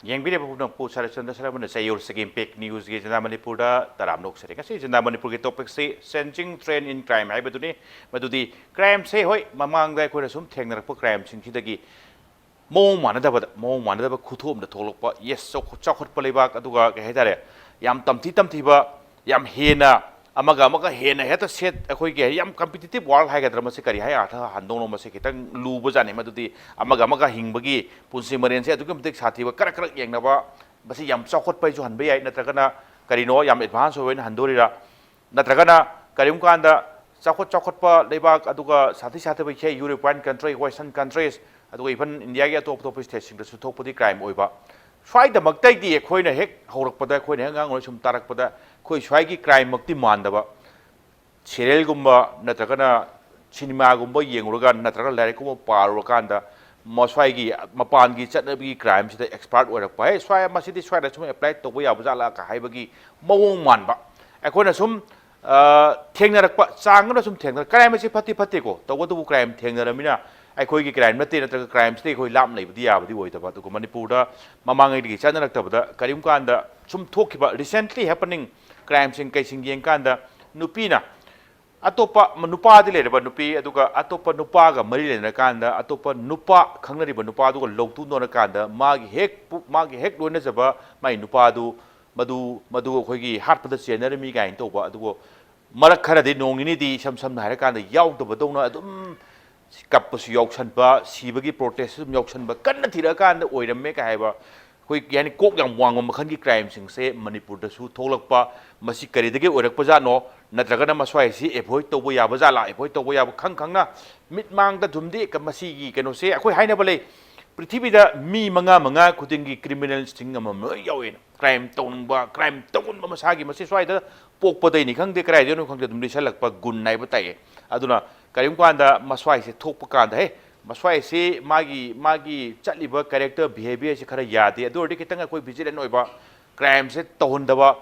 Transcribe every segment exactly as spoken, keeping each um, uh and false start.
ꯌꯦꯡꯕꯤꯔꯤꯕ ꯄꯨꯝꯅꯃꯛꯄꯨ ꯁꯔꯠꯆꯟꯗ꯭ꯔ ꯁꯔꯃꯅ ꯆꯌꯣꯜꯁꯤꯒꯤ ꯏꯝꯄꯦꯛ ꯅ꯭ꯌꯨꯁꯀꯤ ꯖꯅꯥ ꯃꯅꯤꯄꯨꯔꯗ ꯇꯔꯥꯝꯅ ꯑꯣꯛꯆꯔꯤ꯫ ꯉꯁꯤ ꯖꯅꯥ ꯃꯅꯤꯄꯨꯔꯒꯤ ꯇꯣꯄꯤꯛꯁꯤ ꯆꯦꯟꯖꯤꯡ ꯇ꯭ꯔꯦꯟ ꯏꯟ ꯀ꯭ꯔꯥꯏꯝ ꯍꯥꯏꯕꯗꯨꯅꯤ꯫ ꯃꯗꯨꯗꯤ ꯀ꯭ꯔꯥꯏꯝꯁꯦ, ꯍꯣꯏ, ꯃꯃꯥꯡꯗ ꯑꯩꯈꯣꯏꯅ ꯁꯨꯝ ꯊꯦꯡꯅꯔꯛꯄ ꯀ꯭ꯔꯥꯏꯝꯁꯤꯡꯁꯤꯗꯒꯤ ꯃꯑꯣꯡ ꯃꯥꯟꯅꯗꯕꯗ, ꯃꯑꯣꯡ ꯃꯥꯟꯅꯗꯕ ꯈꯨꯊꯣꯛ ꯑꯃꯗ ꯊꯣꯛꯂꯛꯄ, ꯌꯦꯁ, ꯆꯥꯎꯈꯠ-, ꯆꯥꯎꯈꯠꯄ ꯂꯩꯕꯥꯛ, ꯑꯗꯨꯒ ꯀꯩ ꯍꯥꯏꯇꯥꯔꯦ, ꯌꯥꯝ ꯇꯝꯊꯤ ꯇꯝꯊꯤꯕ, ꯌꯥꯝ ꯍꯦꯟꯅ ꯑꯃꯒ ꯑꯃꯒ ꯍꯦꯟꯅ ꯍꯦꯛꯇ ꯁꯦꯠ, ꯑꯩꯈꯣꯏꯒꯤ ꯌꯥꯝ ꯀꯝꯄꯤꯇꯤꯇꯤꯞ ꯋꯥꯔꯜ ꯍꯥꯏꯒꯗ꯭ꯔꯥ, ꯃꯁꯤ ꯀꯔꯤ ꯍꯥꯏ ꯑꯥꯔꯊ ꯍꯟꯗꯣꯛꯅꯣ, ꯃꯁꯤ ꯈꯤꯇꯪ ꯂꯨꯕꯖꯥꯠꯅꯤ꯫ ꯃꯗꯨꯗꯤ ꯑꯃꯒ ꯑꯃꯒ ꯍꯤꯡꯕꯒꯤ ꯄꯨꯟꯁꯤ ꯃꯔꯦꯟꯁꯦ ꯑꯗꯨꯛꯀꯤ ꯃꯇꯤꯛ ꯁꯥꯊꯤꯕ, ꯀꯔꯛ ꯀꯔꯛ ꯌꯦꯡꯅꯕ, ꯃꯁꯤ ꯌꯥꯝ ꯆꯥꯎꯈꯠꯄ ꯍꯥꯏꯁꯨ ꯍꯟꯕ ꯌꯥꯏ, ꯅꯠꯇ꯭ꯔꯒꯅ ꯀꯔꯤꯅꯣ, ꯌꯥꯝ ꯑꯦꯗꯚꯥꯟꯁ ꯑꯣꯏꯕ ꯑꯣꯏꯅ ꯍꯟꯗꯣꯔꯤꯔꯥ? ꯅꯠꯇ꯭ꯔꯒꯅ ꯀꯔꯤꯒꯨꯝꯕ ꯀꯥꯟꯗ ꯆꯥꯎꯈꯠ ꯆꯥꯎꯈꯠꯄ ꯂꯩꯕꯥꯛ, ꯑꯗꯨꯒ ꯁꯥꯊꯤ ꯁꯥꯊꯤꯕ ꯏꯆꯦ ꯌꯨꯔꯣꯄꯤꯌꯥꯟ ꯀꯟꯇ꯭ꯔꯤ, ꯋꯦꯁꯇꯔꯟ ꯀꯟꯇ꯭ꯔꯤꯁ, ꯑꯗꯨꯒ ꯏꯚꯟ ꯏꯟꯗꯤꯌꯥꯒꯤ ꯑꯇꯣꯞ ꯑꯇꯣꯞꯄ ꯁ꯭ꯇꯦꯠꯁꯤꯡꯗꯁꯨ ꯊꯣꯛꯄꯗꯤ ꯀ꯭ꯔꯥꯏꯝ ꯑꯣꯏꯕ꯫ ꯁ꯭ꯋꯥꯏꯗꯃꯛꯇꯩꯗꯤ ꯑꯩꯈꯣꯏꯅ ꯍꯦꯛ ꯍꯧꯔꯛꯄꯗ, ꯑꯩꯈꯣꯏꯅ ꯍꯦꯛ ꯑꯉꯥꯡ ꯑꯣꯏꯔꯤꯉꯩ ꯁꯨꯝ ꯇꯥꯔꯛꯄꯗ, ꯑꯩꯈꯣꯏ ꯁ꯭ꯋꯥꯏꯒꯤ ꯀ꯭ꯔꯥꯏꯝꯃꯛꯇꯤ ꯃꯥꯟꯗꯕ, ꯁꯦꯔꯤꯌꯦꯜꯒꯨꯝꯕ ꯅꯠꯇ꯭ꯔꯒꯅ ꯁꯤꯅꯦꯃꯥꯒꯨꯝꯕ ꯌꯦꯡꯉꯨꯔꯒ, ꯅꯠꯇ꯭ꯔꯒ ꯂꯥꯏꯔꯤꯛꯀꯨꯝꯕ ꯄꯥꯔꯨꯔꯀꯥꯟꯗ, ꯃꯁ꯭ꯋꯥꯏꯒꯤ ꯃꯄꯥꯟꯒꯤ ꯆꯠꯅꯕꯤꯒꯤ ꯀ꯭ꯔꯥꯏꯝꯁꯤꯗ ꯑꯦꯛꯁꯄꯥꯔꯠ ꯑꯣꯏꯔꯛꯄ, "ꯍꯦ, ꯁ꯭ꯋꯥꯏ, ꯃꯁꯤꯗꯤ ꯁ꯭ꯋꯥꯏꯗ ꯁꯨꯝ ꯑꯦꯄ꯭ꯂꯥꯏ ꯇꯧꯕ ꯌꯥꯕ ꯖꯥꯠꯂꯥ?" ꯀ ꯍꯥꯏꯕꯒꯤ ꯃꯑꯣꯡ ꯃꯥꯟꯕ꯫ ꯑꯩꯈꯣꯏꯅ ꯁꯨꯝ, ꯑ, ꯊꯦꯡꯅꯔꯛꯄ, ꯆꯥꯡ ꯑꯃꯗ ꯁꯨꯝ ꯊꯦꯡꯅꯔꯛ-, ꯀ꯭ꯔꯥꯏꯝ ꯑꯁꯤ ꯐꯠꯇꯤ ꯐꯠꯇꯦꯀꯣ, ꯇꯧꯕꯇꯕꯨ ꯀ꯭ꯔꯥꯏꯝ ꯊꯦꯡꯅꯔꯃꯤꯅ ꯑꯩꯈꯣꯏꯒꯤ ꯀ꯭ꯔꯥꯏꯝ ꯅꯠꯇꯦ, ꯅꯠꯇ꯭ꯔꯒ ꯀ꯭ꯔꯥꯏꯝꯁꯤꯗꯒꯤ ꯑꯩꯈꯣꯏ ꯂꯥꯞꯅ ꯂꯩꯕꯗꯤ ꯌꯥꯕꯗꯤ ꯑꯣꯏꯗꯕ꯫ ꯑꯗꯨꯒ ꯃꯅꯤꯄꯨꯔꯗ ꯃꯃꯥꯡꯉꯩꯗꯒꯤ ꯆꯠꯅꯔꯛꯇꯕꯗ, ꯀꯔꯤꯒꯨꯝꯕ ꯀꯥꯟꯗ ꯁꯨꯝ ꯊꯣꯛꯈꯤꯕ ꯔꯤꯁꯦꯟꯠꯂꯤ ꯍꯦꯄꯅꯤꯡ ꯀ꯭ꯔꯥꯏꯝꯁꯤꯡ ꯀꯩꯁꯤꯡ ꯌꯦꯡꯀꯥꯟꯗ, ꯅꯨꯄꯤꯅ ꯑꯇꯣꯞꯄ ꯅꯨꯄꯥꯗꯤ ꯂꯩꯔꯕ ꯅꯨꯄꯤ, ꯑꯗꯨꯒ ꯑꯇꯣꯞꯄ ꯅꯨꯄꯥꯒ ꯃꯔꯤ ꯂꯩꯅꯔꯀꯥꯟꯗ, ꯑꯇꯣꯞꯄ ꯅꯨꯄꯥ ꯈꯪꯅꯔꯤꯕ ꯅꯨꯄꯥꯗꯨꯒ ꯂꯧꯇꯨꯅꯔꯀꯥꯟꯗ, ꯃꯥꯒꯤ ꯍꯦꯛ ꯄꯨ-, ꯃꯥꯒꯤ ꯍꯦꯛ ꯂꯣꯏꯅꯖꯕ ꯃꯥꯏ ꯅꯨꯄꯥꯗꯨ, ꯃꯗꯨ, ꯃꯗꯨ ꯑꯩꯈꯣꯏꯒꯤ ꯍꯥꯠꯄꯗ ꯆꯦꯟꯅꯔꯝꯃꯤ ꯀꯥꯏꯅ ꯇꯧꯕ꯫ ꯑꯗꯨꯕꯨ ꯃꯔꯛ ꯈꯔꯗꯤ, ꯅꯣꯡ ꯅꯤꯅꯤꯗꯤ, ꯏꯁꯝ ꯁꯝꯅ ꯍꯥꯏꯔꯀꯥꯟꯗ, ꯌꯥꯎꯗꯕꯗꯧꯅ ꯑꯗꯨꯝ ꯀꯞꯄꯁꯨ ꯌꯥꯎꯁꯟꯕ, ꯁꯤꯕꯒꯤ ꯄ꯭ꯔꯣꯇꯦꯁꯁꯨ ꯑꯗꯨꯝ ꯌꯥꯎꯁꯟꯕ, ꯀꯟꯅ ꯊꯤꯔꯛꯑꯀꯥꯟꯗ ꯑꯣꯏꯔꯝꯃꯦ ꯀꯥꯏ ꯍꯥꯏꯕ, ꯑꯩꯈꯣꯏ, ꯀꯩ ꯍꯥꯏꯅꯤ, ꯀꯣꯛ ꯌꯥꯝ ꯋꯥꯡꯕ ꯃꯈꯜꯒꯤ ꯀ꯭ꯔꯥꯏꯝꯁꯤꯡꯁꯦ ꯃꯅꯤꯄꯨꯔꯗꯁꯨ ꯊꯣꯛꯂꯛꯄ꯫ ꯃꯁꯤ ꯀꯔꯤꯗꯒꯤ ꯑꯣꯏꯔꯛꯄꯖꯥꯠꯅꯣ? ꯅꯠꯇ꯭ꯔꯒꯅ ꯃꯁ꯭ꯋꯥꯏꯁꯤ ꯑꯦꯚꯣꯏꯗ ꯇꯧꯕ ꯌꯥꯕ ꯖꯥꯠꯂꯥ? ꯑꯦꯚꯣꯏꯗ ꯇꯧꯕ ꯌꯥꯕ ꯈꯪ ꯈꯪꯅ ꯃꯤꯠꯃꯥꯡꯗ ꯑꯗꯨꯝꯗꯤ ꯀ-, ꯃꯁꯤꯒꯤ ꯀꯩꯅꯣꯁꯦ, ꯑꯩꯈꯣꯏ ꯍꯥꯏꯅꯕ ꯂꯩ, ꯄ꯭ꯔꯤꯊꯤꯕꯤꯗ ꯃꯤ ꯃꯉꯥ, ꯃꯉꯥ ꯈꯨꯗꯤꯡꯒꯤ ꯀ꯭ꯔꯤꯃꯤꯅꯦꯜꯁꯤꯡ ꯑꯃꯃꯝ ꯂꯣꯏ ꯌꯥꯎꯋꯦꯅ꯫ ꯀ꯭ꯔꯥꯏꯝ ꯇꯧꯅꯤꯡꯕ, ꯀ꯭ꯔꯥꯏꯝ ꯇꯧꯒꯟꯕ, ꯃꯁꯥꯒꯤ, ꯃꯁꯤ ꯁ꯭ꯋꯥꯏꯗ ꯄꯣꯛꯄꯗꯩꯅꯤ ꯈꯪꯗꯦ, ꯀꯗꯥꯏꯗꯩꯅꯣ ꯈꯪꯗꯦ, ꯑꯗꯨꯝ ꯂꯤꯁꯜꯂꯛꯄ ꯒꯨꯟ ꯍꯥꯏꯕ ꯇꯥꯏꯌꯦ꯫ ꯑꯗꯨꯅ ꯀꯔꯤꯒꯨꯝꯕ ꯀꯥꯟꯗ ꯃꯁ꯭ꯋꯥꯏꯁꯦ ꯊꯣꯛꯄ ꯀꯥꯟꯗ, ꯍꯦ, ꯃꯁ꯭ꯋꯥꯏꯁꯤ ꯃꯥꯒꯤ, ꯃꯥꯒꯤ ꯆꯠꯂꯤꯕ ꯀꯦꯔꯦꯛꯇꯔ, ꯕꯤꯍꯦꯕꯤꯌꯔꯁꯤ ꯈꯔ ꯌꯥꯗꯦ, ꯑꯗꯨ ꯑꯣꯏꯔꯗꯤ ꯈꯤꯇꯪ ꯑꯩꯈꯣꯏ ꯚꯤꯖꯤꯂꯦꯟ ꯑꯣꯏꯕ, ꯀ꯭ꯔꯥꯏꯝꯁꯦ ꯇꯧꯍꯟꯗꯕ,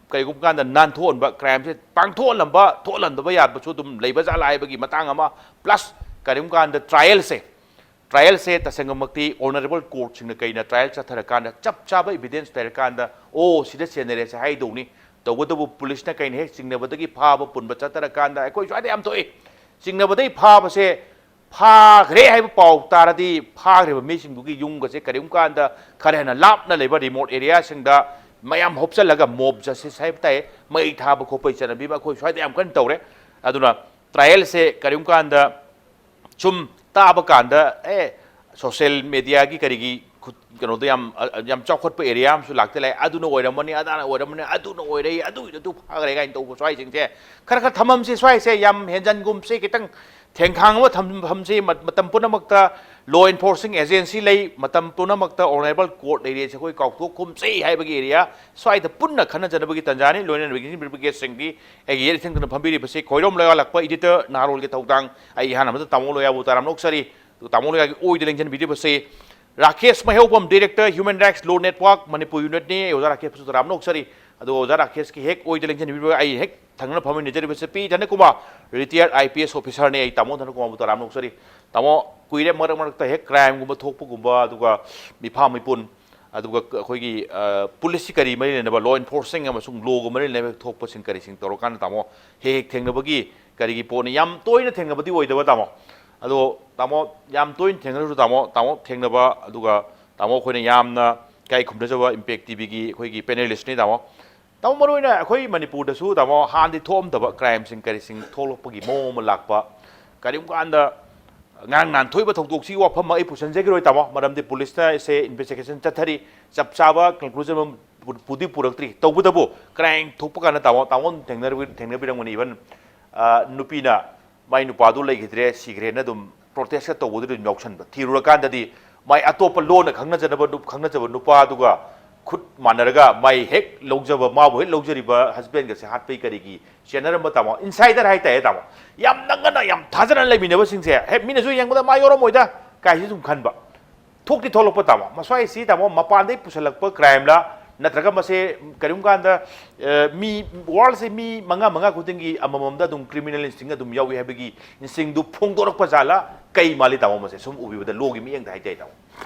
ꯀꯔꯤꯒꯨꯝꯕ ꯀꯥꯟꯗ ꯅꯥꯟꯊꯣꯛꯍꯟꯕ, ꯀ꯭ꯔꯥꯏꯝꯁꯦ ꯄꯥꯡꯊꯣꯛꯍꯜꯂꯝꯕ, ꯊꯣꯛꯍꯜꯍꯟꯗꯕ ꯌꯥꯕꯁꯨ ꯑꯗꯨꯝ ꯂꯩꯕ ꯖꯥꯠꯂꯥ ꯍꯥꯏꯕꯒꯤ ꯃꯇꯥꯡ ꯑꯃ, ꯄ꯭ꯂꯁ ꯀꯔꯤꯒꯨꯝꯕ ꯀꯥꯟꯗ ꯇ꯭ꯔꯥꯏꯌꯦꯜꯁꯦ, ꯇ꯭ꯔꯥꯏꯌꯦꯜꯁꯦ ꯇꯁꯦꯡꯅꯃꯛꯇꯤ ꯑꯣꯅꯔꯦꯕꯜ ꯀꯣꯔꯠꯁꯤꯡꯅ ꯀꯩꯅ ꯇ꯭ꯔꯥꯏꯌꯦꯜ ꯆꯠꯊꯔꯀꯥꯟꯗ ꯆꯞ ꯆꯥꯕ ꯏꯚꯤꯗꯦꯟꯁ ꯂꯩꯔꯀꯥꯟꯗ, ꯑꯣ, ꯁꯤꯗ ꯁꯦꯟꯅꯔꯦꯁꯦ ꯍꯥꯏꯗꯧꯅꯤ꯫ ꯇꯧꯕꯇꯕꯨ ꯄꯨꯂꯤꯁꯅ ꯀꯩꯅ ꯍꯦꯛ ꯆꯤꯡꯅꯕꯗꯒꯤ ꯐꯥꯕ ꯄꯨꯟꯕ ꯆꯠꯊꯔꯀꯥꯟꯗ ꯑꯩꯈꯣꯏ ꯁ꯭ꯋꯥꯏꯗ ꯌꯥꯝ ꯊꯣꯛꯏ꯫ ꯆꯤꯡꯅꯕꯗꯒꯤ ꯐꯥꯕꯁꯦ, ꯐꯥꯈ꯭ꯔꯦ ꯍꯥꯏꯕ ꯄꯥꯎ ꯇꯥꯔꯗꯤ ꯐꯥꯈ꯭ꯔꯤꯕ ꯃꯤꯁꯤꯡꯗꯨꯒꯤ ꯌꯨꯝꯒꯁꯦ ꯀꯔꯤꯒꯨꯝꯕ ꯀꯥꯟꯗ ꯈꯔ ꯍꯦꯟꯅ ꯂꯥꯞꯅ ꯂꯩꯕ ꯔꯤꯃꯣꯠ ꯑꯦꯔꯤꯌꯥꯁꯤꯡꯗ ꯃꯌꯥꯝ ꯍꯣꯞꯆꯜꯂꯒ ꯃꯣꯕ ꯖꯁꯇꯤꯁ ꯍꯥꯏꯕ ꯇꯥꯏ, ꯃꯩ ꯊꯥꯕ ꯈꯣꯠꯄꯒꯤ ꯆꯠꯅꯕꯤ ꯑꯃ ꯑꯩꯈꯣꯏ ꯁ꯭ꯋꯥꯏꯗ ꯌꯥꯝ ꯀꯟꯅ ꯇꯧꯔꯦ꯫ ꯑꯗꯨꯅ ꯇ꯭ꯔꯥꯏꯌꯦꯜꯁꯦ ꯀꯔꯤꯒꯨꯝꯕ ꯀꯥꯟꯗ ꯁꯨꯝ ꯇꯥꯕ ꯀꯥꯟꯗ, ꯑꯦ, ꯁꯣꯁꯤꯌꯦꯜ ꯃꯦꯗꯤꯌꯥꯒꯤ ꯀꯔꯤꯒꯤ ꯈꯨꯠ-, ꯀꯩꯅꯣꯗ ꯌꯥꯝ, ꯌꯥꯝ ꯆꯥꯎꯈꯠꯄ ꯑꯦꯔꯤꯌꯥ ꯑꯃꯁꯨ ꯂꯥꯛꯇ ꯂꯩ, ꯑꯗꯨꯅ ꯑꯣꯏꯔꯝꯃꯅꯤ, ꯑꯗꯥꯅ ꯑꯣꯏꯔꯝꯃꯅꯤ, ꯑꯗꯨꯅ ꯑꯣꯏꯔꯦ, ꯑꯗꯨꯒꯤꯗ ꯑꯗꯨ ꯐꯥꯈ꯭ꯔꯦ ꯀꯥꯏꯅ ꯇꯧꯕ ꯁ꯭ꯋꯥꯏꯁꯤꯡꯁꯦ ꯈꯔ ꯈꯔ ꯊꯝꯐꯝꯁꯦ, ꯁ꯭ꯋꯥꯏꯁꯦ ꯌꯥꯝ ꯍꯦꯟꯖꯟꯒꯨꯝꯁꯦ, ꯈꯤꯇꯪ ꯊꯦꯡꯈꯥꯡ ꯑꯃ ꯊꯝꯐꯝꯁꯦ꯫ ꯃ-, ꯃꯇꯝ ꯄꯨꯝꯅꯃꯛꯇ ꯂꯣ ꯑꯦꯟꯐꯣꯔꯁꯤꯡ ꯑꯦꯖꯦꯟꯁꯤ ꯂꯩ, ꯃꯇꯝ ꯄꯨꯝꯅꯃꯛꯇ ꯑꯣꯅꯔꯦꯕꯜ ꯀꯣꯔꯠ ꯂꯩꯔꯦꯁꯦ ꯑꯩꯈꯣꯏ ꯀꯥꯎꯊꯣꯛꯀꯨꯝꯁꯦ ꯍꯥꯏꯕꯒꯤ ꯑꯦꯔꯤꯌꯥ ꯁ꯭ꯋꯥꯏꯗ ꯄꯨꯟꯅ ꯈꯟꯅꯖꯅꯕꯒꯤ ꯇꯥꯟꯖꯥꯅꯤ꯫ ꯂꯣꯏꯅꯅ ꯒꯦꯁꯁꯤꯡꯕꯤ ꯄꯤꯔꯛꯄꯒꯦꯁꯁꯤꯡꯗꯤ ꯑꯩꯒꯤ ꯌꯦꯠ ꯊꯪꯗꯅ ꯐꯝꯕꯤꯔꯤꯕꯁꯤ ꯈꯣꯏꯔꯣꯝ ꯂꯩꯕꯥꯛ ꯂꯥꯛꯄ ꯏꯗꯤꯇꯔ ꯅꯍꯥꯔꯣꯜꯒꯤ ꯊꯧꯗꯥꯡ ꯑꯩ ꯏꯍꯥꯟ ꯑꯃꯗ ꯇꯥꯃꯣ ꯂꯣꯌꯥꯕꯨ ꯇꯔꯥꯝꯅ ꯑꯣꯛꯆꯔꯤ꯫ ꯑꯗꯨꯒ ꯇꯥꯃꯣ ꯂꯣꯌꯥꯒꯤ ꯑꯣꯏꯗ ꯂꯦꯡꯁꯤꯟꯕꯤꯔꯤꯕꯁꯤ ꯔꯥꯀꯦꯁ ꯃꯩꯍꯧꯕꯝ, ꯗꯤꯔꯦꯛꯇꯔ, ꯍ꯭ꯌꯨꯃꯦꯟ ꯔꯥꯏꯠꯁ ꯂꯣ ꯅꯦꯠꯋꯥꯔꯛ ꯃꯅꯤꯄꯨꯔ ꯌꯨꯅꯤꯠꯅꯤ꯫ ꯑꯣꯖꯥ ꯔꯥꯀꯦꯁꯄꯨꯁꯨ ꯇꯔꯥꯝꯅ ꯑꯣꯛꯆꯔꯤ꯫ ꯑꯗꯨꯒ ꯑꯣꯖꯥ ꯔꯥꯀꯦꯁꯀꯤ ꯍꯦꯛ ꯑꯣꯏꯗ ꯂꯦꯡꯁꯤꯟꯕꯤꯔꯤꯕ ꯑꯩ ꯍꯦꯛ ꯊꯪꯅꯅ ꯐꯝꯃꯤꯟꯅꯖꯔꯤꯕꯁꯤ ꯄꯤ ꯙꯅꯀꯨꯃꯥꯔ, ꯔꯤꯇꯤꯌꯥꯔ ꯑꯥꯏ ꯄꯤ ꯑꯦꯁ ꯑꯣꯐꯤꯁꯥꯔꯅꯤ꯫ ꯑꯩ ꯇꯥꯃꯣ ꯙꯅꯀꯨꯃꯥꯔꯕꯨ ꯇꯔꯥꯝꯅ ꯑꯣꯛꯆꯔꯤ꯫ ꯇꯥꯃꯣ, ꯀꯨꯏꯔꯦ ꯃꯔꯛ ꯃꯔꯛꯇ ꯍꯦꯛ ꯀ꯭ꯔꯥꯏꯝꯒꯨꯝꯕ ꯊꯣꯛꯄꯒꯨꯝꯕ, ꯑꯗꯨꯒ ꯃꯤꯐꯥ ꯃꯤꯄꯨꯟ, ꯑꯗꯨꯒ ꯑꯩꯈꯣꯏꯒꯤ, ꯑ, ꯄꯨꯂꯤꯁꯁꯤ ꯀꯔꯤ ꯃꯔꯤ ꯂꯩꯅꯕ, ꯂꯣ ꯑꯦꯟꯐꯣꯔꯁꯤꯡ ꯑꯃꯁꯨꯡ ꯂꯣꯒ ꯃꯔꯤ ꯂꯩꯅꯕ ꯊꯣꯛꯄꯁꯤꯡ ꯀꯔꯤꯁꯤꯡ ꯇꯧꯔꯀꯥꯟꯗ, ꯇꯥꯃꯣ, ꯍꯦꯛ ꯍꯦꯛ ꯊꯦꯡꯅꯕꯒꯤ ꯀꯔꯤꯒꯤ ꯄꯣꯠꯅꯤ? ꯌꯥꯝ ꯇꯣꯏꯅ ꯊꯦꯡꯅꯕꯗꯤ ꯑꯣꯏꯗꯕ, ꯇꯥꯃꯣ꯫ ꯑꯗꯣ, ꯇꯥꯃꯣ, ꯌꯥꯝ ꯇꯣꯏꯅ ꯊꯦꯡꯅꯔꯁꯨ, ꯇꯥꯃꯣ, ꯇꯥꯃꯣ ꯊꯦꯡꯅꯕ, ꯑꯗꯨꯒ ꯇꯥꯃꯣ ꯑꯩꯈꯣꯏꯅ ꯌꯥꯝꯅ ꯏꯀꯥꯏ ꯈꯨꯝꯅꯖꯕ ꯏꯝꯄꯦꯛ ꯇꯤ ꯚꯤꯒꯤ ꯑꯩꯈꯣꯏꯒꯤ ꯄꯦꯅꯦꯂꯤꯁꯅꯤ, ꯇꯥꯃꯣ꯫ ꯇꯥꯃꯣ, ꯃꯔꯨꯑꯣꯏꯅ ꯑꯩꯈꯣꯏ ꯃꯅꯤꯄꯨꯔꯗꯁꯨ, ꯇꯥꯃꯣ, ꯍꯥꯟꯅꯗꯤ ꯊꯣꯛꯑꯝꯗꯕ ꯀ꯭ꯔꯥꯏꯝꯁꯤꯡ ꯀꯔꯤꯁꯤꯡ ꯊꯣꯛꯂꯛꯄꯒꯤ ꯃꯑꯣꯡ ꯑꯃ ꯂꯥꯛꯄ, ꯀꯔꯤꯒꯨꯝꯕ ꯀꯥꯟꯗ ꯉꯔꯥꯡ ꯅꯍꯥꯟ ꯊꯣꯛꯏꯕ ꯊꯧꯗꯣꯛꯁꯤꯒꯤ ꯋꯥꯐꯝ ꯑꯩ ꯄꯨꯁꯟꯖꯈꯤꯔꯣꯏ, ꯇꯥꯃꯣ, ꯃꯔꯝꯗꯤ ꯄꯨꯂꯤꯁꯅ ꯑꯩꯁꯦ ꯏꯟꯚꯦꯁꯇꯤꯒꯦꯁꯟ ꯆꯠꯊꯔꯤ, ꯆꯞ ꯆꯥꯕ ꯀꯟꯀ꯭ꯂꯨꯖꯟ ꯑꯃ ꯄꯨ-, ꯄꯨꯗꯤ ꯄꯨꯔꯛꯇ꯭ꯔꯤ꯫ ꯇꯧꯕꯇꯕꯨ ꯀ꯭ꯔꯥꯏꯝ ꯊꯣꯛꯄ ꯀꯥꯟꯗ, ꯇꯥꯃꯣ, ꯇꯥꯃꯣ ꯊꯦꯡꯅꯔꯕꯤ-, ꯊꯦꯡꯅꯕꯤꯔꯝꯒꯅꯤ, ꯏꯚꯟ, ꯑ, ꯅꯨꯄꯤꯅ ꯃꯥꯏ ꯅꯨꯄꯥꯗꯨ ꯂꯩꯈꯤꯗ꯭ꯔꯦ, ꯁꯤꯈ꯭ꯔꯦꯅ ꯑꯗꯨꯝ ꯄ꯭ꯔꯣꯇꯦꯁꯀ ꯇꯧꯕꯗꯨꯗ ꯑꯗꯨꯝ ꯌꯥꯎꯁꯟꯕ꯫ ꯊꯤꯔꯨꯔꯀꯥꯟꯗꯗꯤ ꯃꯥꯏ ꯑꯇꯣꯞꯄ ꯂꯣꯟꯅ ꯈꯪꯅꯖꯅꯕ ꯅꯨ-, ꯈꯪꯅꯖꯕ ꯅꯨꯄꯥꯗꯨꯒ ꯈꯨꯠ ꯃꯥꯟꯅꯔꯒ ꯃꯥꯏ ꯍꯦꯛ ꯂꯧꯖꯕ, ꯃꯥꯕꯨ ꯍꯦꯛ ꯂꯧꯖꯔꯤꯕ ꯍꯁꯕꯦꯟꯒꯁꯦ ꯍꯥꯠꯄꯩ ꯀꯔꯤꯒꯤ ꯆꯦꯟꯅꯔꯝꯕ, ꯇꯥꯃꯣ, ꯏꯟꯁꯥꯏꯗꯔ ꯍꯥꯏꯇꯥꯔꯦ, ꯇꯥꯃꯣ, ꯌꯥꯝ ꯅꯪꯒꯅ, ꯌꯥꯝ ꯊꯥꯖꯅ ꯂꯩꯃꯤꯟꯅꯕꯁꯤꯡꯁꯦ ꯍꯦꯛ ꯃꯤꯅꯁꯨ ꯌꯦꯡꯕꯗ ꯃꯥ ꯌꯥꯎꯔꯝꯃꯣꯏꯗ ꯀꯥꯏꯁꯤ ꯁꯨꯝ ꯈꯟꯕ꯫ ꯊꯣꯛꯇꯤ ꯊꯣꯛꯂꯛꯄ, ꯇꯥꯃꯣ꯫ ꯃꯁ꯭ꯋꯥꯏꯁꯤ, ꯇꯥꯃꯣ, ꯃꯄꯥꯟꯗꯩ ꯄꯨꯁꯜꯂꯛꯄ ꯀ꯭ꯔꯥꯏꯝꯂ, ꯅꯠꯇ꯭ꯔꯒ ꯃꯁꯦ ꯀꯔꯤꯒꯨꯝꯕ ꯀꯥꯟꯗ, ꯑ, ꯃꯤ, ꯋꯥꯔꯜꯁꯦ ꯃꯤ ꯃꯉꯥ, ꯃꯉꯥ ꯈꯨꯗꯤꯡꯒꯤ ꯑꯃꯃꯝꯗ ꯑꯗꯨꯝ criminal instinct ꯑꯗꯨꯝ ꯌꯥꯎꯏ ꯍꯥꯏꯕꯒꯤ instinctꯗꯨ ꯐꯣꯡꯗꯣꯔꯛꯄ ꯖꯥꯠꯂꯥ? ꯀꯩ ꯃꯥꯜꯂꯤ ꯇꯥꯃꯣ, ꯃꯁꯦ ꯁꯨꯝ ꯎꯕꯤꯕꯗ, lawꯒꯤ ꯃꯤꯠꯌꯦꯡꯗ ꯍꯥꯏꯇꯥꯏ ꯇꯥꯃꯣ?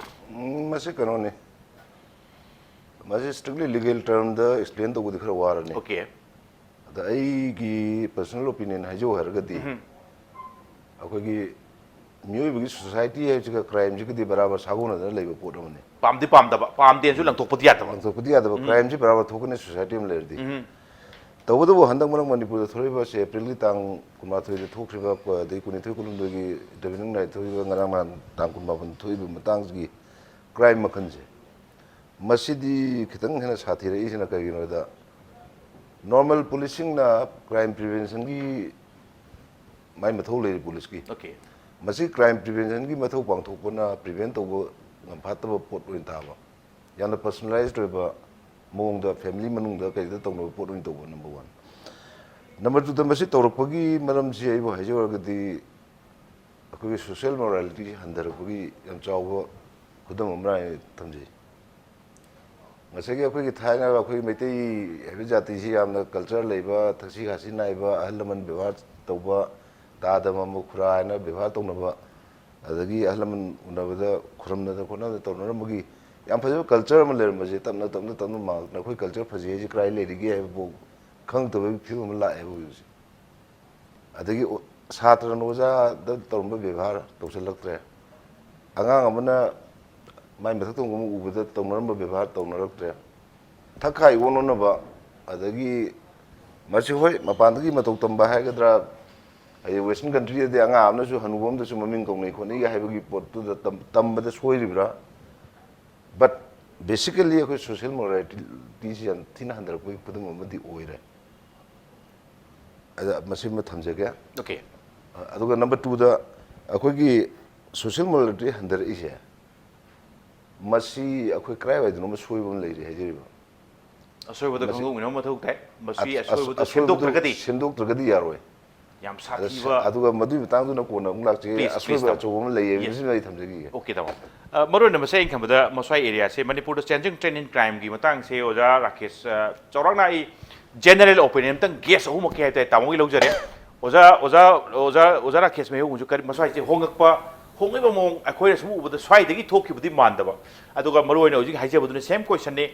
ꯎꯝ, ꯃꯁꯤ ꯀꯩꯅꯣꯅꯤ, ꯃꯁꯤ strictly legal termꯗ explain ꯇꯧꯕꯗꯤ ꯈꯔ ꯋꯥꯔꯅꯤ꯫ Okay. ꯑꯗ ꯑꯩꯒꯤ personal opinion ꯍꯥꯏꯖꯧ ꯍꯥꯏꯔꯒꯗꯤ, ꯎꯝ꯫ ꯑꯩꯈꯣꯏꯒꯤ ꯃꯤꯑꯣꯏꯕꯒꯤ society ꯍꯥꯏꯕꯁꯤꯒ crimeꯁꯤꯒꯗꯤ ꯕꯔꯥꯕꯔ ꯁꯥꯒꯣꯟꯅꯗꯅ ꯂꯩꯕ ꯄꯣꯠ ꯑꯃꯅꯤ꯫ ꯄꯥꯝꯗꯤ ꯄꯥꯝꯗꯕ, ꯄꯥꯝꯗꯦꯅꯁꯨ ꯂꯪꯊꯣꯛꯄꯗꯤ ꯌꯥꯗꯕ꯫ ꯂꯪꯊꯣꯛꯄꯗꯤ ꯌꯥꯗꯕ, ꯎꯝ꯫ Crimeꯁꯤ ꯕꯔꯥꯕꯔ ꯊꯣꯛꯀꯅꯤ society ꯑꯃ ꯂꯩꯔꯗꯤ꯫ ꯎꯝ꯫ ꯇꯧꯕꯇꯕꯨ ꯍꯟꯗꯛ ꯃꯔꯛ ꯃꯅꯤꯄꯨꯔꯗ ꯊꯣꯛꯂꯤꯕꯁꯦ, Aprilꯒꯤ ꯇꯥꯡ ꯀꯨꯟꯃꯥꯊꯣꯏꯗ ꯊꯣꯛꯈ꯭ꯔꯤꯕ, ꯑꯗꯩ ꯀꯨꯟꯅꯤꯊꯣꯏ, ꯀꯨꯟꯍꯨꯝꯗꯣꯏꯒꯤ ꯗꯦꯕꯤꯅꯨꯡ ꯅꯥꯏꯠ ꯊꯣꯛꯈꯤꯕ, ꯉꯔꯥꯡ ꯅꯍꯥꯟ ꯇꯥꯡ ꯀꯨꯟꯃꯥꯄꯟ ꯊꯣꯛꯏꯕ ꯃꯇꯥꯡꯁꯤꯒꯤ crime ꯃꯈꯜꯁꯦ, ꯃꯁꯤꯗꯤ ꯈꯤꯇꯪ ꯍꯦꯟꯅ ꯁꯥꯊꯤꯔꯛꯏꯁꯤꯅ ꯀꯩꯒꯤꯅꯣꯗ, normal policeꯁꯤꯡꯅ crime preventionꯒꯤ ꯃꯥꯏ ꯃꯊꯧ ꯂꯩꯔꯤ policeꯀꯤ꯫ Okay. ꯃꯁꯤ crime preventionꯒꯤ ꯃꯊꯧ ꯄꯥꯡꯊꯣꯛꯄꯅ prevent ꯇꯧꯕ ꯉꯝꯐꯥꯠꯇꯕ ꯄꯣꯠ ꯑꯣꯏꯅ ꯇꯥꯕ꯫ ꯌꯥꯝꯅ personalized ꯑꯣꯏꯕ ꯃꯑꯣꯡꯗ family ꯃꯅꯨꯡꯗ ꯀꯩꯗ ꯇꯧꯅꯕ ꯄꯣꯠ ꯑꯣꯏꯅ ꯇꯧꯕ, number one꯫ Number twoꯗ ꯃꯁꯤ ꯇꯧꯔꯛꯄꯒꯤ ꯃꯔꯝꯁꯤ ꯑꯩꯕꯨ ꯍꯥꯏꯖꯧ ꯍꯥꯏꯔꯒꯗꯤ, ꯑꯩꯈꯣꯏꯒꯤ social morality ꯍꯟꯊꯔꯛꯄꯒꯤ ꯌꯥꯝ ꯆꯥꯎꯕ ꯈꯨꯗꯝ ꯑꯃ ꯑꯣꯏꯅ ꯊꯝꯖꯩ꯫ ꯉꯁꯥꯏꯒꯤ ꯑꯩꯈꯣꯏꯒꯤ ꯊꯥꯏꯅ ꯑꯩꯈꯣꯏꯒꯤ ꯃꯩꯇꯩ ꯍꯥꯏꯕ ꯖꯥꯇꯤꯁꯤ ꯌꯥꯝꯅ culture ꯂꯩꯕ, ꯊꯛꯁꯤ ꯈꯥꯁꯤ ꯅꯥꯏꯕ, ꯑꯍꯜ ꯂꯃꯟ ꯕꯦꯕꯥꯔ ꯇꯧꯕ, ꯗꯥꯗ ꯃꯃ ꯈꯨꯔꯥ ꯍꯥꯏꯅ ꯕꯦꯕꯥꯔ ꯇꯧꯅꯕ, ꯑꯗꯒꯤ ꯑꯍꯜ ꯂꯃꯟ ꯎꯅꯕꯗ ꯈꯨꯔꯨꯝꯅꯗꯅ ꯈꯣꯠꯅꯗꯅ ꯇꯧꯅꯔꯝꯕꯒꯤ ꯌꯥꯝ ꯐꯖꯕ culture ꯑꯃ ꯂꯩꯔꯝꯕꯁꯦ ꯇꯞꯅ ꯇꯞꯅ ꯇꯞꯅ ꯃꯥꯡꯗꯅ ꯑꯩꯈꯣꯏ culture ꯐꯖꯩ ꯍꯥꯏꯁꯦ ꯀꯗꯥꯏ ꯂꯩꯔꯤꯒꯦ ꯍꯥꯏꯕꯐꯥꯎ ꯈꯪꯗꯕꯒꯤ ꯐꯤꯕꯝ ꯑꯃ ꯂꯥꯛꯑꯦꯕ ꯍꯧꯖꯤꯛ ꯍꯧꯖꯤꯛ꯫ ꯑꯗꯒꯤ ꯑꯣ-, ꯁꯥꯇ꯭ꯔꯅ ꯑꯣꯖꯥꯗ ꯇꯧꯔꯝꯕ ꯕꯦꯕꯥꯔ ꯇꯧꯁꯤꯜꯂꯛꯇ꯭ꯔꯦ꯫ ꯑꯉꯥꯡ ꯑꯃꯅ ꯃꯥꯏ ꯃꯊꯛ ꯊꯣꯡꯕ ꯑꯃ ꯎꯕꯗ ꯇꯧꯅꯔꯝꯕ ꯕꯦꯕꯥꯔ ꯇꯧꯅꯔꯛꯇ꯭ꯔꯦ꯫ ꯊꯛ ꯈꯥꯏ ꯑꯣꯟ ꯑꯣꯟꯅꯕ, ꯑꯗꯒꯤ ꯃꯁꯤ ꯍꯣꯏ ꯃꯄꯥꯟꯗꯒꯤ ꯃꯇꯧ ꯇꯝꯕ ꯍꯥꯏꯒꯗ꯭ꯔꯥ, ꯍꯥꯏꯗꯤ western countryꯗꯗꯤ ꯑꯉꯥꯡ ꯑꯃꯅꯁꯨ ꯍꯅꯨꯕ ꯑꯃꯗꯁꯨ ꯃꯃꯤꯡ ꯀꯧꯅꯩ ꯈꯣꯠꯅꯩꯒ ꯍꯥꯏꯕꯒꯤ ꯄꯣꯠꯇꯨꯗ ꯇꯝ-, ꯇꯝꯕꯗ ꯁꯣꯏꯔꯤꯕ꯭ꯔꯥ? But basically ꯑꯩꯈꯣꯏ social moralityꯁꯤ ꯌꯥꯝ ꯊꯤꯅ ꯍꯟꯊꯔꯛꯄꯒꯤ ꯈꯨꯗꯝ ꯑꯃꯗꯤ ꯑꯣꯏꯔꯦ꯫ ꯑꯗ ꯃꯁꯤꯃ ꯊꯝꯖꯒꯦ꯫ Okay. ꯑꯗꯨꯒ number twoꯗ ꯑꯩꯈꯣꯏꯒꯤ social morality ꯍꯟꯊꯔꯛꯏꯁꯦ, ꯃꯁꯤ ꯑꯩꯈꯣꯏ ꯀꯗꯥꯏꯋꯥꯏꯗꯅꯣꯃ ꯁꯣꯏꯕ ꯑꯃ ꯂꯩꯔꯤ ꯍꯥꯏꯖꯔꯤꯕ꯫ ꯑꯁꯣꯏꯕꯗꯣ ꯃꯁꯤ ꯈꯪꯗꯣꯛꯃꯤꯟꯅꯕ ꯃꯊꯧ ꯇꯥꯏ꯫ ꯃꯁꯤ ꯑꯁ-, ꯑꯁ-, ꯑꯁꯣꯏꯕꯗꯨ ꯑꯁꯣꯏꯕꯗꯨ ꯁꯦꯝꯗꯣꯛꯇ꯭ꯔꯒꯗꯤ ꯁꯦꯝꯗꯣꯛꯇ꯭ꯔꯒꯗꯤ ꯌꯥꯔꯣꯏ꯫ ꯌꯥꯝ ꯑꯗ ꯁꯥꯊꯤꯕ꯫ ꯑꯗꯨꯒ ꯃꯗꯨꯒꯤ ꯃꯇꯥꯡꯗꯨꯅ ꯀꯣꯟꯅ ꯑꯃꯨꯛ ꯂꯥꯛꯆꯒꯦ꯫ Please, please, ꯑꯁꯣꯏꯕ ꯇꯥꯃꯣ꯫ ꯑꯆꯧꯕ ꯑꯃ ꯂꯩꯌꯦ, Yes. ꯃꯁꯤꯃ ꯑꯩ ꯊꯝꯖꯈꯤꯒꯦ꯫ Okay, ꯇꯥꯃꯣ꯫ ꯑ, ꯃꯔꯨ ꯑꯣꯏꯅ ꯃꯁꯤ ꯑꯩꯅ ꯈꯟꯕꯗ ꯃꯁ꯭ꯋꯥꯏ area ꯁꯦ, ꯃꯅꯤꯄꯨꯔꯗ changing trend in crime ꯒꯤ ꯃꯇꯥꯡꯁꯦ ꯑꯣꯖꯥ ꯔꯥꯀꯦꯁ, ꯑ, ꯆꯥꯎꯔꯥꯛꯅ ꯑꯩ general opinion ꯑꯝꯇꯪ guess ꯑꯍꯨꯝꯃꯛꯀꯤ ꯍꯥꯏꯇꯥꯔꯦ, ꯇꯥꯃꯣꯒꯤ ꯂꯧꯖꯔꯦ꯫ ꯑꯣꯖꯥ, ꯑꯣꯖꯥ, ꯑꯣꯖꯥ, ꯑꯣꯖꯥ ꯔꯥꯀꯦꯁ ꯃꯩꯍꯧꯕꯁꯨ ꯀꯔꯤ, ꯃꯁ꯭ꯋꯥꯏꯁꯦ ꯍꯣꯡꯉꯛꯄ, ꯍꯣꯡꯉꯛꯏꯕ ꯃꯑꯣꯡ ꯑꯩꯈꯣꯏꯅ ꯁꯨꯝ ꯎꯕꯗ ꯁ꯭ꯋꯥꯏꯗꯒꯤ ꯊꯣꯛꯈꯤꯕꯗꯤ ꯃꯥꯟꯗꯕ꯫ ꯑꯗꯨꯒ ꯃꯔꯨ ꯑꯣꯏꯅ ꯍꯧꯖꯤꯛ ꯍꯥꯏꯖꯕꯗꯨꯅ same question ꯅꯤ꯫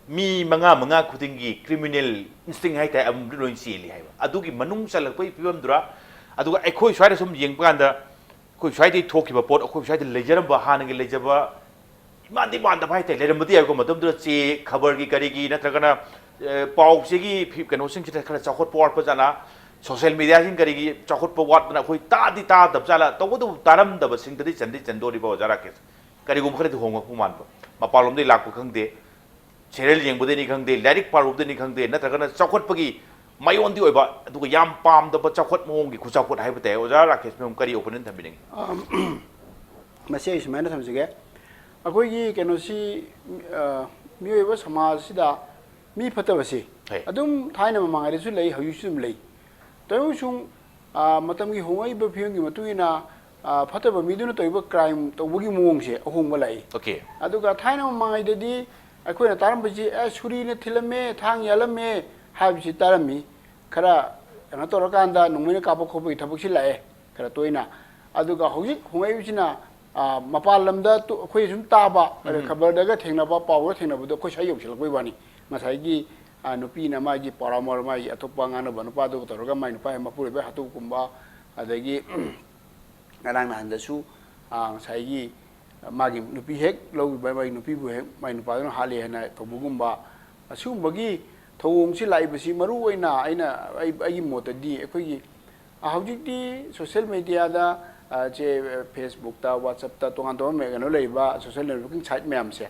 ꯃꯤ ꯃꯉꯥ, ꯃꯉꯥ ꯈꯨꯗꯤꯡꯒꯤ criminal instinct ꯍꯥꯏꯇꯥꯔꯦ, ꯑꯃꯨꯛ ꯂꯣꯏ ꯆꯦꯜꯂꯤ ꯍꯥꯏꯕ꯫ ꯑꯗꯨꯒꯤ ꯃꯅꯨꯡ ꯆꯜꯂꯛꯄꯒꯤ ꯐꯤꯕꯝꯗꯨꯔ? ꯑꯗꯨꯒ ꯑꯩꯈꯣꯏ ꯁ꯭ꯋꯥꯏꯗ ꯁꯨꯝ ꯌꯦꯡꯕ ꯀꯥꯟꯗ, ꯑꯩꯈꯣꯏ ꯁ꯭ꯋꯥꯏꯗꯩ ꯊꯣꯛꯈꯤꯕ ꯄꯣꯠ, ꯑꯩꯈꯣꯏ ꯁ꯭ꯋꯥꯏꯗ ꯂꯩꯖꯔꯝꯕ, ꯍꯥꯟꯅꯒꯤ ꯂꯩꯖꯕ, ꯏꯃꯥꯟꯗꯤ ꯃꯥꯟꯗꯕ ꯍꯥꯏꯇꯥꯔꯦ, ꯂꯩꯔꯝꯕꯗꯤ ꯌꯥꯏꯀꯣ, ꯃꯇꯝꯗꯨꯗ ꯆꯦ, ꯈꯕꯔꯒꯤ ꯀꯔꯤꯒꯤ, ꯅꯠꯇ꯭ꯔꯒꯅ, ꯑꯦ, ꯄꯥꯎ ꯆꯦꯒꯤ ꯐꯤ-, ꯀꯩꯅꯣꯁꯤꯡꯁꯤꯗ ꯈꯔ ꯆꯥꯎꯈꯠꯄ ꯋꯥꯠꯄ ꯖꯥꯠꯂꯥ, social media ꯁꯤꯡ ꯀꯔꯤꯒꯤ ꯆꯥꯎꯈꯠꯄ ꯋꯥꯠꯄꯅ ꯑꯩꯈꯣꯏ ꯇꯥꯗꯤ ꯇꯥꯗꯕ ꯖꯥꯠꯂꯥ, ꯇꯧꯕꯇꯕꯨ ꯇꯥꯔꯝꯗꯕꯁꯤꯡꯗꯗꯤ ꯆꯟꯗꯤ ꯆꯟꯗꯣꯔꯤꯕ, ꯑꯣꯖꯥ ꯔꯥꯀꯦꯁ꯫ ꯀꯔꯤꯒꯨꯝꯕ ꯈꯔꯗꯤ ꯍꯣꯡꯉꯛꯄ ꯃꯥꯟꯕ꯫ ꯃꯄꯥꯟꯂꯣꯝꯗꯒꯤ ꯂꯥꯛꯄ ꯈꯪꯗꯦ, serial ꯌꯦꯡꯕꯗꯩꯅꯤ ꯈꯪꯗꯦ, ꯂꯥꯏꯔꯤꯛ ꯄꯥꯔꯨꯕꯗꯩꯅꯤ ꯈꯪꯗꯦ, ꯅꯠꯇ꯭ꯔꯒꯅ ꯆꯥꯎꯈꯠꯄꯒꯤ ꯃꯥꯏꯑꯣꯟꯗꯤ ꯑꯣꯏꯕ, ꯑꯗꯨꯒ ꯌꯥꯝ ꯄꯥꯝꯗꯕ ꯆꯥꯎꯈꯠ ꯃꯑꯣꯡꯒꯤ ꯈꯨꯆꯥꯎꯈꯠ ꯍꯥꯏꯕ ꯇꯥꯏ꯫ ꯑꯣꯖꯥ ꯔꯥꯀꯦꯁ ꯃꯦꯝ, ꯀꯔꯤ opinion ꯊꯝꯕꯤꯅꯤꯡꯉꯤ? ꯑꯝ, ꯃꯁꯤ ꯑꯩ ꯁꯨꯃꯥꯏꯅ ꯊꯝꯖꯒꯦ꯫ ꯑꯩꯈꯣꯏꯒꯤ ꯀꯩꯅꯣꯁꯤ, ꯑ, ꯃꯤꯑꯣꯏꯕ ꯁꯃꯥꯖꯁꯤꯗ ꯃꯤ ꯐꯠꯇꯕꯁꯤ ꯍꯣꯏ꯫ ꯑꯗꯨꯝ ꯊꯥꯏꯅ ꯃꯃꯥꯡꯉꯩꯗꯁꯨ ꯂꯩ, ꯍꯧꯖꯤꯛꯁꯨ ꯑꯗꯨꯝ ꯂꯩ꯫ ꯇꯧꯏꯒꯨꯝꯕꯁꯨꯡ, ꯑ, ꯃꯇꯝꯒꯤ ꯍꯣꯡꯂꯛꯏꯕ ꯐꯤꯕꯝꯒꯤ ꯃꯇꯨꯡ ꯏꯟꯅ, ꯑ, ꯐꯠꯇꯕ ꯃꯤꯗꯨꯅ ꯇꯧꯔꯤꯕ crime ꯇꯧꯕꯒꯤ ꯃꯑꯣꯡꯁꯦ ꯑꯍꯣꯡꯕ ꯂꯥꯛꯏ꯫ Okay꯫ ꯑꯗꯨꯒ ꯊꯥꯏꯅ ꯃꯃꯥꯡꯉꯩꯗꯗꯤ ꯑꯩꯈꯣꯏꯅ ꯇꯥꯔꯝꯕꯁꯤ, "ꯑꯦ, ꯁꯨꯔꯤꯅ ꯊꯤꯜꯂꯝꯃꯦ, ꯊꯥꯡ ꯌꯥꯜꯂꯝꯃꯦ" ꯍꯥꯏꯕꯁꯤ ꯇꯥꯔꯝꯃꯤ꯫ ꯈꯔ ꯀꯩꯅꯣ ꯇꯧꯔꯀꯥꯟꯗ, ꯅꯣꯡꯃꯩꯅ ꯀꯥꯞꯄ ꯈꯣꯠꯄꯒꯤ ꯊꯕꯛꯁꯤ ꯂꯥꯛꯑꯦ ꯈꯔ ꯇꯣꯏꯅ꯫ ꯑꯗꯨꯒ ꯍꯧꯖꯤꯛ ꯍꯣꯡꯂꯛꯏꯕꯁꯤꯅ, ꯑ, ꯃꯄꯥꯟ ꯂꯝꯗ ꯇꯨ-, ꯑꯩꯈꯣꯏ ꯁꯨꯝ ꯇꯥꯕ, ꯎꯝ꯫ ꯈꯕꯔꯗꯒ ꯊꯦꯡꯅꯕ, ꯄꯥꯎꯗ ꯊꯦꯡꯅꯕꯗꯣ ꯑꯩꯈꯣꯏ ꯁ꯭ꯋꯥꯏ ꯌꯧꯁꯤꯜꯂꯛꯄꯩ ꯋꯥꯅꯤ꯫ ꯉꯁꯥꯏꯒꯤ, ꯑ, ꯅꯨꯄꯤꯅ ꯃꯥꯒꯤ ꯄꯥꯎꯔꯥꯃꯣꯔ, ꯃꯥꯒꯤ ꯑꯇꯣꯞꯄ ꯉꯥꯡꯅꯕ ꯅꯨꯄꯥꯗꯨꯒ ꯇꯧꯔꯒ ꯃꯥꯏ ꯅꯨꯄꯥ ꯃꯄꯨꯔꯣꯏꯕ ꯍꯥꯠꯇꯣꯛꯄꯒꯨꯝꯕ, ꯑꯗꯒꯤ ꯉꯔꯥꯡ ꯅꯍꯥꯟꯗꯁꯨ, ꯑ, ꯉꯁꯥꯏꯒꯤ ꯃꯥꯒꯤ ꯅꯨꯄꯤ ꯍꯦꯛ ꯂꯧꯈꯤꯕ, ꯃꯥꯒꯤ ꯅꯨꯄꯤꯕꯨ ꯍꯦꯛ ꯃꯥꯒꯤ ꯅꯨꯄꯥꯗꯨꯅ ꯍꯥꯠꯂꯦ ꯍꯥꯏꯅ ꯇꯧꯕꯒꯨꯝꯕ, ꯑꯁꯤꯒꯨꯝꯕꯒꯤ ꯊꯧꯑꯣꯡꯁꯤ ꯂꯥꯛꯏꯕꯁꯤ ꯃꯔꯨ ꯑꯣꯏꯅ ꯑꯩꯅ, ꯑꯩ, ꯑꯩꯒꯤ ꯃꯣꯠꯇꯗꯤ ꯑꯩꯈꯣꯏꯒꯤ, ꯑ, ꯍꯧꯖꯤꯛꯇꯤ social media ꯗ, ꯑ, ꯆꯦ, Facebook ꯇ, WhatsApp ꯇ, ꯇꯣꯉꯥꯟ ꯇꯣꯉꯥꯟꯕ ꯀꯩꯅꯣ ꯂꯩꯔꯤꯕ social networking site ꯃꯌꯥꯝꯁꯦ,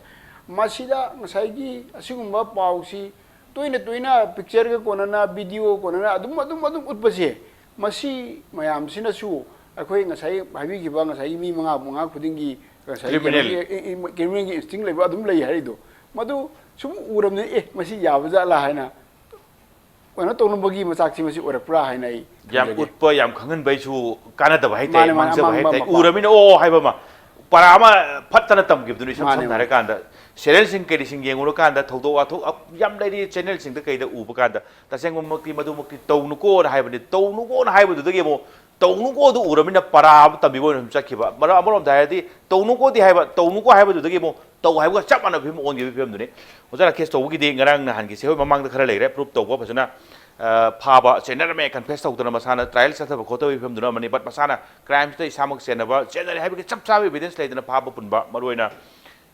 ꯃꯁꯤꯗ ꯉꯁꯥꯏꯒꯤ ꯑꯁꯤꯒꯨꯝꯕ ꯄꯥꯎꯁꯤ ꯇꯣꯏꯅ ꯇꯣꯏꯅ picture ꯒ ꯀꯣꯟꯅꯅ, video ꯀꯣꯟꯅꯅ ꯑꯗꯨꯝ, ꯑꯗꯨꯝ, ꯑꯗꯨꯝ ꯎꯠꯄꯁꯦ, ꯃꯁꯤ ꯃꯌꯥꯝꯁꯤꯅꯁꯨ ꯑꯩꯈꯣꯏ ꯉꯁꯥꯏ ꯍꯥꯏꯕꯤꯈꯤꯕ, ꯉꯁꯥꯏꯒꯤ ꯃꯤ ꯃꯉꯥ, ꯃꯉꯥ ꯈꯨꯗꯤꯡꯒꯤ ꯉꯁꯥꯏꯒꯤ criminal꯫ ꯀꯩꯅꯣꯒꯤ, ꯏ-, ꯏ-, criminal ꯒꯤ instinct ꯂꯩꯕ ꯑꯗꯨꯝ ꯂꯩ ꯍꯥꯏꯔꯤꯗꯣ, ꯃꯗꯨ ꯁꯨꯝ ꯎꯔꯕꯅꯤꯅ, "ꯑꯦ, ꯃꯁꯤ ꯌꯥꯕ ꯖꯥꯠꯂꯥ?" ꯍꯥꯏꯅ ꯀꯩꯅꯣ ꯇꯧꯅꯕꯒꯤ ꯃꯆꯥꯛꯁꯤ ꯃꯁꯤ ꯑꯣꯏꯔꯛꯄ꯭ꯔꯥ ꯍꯥꯏꯅ ꯑꯩ ꯌꯥꯝ ꯊꯝꯖꯒꯦ꯫ ꯎꯠꯄ, ꯌꯥꯝ ꯈꯪꯍꯟꯕ ꯑꯩꯁꯨ ꯀꯥꯟꯅꯗꯕ ꯍꯥꯏꯇꯥꯔꯦ꯫ ꯃꯥꯅꯦ, ꯃꯥꯅꯦ, ꯃꯥꯡꯖꯕ ꯑꯃꯥꯡꯕ ꯍꯥꯏꯇꯥꯔꯦ꯫ ꯃꯄꯥ꯫ ꯎꯔꯃꯤꯅ ꯑꯣ ꯍꯥꯏꯕ ꯑꯃ, ꯄꯔꯥ ꯑꯃ ꯐꯠꯇꯅ ꯇꯝꯈꯤꯕꯗꯨꯅ ꯏꯁꯝ ꯃꯥꯅꯦ, ꯁꯝꯅ ꯃꯥꯅꯦ꯫ ꯍꯥꯏꯔꯀꯥꯟꯗ, ꯆꯦꯅꯦꯜꯁꯤꯡ ꯀꯩꯁꯤꯡ ꯌꯦꯡꯉꯨꯔꯀꯥꯟꯗ ꯊꯧꯗꯣꯛ ꯋꯥꯊꯣꯛ ꯑ-, ꯌꯥꯝ ꯂꯩꯔꯤ꯫ ꯆꯦꯅꯦꯜꯁꯤꯡꯗ ꯀꯩꯗ ꯎꯕ ꯀꯥꯟꯗ ꯇꯁꯦꯡꯕꯃꯛꯇꯤ ꯃꯗꯨꯃꯛꯇꯤ ꯇꯧꯅꯨꯀꯣꯅ ꯍꯥꯏꯕꯅꯤ꯫ ꯇꯧꯅꯨꯀꯣꯅ ꯍꯥꯏꯕꯗꯨꯗꯒꯤ ꯑꯃꯨꯛ ꯇꯧꯅꯨꯀꯣꯗꯨ ꯎꯔꯃꯤꯅ ꯄꯔꯥ ꯑꯃ ꯇꯝꯕꯤꯕ ꯑꯣꯏꯅ ꯁꯨꯝ ꯆꯠꯈꯤꯕ꯫ ꯃꯔꯝ ꯑꯃꯔꯣꯝꯗ ꯍꯥꯏꯔꯗꯤ ꯇꯧꯅꯨꯀꯣꯗꯤ ꯍꯥꯏꯕ, ꯇꯧꯅꯨꯀꯣ ꯍꯥꯏꯕꯗꯨꯗꯒꯤ ꯑꯃꯨꯛ ꯇꯧ ꯍꯥꯏꯕꯒ ꯆꯞ ꯃꯥꯟꯅꯕ ꯐꯤꯕꯝ ꯑꯣꯟꯈꯤꯕꯒꯤ ꯐꯤꯕꯝꯗꯨꯅꯤ꯫ ꯑꯣꯖꯥ ꯔꯥꯀꯦꯁ ꯇꯧꯕꯒꯤꯗꯤ ꯉꯔꯥꯡ ꯅꯍꯥꯟꯒꯤꯁꯦ ꯍꯣꯏ ꯃꯃꯥꯡꯗ ꯈꯔ ꯂꯩꯈ꯭ꯔꯦ, ꯄ꯭ꯔꯨꯞ ꯇꯧꯕ ꯐꯖꯅ, ꯑ, ꯐꯥꯕ, ꯆꯦꯟꯅꯔꯝꯃꯦ, ꯀꯟꯐꯦꯁ ꯇꯧꯗꯅ ꯃꯁꯥꯅ ꯇ꯭ꯔꯥꯏꯌꯦꯜ ꯆꯠꯊꯕ ꯈꯣꯠꯊꯕꯒꯤ ꯐꯤꯕꯝꯗꯨꯅ ꯑꯃꯅꯤ꯫ ꯕꯠ ꯃꯁꯥꯅ ꯀ꯭ꯔꯥꯏꯝꯁꯤꯗ ꯏꯁꯥꯃꯛ ꯆꯦꯟꯅꯕ, ꯆꯦꯟꯅꯔꯦ ꯍꯥꯏꯕꯒꯤ ꯆꯞ ꯆꯥꯕ ꯏꯕꯤꯗꯦꯟꯁ ꯂꯩꯗꯅ ꯐꯥꯕ ꯄꯨꯟꯕ, ꯃꯔꯨꯑꯣꯏꯅ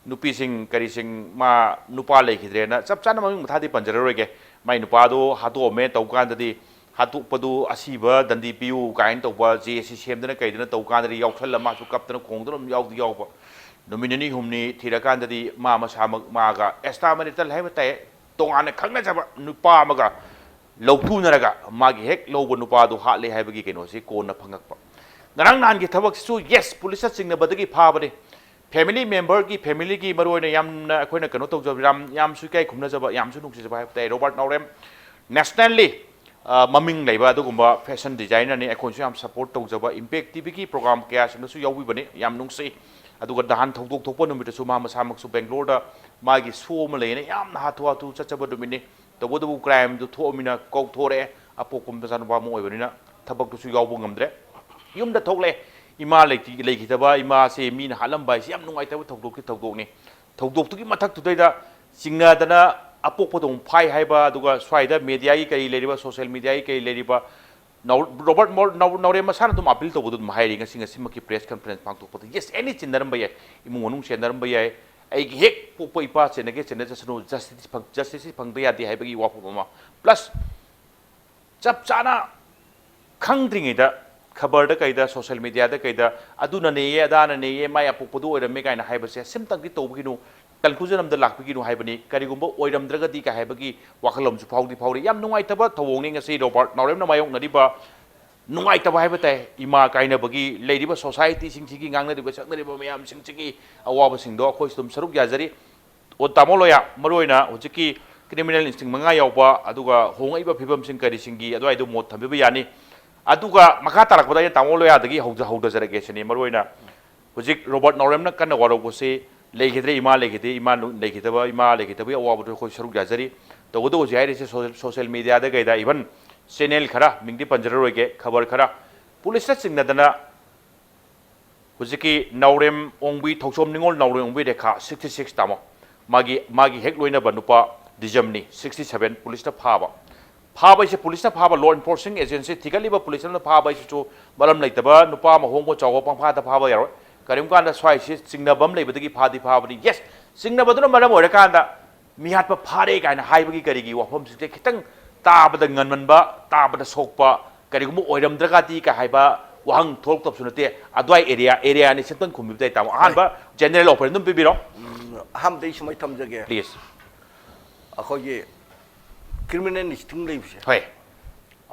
ꯅꯨꯄꯤꯁꯤꯡ ꯀꯔꯤꯁꯤꯡ, ꯃꯥ ꯅꯨꯄꯥ ꯂꯩꯈꯤꯗ꯭ꯔꯦꯅ ꯆꯞ ꯆꯥꯅ ꯃꯃꯤꯡ ꯃꯊꯥꯗꯤ ꯄꯟꯖꯔꯔꯣꯏꯒꯦ꯫ ꯃꯥꯏ ꯅꯨꯄꯥꯗꯣ ꯍꯥꯠꯇꯣꯛꯑꯝꯃꯦ ꯇꯧ ꯀꯥꯟꯗꯗꯤ, ꯍꯥꯠꯇꯣꯛꯄꯗꯨ ꯑꯁꯤꯕ ꯗꯟꯗꯤ ꯄꯤꯌꯨ ꯀꯥꯏꯅ ꯇꯧꯕ, ꯖꯦ ꯁꯤ ꯁꯦꯝꯗꯅ ꯀꯩꯗꯅ ꯇꯧ ꯀꯥꯟꯗꯗꯤ ꯌꯥꯎꯁꯜꯂ ꯃꯥꯁꯨ ꯀꯞꯇꯅ ꯈꯣꯡꯗꯅ ꯑꯗꯨꯝ ꯌꯥꯎꯗꯤ ꯌꯥꯎꯕ꯫ ꯅꯨꯃꯤꯠ ꯅꯤꯅꯤ ꯍꯨꯝꯅꯤ ꯊꯤꯔꯀꯥꯟꯗꯗꯤ ꯃꯥ ꯃꯁꯥꯃꯛ ꯃꯥꯒ ꯑꯦꯁꯇꯥ ꯃꯦꯔꯤꯇꯜ ꯍꯥꯏꯕ ꯇꯥꯏ, ꯇꯣꯉꯥꯟꯅ ꯈꯪꯅꯖꯕ ꯅꯨꯄꯥ ꯑꯃꯒ ꯂꯧꯊꯨꯅꯔꯒ ꯃꯥꯒꯤ ꯍꯦꯛ ꯂꯧꯕ ꯅꯨꯄꯥꯗꯨ ꯍꯥꯠꯂꯦ ꯍꯥꯏꯕꯒꯤ ꯀꯩꯅꯣꯁꯤ ꯀꯣꯟꯅ ꯐꯪꯉꯛꯄ꯫ ꯉꯔꯥꯡ ꯅꯍꯥꯟꯒꯤ ꯊꯕꯛꯁꯤꯁꯨ, ꯌꯦꯁ, ꯄꯨꯂꯤꯁꯇ ꯆꯤꯡꯅꯕꯗꯒꯤ ꯐꯥꯕꯅꯤ꯫ ꯐꯦꯃꯤꯂꯤ ꯃꯦꯝꯕꯔꯒꯤ, ꯐꯦꯃꯤꯂꯤꯒꯤ ꯃꯔꯨꯑꯣꯏꯅ ꯌꯥꯝꯅ ꯑꯩꯈꯣꯏꯅ ꯀꯩꯅꯣ ꯇꯧꯖꯕ, ꯌꯥꯝ, ꯌꯥꯝꯁꯨ ꯏꯀꯥꯏ ꯈꯨꯝꯅꯖꯕ, ꯌꯥꯝꯁꯨ ꯅꯨꯡꯁꯤꯖꯕ ꯍꯥꯏꯕ ꯇꯥꯏ, ꯔꯣꯕꯥꯔꯠ ꯅꯥꯎꯔꯦꯝ, ꯅꯦꯁꯅꯦꯜꯂꯤ, ꯑ, ꯃꯃꯤꯡ ꯂꯩꯕ ꯑꯗꯨꯒꯨꯝꯕ ꯐꯦꯁꯟ ꯗꯤꯖꯥꯏꯅꯔꯅꯤ꯫ ꯑꯩꯈꯣꯏꯅꯁꯨ ꯌꯥꯝ ꯁꯄꯣꯔꯠ ꯇꯧꯖꯕ, ꯏꯝꯄꯦꯛ ꯇꯤꯚꯤꯒꯤ ꯄ꯭ꯔꯣꯒ꯭ꯔꯥꯝ ꯀꯌꯥꯁꯤꯡꯗꯁꯨ ꯌꯥꯎꯕꯤꯕꯅꯤ, ꯌꯥꯝ ꯅꯨꯡꯁꯤ꯫ ꯑꯗꯨꯒ ꯅꯍꯥꯟ ꯊꯧꯗꯣꯛ ꯊꯣꯛꯄ ꯅꯨꯃꯤꯠꯇꯁꯨ ꯃꯥ ꯃꯁꯥꯃꯛꯁꯨ ꯕꯦꯡꯒ꯭ꯂꯣꯔꯗ ꯃꯥꯒꯤ ꯁꯣ ꯑꯃ ꯂꯩꯌꯦꯅ ꯌꯥꯝꯅ ꯍꯥꯊꯨ ꯍꯥꯊꯨ ꯆꯠꯆꯕ ꯅꯨꯃꯤꯠꯅꯤ꯫ ꯇꯧꯕꯇꯕꯨ ꯀ꯭ꯔꯥꯏꯝꯗꯨ ꯊꯣꯛꯑꯃꯤꯅ ꯀꯧꯊꯣꯔꯛꯑꯦ, ꯑꯄꯣꯛꯄ ꯃꯆꯥꯅꯨꯄꯥ ꯑꯃ ꯑꯣꯏꯕꯅꯤꯅ ꯊꯕꯛꯇꯨꯁꯨ ꯌꯥꯎꯕ ꯉꯝꯗ꯭ꯔꯦ꯫ ꯌꯨꯝꯗ ꯊꯣꯛꯂꯦ, ꯏꯃꯥ ꯂꯩꯇꯤ-, ꯂꯩꯈꯤꯗꯕ ꯏꯃꯥꯁꯦ ꯃꯤꯅ ꯍꯥꯠꯂꯝꯕ ꯍꯥꯏꯁꯤ ꯌꯥꯝ ꯅꯨꯡꯉꯥꯏꯇꯕ ꯊꯧꯗꯣꯛꯀꯤ ꯊꯧꯗꯣꯛꯅꯤ꯫ ꯊꯧꯗꯣꯛꯇꯨꯒꯤ ꯃꯊꯛꯇꯨꯗꯩꯗ ꯆꯤꯡꯅꯗꯅ ꯑꯄꯣꯛꯄꯗ ꯑꯃꯨꯛ ꯐꯥꯏ ꯍꯥꯏꯕ, ꯑꯗꯨꯒ ꯁ꯭ꯋꯥꯏꯗ ꯃꯦꯗꯤꯌꯥꯒꯤ ꯀꯔꯤ ꯂꯩꯔꯤꯕ, ꯁꯣꯁꯦꯜ ꯃꯦꯗꯤꯌꯥꯒꯤ ꯀꯔꯤ ꯂꯩꯔꯤꯕ, ꯅꯥꯎ-, ꯔꯣꯕꯥꯔꯠ ꯃꯣꯔ-, ꯅꯥꯎ-, ꯅꯥꯎꯔꯦꯝ ꯃꯁꯥꯅ ꯑꯗꯨꯝ ꯑꯄꯤꯜ ꯇꯧꯕꯗꯣ ꯑꯗꯨꯝ ꯍꯥꯏꯔꯤ꯫ ꯉꯁꯤ, ꯉꯁꯤꯃꯛꯀꯤ ꯄ꯭ꯔꯦꯁ ꯀꯟꯐꯔꯦꯟꯁ ꯄꯥꯡꯊꯣꯛꯄꯗ, ꯌꯦꯁ, ꯑꯦꯅꯤ ꯆꯤꯟꯅꯔꯝꯕ ꯌꯥꯏ, ꯏꯃꯨꯡ ꯃꯅꯨꯡ ꯆꯦꯟꯅꯔꯝꯕ ꯌꯥꯏ, ꯑꯩꯒꯤ ꯍꯦꯛ ꯄꯣꯛꯄ ꯏꯄꯥ ꯆꯦꯟꯅꯒꯦ ꯆꯦꯟꯅꯖꯁꯅꯨ, ꯖꯁꯇꯤꯁ ꯐꯪ-, ꯖꯁꯇꯤꯁꯁꯤ ꯐꯪꯗ ꯌꯥꯗꯦ ꯍꯥꯏꯕꯒꯤ ꯋꯥꯐꯝ ꯑꯃ, ꯄ꯭ꯂꯁ ꯆꯞ ꯆꯥꯅ ꯈꯪꯗ꯭ꯔꯤꯉꯩꯗ ꯈꯕꯔꯗ ꯀꯩꯗ, ꯁꯣꯁꯦꯜ ꯃꯦꯗꯤꯌꯥꯗ ꯀꯩꯗ, "ꯑꯗꯨꯅꯅꯦꯌꯦ, ꯑꯗꯥꯅꯅꯦꯌꯦ, ꯃꯥꯏ ꯑꯄꯣꯛꯄꯗꯨ ꯑꯣꯏꯔꯝꯃꯦ" ꯀꯥꯏꯅ ꯍꯥꯏꯕꯁꯦ ꯁꯤꯝꯇꯪꯗꯤ ꯇꯧꯕꯤꯒꯅꯨ꯫ ꯀꯟꯀ꯭ꯂꯨꯖꯟ ꯑꯝꯗ ꯂꯥꯛꯄꯤꯒꯅꯨ ꯍꯥꯏꯕꯅꯤ꯫ ꯀꯔꯤꯒꯨꯝꯕ ꯑꯣꯏꯔꯝꯗ꯭ꯔꯒꯗꯤ ꯀꯥꯏ ꯍꯥꯏꯕꯒꯤ ꯋꯥꯈꯜꯂꯣꯟꯁꯨ ꯐꯥꯎꯗꯤ ꯐꯥꯎꯔꯤ꯫ ꯌꯥꯝ ꯅꯨꯡꯉꯥꯏꯇꯕ ꯊꯧꯑꯣꯡꯅꯤ ꯉꯁꯤ ꯔꯣꯕꯥꯔꯠ ꯅꯥꯎꯔꯦꯝꯅ ꯃꯥꯌꯣꯛꯅꯔꯤꯕ ꯅꯨꯡꯉꯥꯏꯇꯕ ꯍꯥꯏꯕ ꯇꯥꯏ꯫ ꯏꯃꯥ ꯀꯥꯏꯅꯕꯒꯤ ꯂꯩꯔꯤꯕ ꯁꯣꯁꯥꯏꯇꯤꯁꯤꯡꯁꯤꯒꯤ ꯉꯥꯡꯅꯔꯤꯕ ꯁꯛꯅꯔꯤꯕ ꯃꯌꯥꯝꯁꯤꯡꯁꯤꯒꯤ ꯑꯋꯥꯕꯁꯤꯡꯗꯣ ꯑꯩꯈꯣꯏꯁꯨ ꯑꯗꯨꯝ ꯁꯔꯨꯛ ꯌꯥꯖꯔꯤ꯫ ꯑꯣ, ꯇꯥꯃꯣ ꯂꯣꯌꯥ, ꯃꯔꯨꯑꯣꯏꯅ ꯍꯧꯖꯤꯛꯀꯤ ꯀ꯭ꯔꯤꯃꯤꯅꯦꯜ ꯏꯟꯁꯇꯤꯡ ꯃꯉꯥ ꯌꯥꯎꯕ, ꯑꯗꯨꯒ ꯍꯣꯡꯉꯛꯏꯕ ꯐꯤꯕꯝꯁꯤꯡ ꯀꯔꯤꯁꯤꯡꯒꯤ ꯑꯗꯨꯋꯥꯏꯗꯨ ꯃꯣꯠ ꯊꯝꯕꯤꯕ ꯌꯥꯅꯤ꯫ ꯑꯗꯨꯒ ꯃꯈꯥ ꯇꯥꯔꯛꯄꯗ ꯑꯩꯅ ꯇꯥꯃꯣ ꯂꯣꯌꯥꯗꯒꯤ ꯍꯧꯖ-, ꯍꯧꯗꯖꯔꯛꯀꯦ ꯁꯤꯅꯤ꯫ ꯃꯔꯨꯑꯣꯏꯅ ꯍꯧꯖꯤꯛ ꯔꯣꯕꯥꯔꯠ ꯅꯥꯎꯔꯦꯝꯅ ꯀꯟꯅ ꯋꯥꯔꯧꯕꯁꯤ ꯂꯩꯈꯤꯗ꯭ꯔꯦ, ꯏꯃꯥ ꯂꯩꯈꯤꯗꯦ, ꯏꯃꯥ ꯂꯩꯈꯤꯗꯕ, ꯏꯃꯥ ꯂꯩꯈꯤꯗꯕꯒꯤ ꯑꯋꯥꯕꯗꯨ ꯑꯩꯈꯣꯏ ꯁꯔꯨꯛ ꯌꯥꯖꯔꯤ꯫ ꯇꯧꯕꯇꯕꯨ ꯍꯧꯖꯤꯛ ꯍꯥꯏꯔꯤꯁꯦ ꯁꯣ-, ꯁꯣꯁꯦꯜ ꯃꯦꯗꯤꯌꯥꯗ ꯀꯩꯗ, ꯏꯚꯟ ꯆꯦꯅꯦꯜ ꯈꯔ, ꯃꯤꯡꯗꯤ ꯄꯟꯖꯔꯔꯣꯏꯒꯦ, ꯈꯕꯔ ꯈꯔ ꯄꯨꯂꯤꯁꯇ ꯆꯤꯡꯅꯗꯅ ꯍꯧꯖꯤꯛꯀꯤ ꯅꯥꯎꯔꯦꯝ ꯑꯣꯡꯕꯤ, ꯊꯧꯆꯣꯝ ꯅꯤꯉꯣꯜ ꯅꯥꯎꯔꯦꯝ ꯑꯣꯡꯕꯤ ꯔꯦꯈꯥ sixty six ꯇꯥꯃꯣ, ꯃꯥꯒꯤ, ꯃꯥꯒꯤ ꯍꯦꯛ ꯂꯣꯏꯅꯕ ꯅꯨꯄꯥ ꯗꯤꯖꯝꯅꯤ, sixty seven, ꯄꯨꯂꯤꯁꯅ ꯐꯥꯕ꯫ ꯐꯥꯕ ꯍꯥꯏꯁꯦ ꯄꯨꯂꯤꯁꯅ ꯐꯥꯕ, law enforcing agency ꯊꯤꯒꯠꯂꯤꯕ ꯄꯨꯂꯤꯁ ꯑꯃꯅ ꯐꯥꯕ ꯍꯥꯏꯁꯤꯁꯨ ꯃꯔꯝ ꯂꯩꯇꯕ ꯅꯨꯄꯥ ꯑꯃ ꯍꯣꯡꯕ ꯆꯥꯎꯕ ꯄꯪꯐꯥꯗ ꯐꯥꯕ ꯌꯥꯔꯣꯏ꯫ ꯀꯔꯤꯒꯨꯝꯕ ꯀꯥꯟꯗ ꯁ꯭ꯋꯥꯏꯁꯤ ꯆꯤꯡꯅꯕ ꯑꯃ ꯂꯩꯕꯗꯒꯤ ꯐꯥꯗꯤ ꯐꯥꯕꯅꯤ꯫ Yes, ꯆꯤꯡꯅꯕꯗꯨꯅ ꯃꯔꯝ ꯑꯣꯏꯔꯀꯥꯟꯗ ꯃꯤꯍꯥꯠꯄ ꯐꯥꯔꯦ ꯀꯥꯏꯅ ꯍꯥꯏꯕꯒꯤ ꯀꯔꯤꯒꯤ ꯋꯥꯐꯝꯁꯤꯡꯁꯦ ꯈꯤꯇꯪ ꯇꯥꯕꯗ ꯉꯟꯃꯟꯕ, ꯇꯥꯕꯗ ꯁꯣꯛꯄ ꯀꯔꯤꯒꯨꯝꯕ ꯑꯣꯏꯔꯝꯗ꯭ꯔꯒꯗꯤ ꯀꯥꯏ ꯍꯥꯏꯕ ꯋꯥꯍꯪ ꯊꯣꯛꯂꯛꯇꯕꯁꯨ ꯅꯠꯇꯦ꯫ ꯑꯗꯨꯋꯥꯏ ꯑꯦꯔꯤꯌꯥ, ꯑꯦꯔꯤꯌꯥꯅꯤ ꯁꯤꯝꯇꯪ ꯈꯨꯝꯕꯤꯕ ꯇꯥꯏ ꯇꯥꯃꯣ꯫ ꯑꯍꯥꯟꯕ ꯖꯦꯅꯔꯦꯜ ꯑꯣꯄꯤꯅꯤꯌꯟ ꯑꯗꯨꯝ ꯄꯤꯕꯤꯔꯣ꯫ ꯎꯝ, ꯑꯍꯥꯟꯕꯗ ꯑꯩ ꯁꯨꯃꯥꯏꯅ ꯊꯝꯖꯒꯦ꯫ ꯄ꯭ꯂꯤꯖ꯫ ꯑꯩꯈꯣꯏꯒꯤ ꯀ꯭ꯔꯤꯃꯤꯅꯦꯜ ꯏꯟꯁꯇꯤꯡ ꯂꯩꯕꯁꯦ ꯍꯣꯏ꯫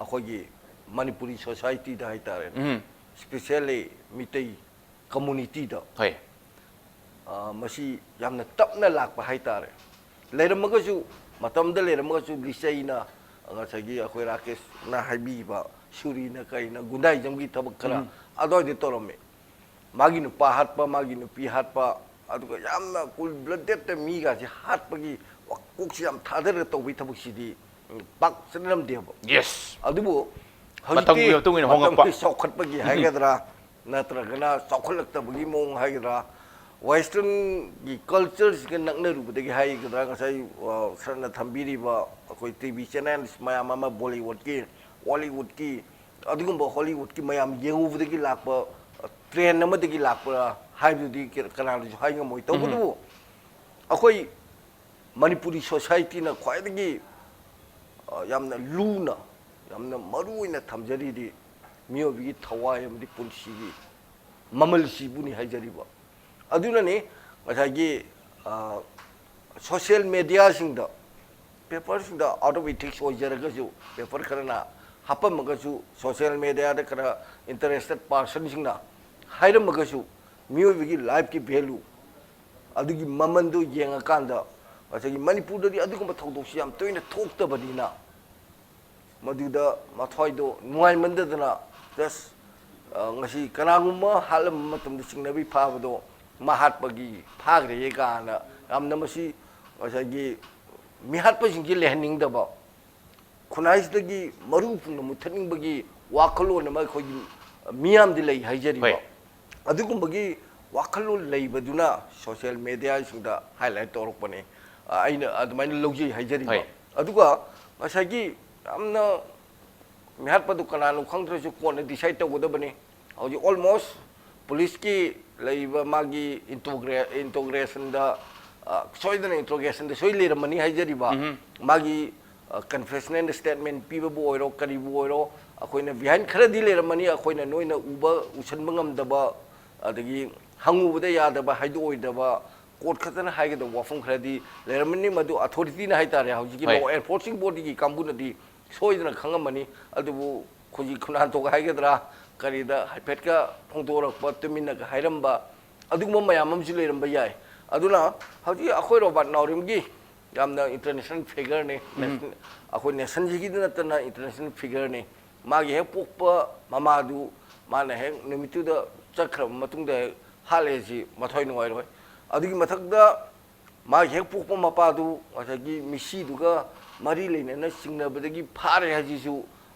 ꯑꯩꯈꯣꯏꯒꯤ ꯃꯅꯤꯄꯨꯔꯤ ꯁꯣꯁꯥꯏꯇꯤꯗ ꯍꯥꯏꯇꯥꯔꯦꯅꯦ, ꯎꯝ꯫ ꯁ꯭ꯄꯤꯁꯦꯜꯂꯤ ꯃꯤꯇꯩ ꯀꯝꯃꯨꯅꯤꯇꯤꯗ ꯍꯣꯏ꯫ ꯑ, ꯃꯁꯤ ꯌꯥꯝꯅ ꯇꯞꯅ ꯂꯥꯛꯄ ꯍꯥꯏꯇꯥꯔꯦ꯫ ꯂꯩꯔꯝꯃꯒꯁꯨ, ꯃꯇꯝꯗ ꯂꯩꯔꯝꯃꯒꯁꯨ ꯂꯤꯆꯩꯅ, ꯉꯁꯥꯏꯒꯤ ꯑꯩꯈꯣꯏ ꯔꯥꯀꯦꯁꯅ ꯍꯥꯏꯕꯤꯈꯤꯕ ꯁꯨꯔꯤꯅ ꯀꯩꯅ ꯒꯨꯟꯗꯥꯏꯖꯝꯒꯤ ꯊꯕꯛ ꯈꯔ ꯎꯝ꯫ ꯑꯗꯨꯋꯥꯏꯗ ꯇꯧꯔꯝꯃꯤ꯫ ꯃꯥꯒꯤ ꯅꯨꯄꯥ ꯍꯥꯠꯄ, ꯃꯥꯒꯤ ꯅꯨꯄꯤ ꯍꯥꯠꯄ, ꯑꯗꯨꯒ ꯌꯥꯝꯅ ꯀꯣꯜ ꯕ꯭ꯂꯗꯦꯠꯇ ꯃꯤꯒꯥꯁꯦ ꯍꯥꯠꯄꯒꯤ ꯀꯣꯛꯁꯤ ꯌꯥꯝ ꯊꯥꯗꯔꯒ ꯇꯧꯕꯒꯤ ꯊꯕꯛꯁꯤꯗꯤ, ꯎꯝ, ꯄꯥꯛ ꯆꯠꯅꯔꯝꯗꯦꯕ꯫ ꯌꯦꯁ꯫ ꯑꯗꯨꯕꯨ ꯍꯧꯖꯤꯛꯇꯤ ꯃꯇꯝꯒꯤ ꯃꯇꯨꯡ ꯏꯟꯅ ꯍꯣꯡꯉꯛꯄ꯫ ꯃꯇꯝꯒꯤ ꯆꯥꯎꯈꯠꯄꯒꯤ ꯍꯥꯏꯒꯗ꯭ꯔꯥ, ꯅꯠꯇ꯭ꯔꯒꯅ ꯆꯥꯎꯈꯠꯂꯛꯇꯕꯒꯤ ꯃꯑꯣꯡ ꯍꯥꯏꯒꯗ꯭ꯔꯥ, ꯋꯦꯁꯇ꯭ꯔꯟꯒꯤ ꯀꯜꯆꯔꯁꯤꯒ ꯅꯛꯅꯔꯨꯕꯗꯒꯤ ꯍꯥꯏꯒꯗ꯭ꯔꯥ, ꯉꯁꯥꯏ, ꯑ, ꯁꯥꯔꯅ ꯊꯝꯕꯤꯔꯤꯕ ꯑꯩꯈꯣꯏ ꯇꯤ ꯚꯤ ꯆꯦꯅꯦꯜꯁ ꯃꯌꯥꯝ ꯑꯃ, ꯕꯣꯂꯤꯋꯨꯗꯀꯤ, ꯍꯣꯂꯤꯋꯨꯗꯀꯤ, ꯑꯗꯨꯒꯨꯝꯕ ꯍꯣꯂꯤꯋꯨꯗꯀꯤ ꯃꯌꯥꯝ ꯌꯦꯡꯉꯨꯕꯗꯒꯤ ꯂꯥꯛꯄ, ꯑ, ꯇ꯭ꯔꯦꯟ ꯑꯃꯗꯒꯤ ꯂꯥꯛꯄ꯭ꯔꯥ ꯍꯥꯏꯕꯗꯨꯗꯤ ꯀ-, ꯀꯅꯥꯅꯁꯨ ꯍꯥꯏ ꯉꯝꯃꯣꯏ꯫ ꯇꯧꯕꯇꯕꯨ ꯑꯩꯈꯣꯏ ꯃꯅꯤꯄꯨꯔꯤ ꯁꯣꯁꯥꯏꯇꯤꯅ ꯈ꯭ꯋꯥꯏꯗꯒꯤ, ꯑ, ꯌꯥꯝꯅ ꯂꯨꯅ, ꯌꯥꯝꯅ ꯃꯔꯨ ꯑꯣꯏꯅ ꯊꯝꯖꯔꯤꯗꯤ ꯃꯤꯑꯣꯏꯕꯒꯤ ꯊꯋꯥꯏ ꯑꯃꯗꯤ ꯄꯨꯟꯁꯤꯒꯤ ꯃꯃꯜꯁꯤꯕꯨꯅꯤ ꯍꯥꯏꯖꯔꯤꯕ꯫ ꯑꯗꯨꯅꯅꯤ ꯉꯁꯥꯏꯒꯤ, ꯑ, ꯁꯣꯁꯤꯌꯦꯜ ꯃꯦꯗꯤꯌꯥꯁꯤꯡꯗ, ꯄꯦꯄꯔꯁꯤꯡꯗ out of ethics ꯑꯣꯏꯖꯔꯒꯁꯨ, ꯄꯦꯄꯔ ꯈꯔꯅ ꯍꯥꯞꯄꯝꯃꯒꯁꯨ, ꯁꯣꯁꯤꯌꯦꯜ ꯃꯦꯗꯤꯌꯥꯗ ꯈꯔ ꯏꯟꯇꯔꯦꯁꯇꯦꯠ ꯄꯥꯔꯁꯟꯁꯤꯡꯅ ꯍꯥꯏꯔꯝꯃꯒꯁꯨ, ꯃꯤꯑꯣꯏꯕꯒꯤ ꯂꯥꯏꯐꯀꯤ ꯚꯦꯂꯨ, ꯑꯗꯨꯒꯤ ꯃꯃꯟꯗꯨ ꯌꯦꯡꯉꯀꯥꯟꯗ ꯉꯁꯥꯏꯒꯤ ꯃꯅꯤꯄꯨꯔꯗꯗꯤ ꯑꯗꯨꯒꯨꯝꯕ ꯊꯧꯗꯣꯛꯁꯤ ꯌꯥꯝ ꯇꯣꯏꯅ ꯊꯣꯛꯇꯕꯅꯤꯅ, ꯃꯗꯨꯗ ꯃꯊ꯭ꯋꯥꯏꯗꯣ ꯅꯨꯡꯉꯥꯏꯃꯟꯗꯗꯅ, just, ꯑ, ꯉꯁꯤ ꯀꯅꯥꯒꯨꯝꯕ ꯍꯥꯠꯂꯝꯕ ꯃꯇꯝꯗ ꯆꯤꯡꯅꯕꯤ ꯐꯥꯕꯗꯣ ꯃꯥ ꯍꯥꯠꯄꯒꯤ ꯐꯥꯈ꯭ꯔꯦ ꯀꯥꯏꯅ ꯌꯥꯝꯅ ꯃꯁꯤ ꯉꯁꯥꯏꯒꯤ ꯃꯤꯍꯥꯠꯄꯁꯤꯡꯁꯤ ꯂꯩꯍꯟꯅꯤꯡꯗꯕ, ꯈꯨꯟꯅꯥꯏꯁꯤꯗꯒꯤ ꯃꯔꯨ ꯄꯨꯡꯅ ꯃꯨꯠꯊꯠꯅꯤꯡꯕꯒꯤ ꯋꯥꯈꯜꯂꯣꯟ ꯑꯃ ꯑꯩꯈꯣꯏꯒꯤ ꯃꯤꯌꯥꯝꯗꯤ ꯂꯩ ꯍꯥꯏꯖꯔꯤꯕ꯫ ꯍꯣꯏ꯫ ꯑꯗꯨꯒꯨꯝꯕꯒꯤ ꯋꯥꯈꯜꯂꯣꯟ ꯂꯩꯕꯗꯨꯅ social mediaꯁꯤꯡꯗ highlight ꯇꯧꯔꯛꯄꯅꯦ꯫ ꯑ, ꯑꯩꯅ ꯑꯗꯨꯃꯥꯏꯅ ꯂꯧꯖꯩ ꯍꯥꯏꯖꯔꯤꯕ꯫ ꯍꯣꯏ꯫ ꯑꯗꯨꯒ ꯉꯁꯥꯏꯒꯤ ꯌꯥꯝꯅ ꯃꯤꯍꯥꯠꯄꯗꯨ ꯀꯅꯥꯅꯣ ꯈꯪꯗ꯭ꯔꯁꯨ ꯀꯣꯟꯅ decide ꯇꯧꯒꯗꯕꯅꯤ꯫ ꯍꯧꯖꯤꯛ almost ꯄꯨꯂꯤꯁꯀꯤ ꯂꯩꯔꯤꯕ ꯃꯥꯒꯤ interroga-, interrogationꯗ, ꯑ, ꯁꯣꯏꯗꯅ interrogationꯗ ꯁꯣꯏ ꯂꯩꯔꯝꯃꯅꯤ ꯍꯥꯏꯖꯔꯤꯕ꯫ ꯎꯝꯍꯨꯝ꯫ ꯃꯥꯒꯤ, ꯑ, confessional statement ꯄꯤꯕꯕꯨ ꯑꯣꯏꯔꯣ, ꯀꯔꯤꯕꯨ ꯑꯣꯏꯔꯣ, ꯑꯩꯈꯣꯏꯅ behind ꯈꯔꯗꯤ ꯂꯩꯔꯝꯃꯅꯤ, ꯑꯩꯈꯣꯏꯅ ꯅꯣꯏꯅ ꯎꯕ, ꯎꯁꯟꯕ ꯉꯝꯗꯕ, ꯑꯗꯒꯤ ꯍꯪꯉꯨꯕꯗ ꯌꯥꯗꯕ, ꯍꯥꯏꯗꯣꯛꯑꯣꯏꯗꯕ, court ꯈꯛꯇꯅ ꯍꯥꯏꯒꯗꯕ ꯋꯥꯐꯝ ꯈꯔꯗꯤ ꯂꯩꯔꯝꯃꯅꯤ꯫ ꯃꯗꯨ authorityꯅ ꯍꯥꯏꯇꯥꯔꯦ, ꯍꯧꯖꯤꯛꯀꯤ ꯍꯣꯏ꯫ Law enforcing bodyꯒꯤ ꯀꯥꯡꯕꯨꯅꯗꯤ ꯁꯣꯏꯗꯅ ꯈꯪꯉꯝꯃꯅꯤ꯫ ꯑꯗꯨꯕꯨ ꯑꯩꯈꯣꯏꯒꯤ ꯈꯨꯟꯅꯥꯟꯊꯣꯛ ꯍꯥꯏꯒꯗ꯭ꯔꯥ, ꯀꯔꯤꯗ ꯍꯥꯏꯐꯦꯠꯀ ꯐꯣꯡꯗꯣꯔꯛꯄ, ꯇꯨꯃꯤꯟꯅꯒ ꯍꯥꯏꯔꯝꯕ, ꯑꯗꯨꯒꯨꯝꯕ ꯃꯌꯥꯝ ꯑꯃꯁꯨ ꯂꯩꯔꯝꯕ ꯌꯥꯏ꯫ ꯑꯗꯨꯅ ꯍꯧꯖꯤꯛ ꯑꯩꯈꯣꯏ ꯔꯣꯕꯥꯔꯠ ꯅꯥꯎꯔꯦꯝꯒꯤ ꯌꯥꯝꯅ international figureꯅꯤ꯫ ꯎꯝ꯫ Nation-, ꯑꯩꯈꯣꯏ nationꯁꯤꯒꯤꯗ ꯅꯠꯇꯅ international figureꯅꯤ꯫ ꯃꯥꯒꯤ ꯍꯦꯛ ꯄꯣꯛꯄ ꯃꯃꯥꯗꯨ ꯃꯥꯅ ꯍꯦꯛ ꯅꯨꯃꯤꯠꯇꯨꯗ ꯆꯠꯈ꯭ꯔꯕ ꯃꯇꯨꯡꯗ ꯍꯦꯛ ꯍꯥꯠꯂꯦ ꯍꯥꯏꯁꯤ ꯃꯊ꯭ꯋꯥꯏ ꯅꯨꯡꯉꯥꯏꯔꯣꯏ꯫ ꯑꯗꯨꯒꯤ ꯃꯊꯛꯇ ꯃꯥꯒꯤ ꯍꯦꯛ ꯄꯣꯛꯄ ꯃꯄꯥꯗꯨ ꯉꯁꯥꯏꯒꯤ ꯃꯤꯁꯤꯗꯨꯒ ꯃꯔꯤ ꯂꯩꯅꯅ ꯆꯤꯡꯅꯕꯗꯒꯤ ꯐꯥꯔꯦ ꯍꯥꯏꯁꯤꯁꯨ,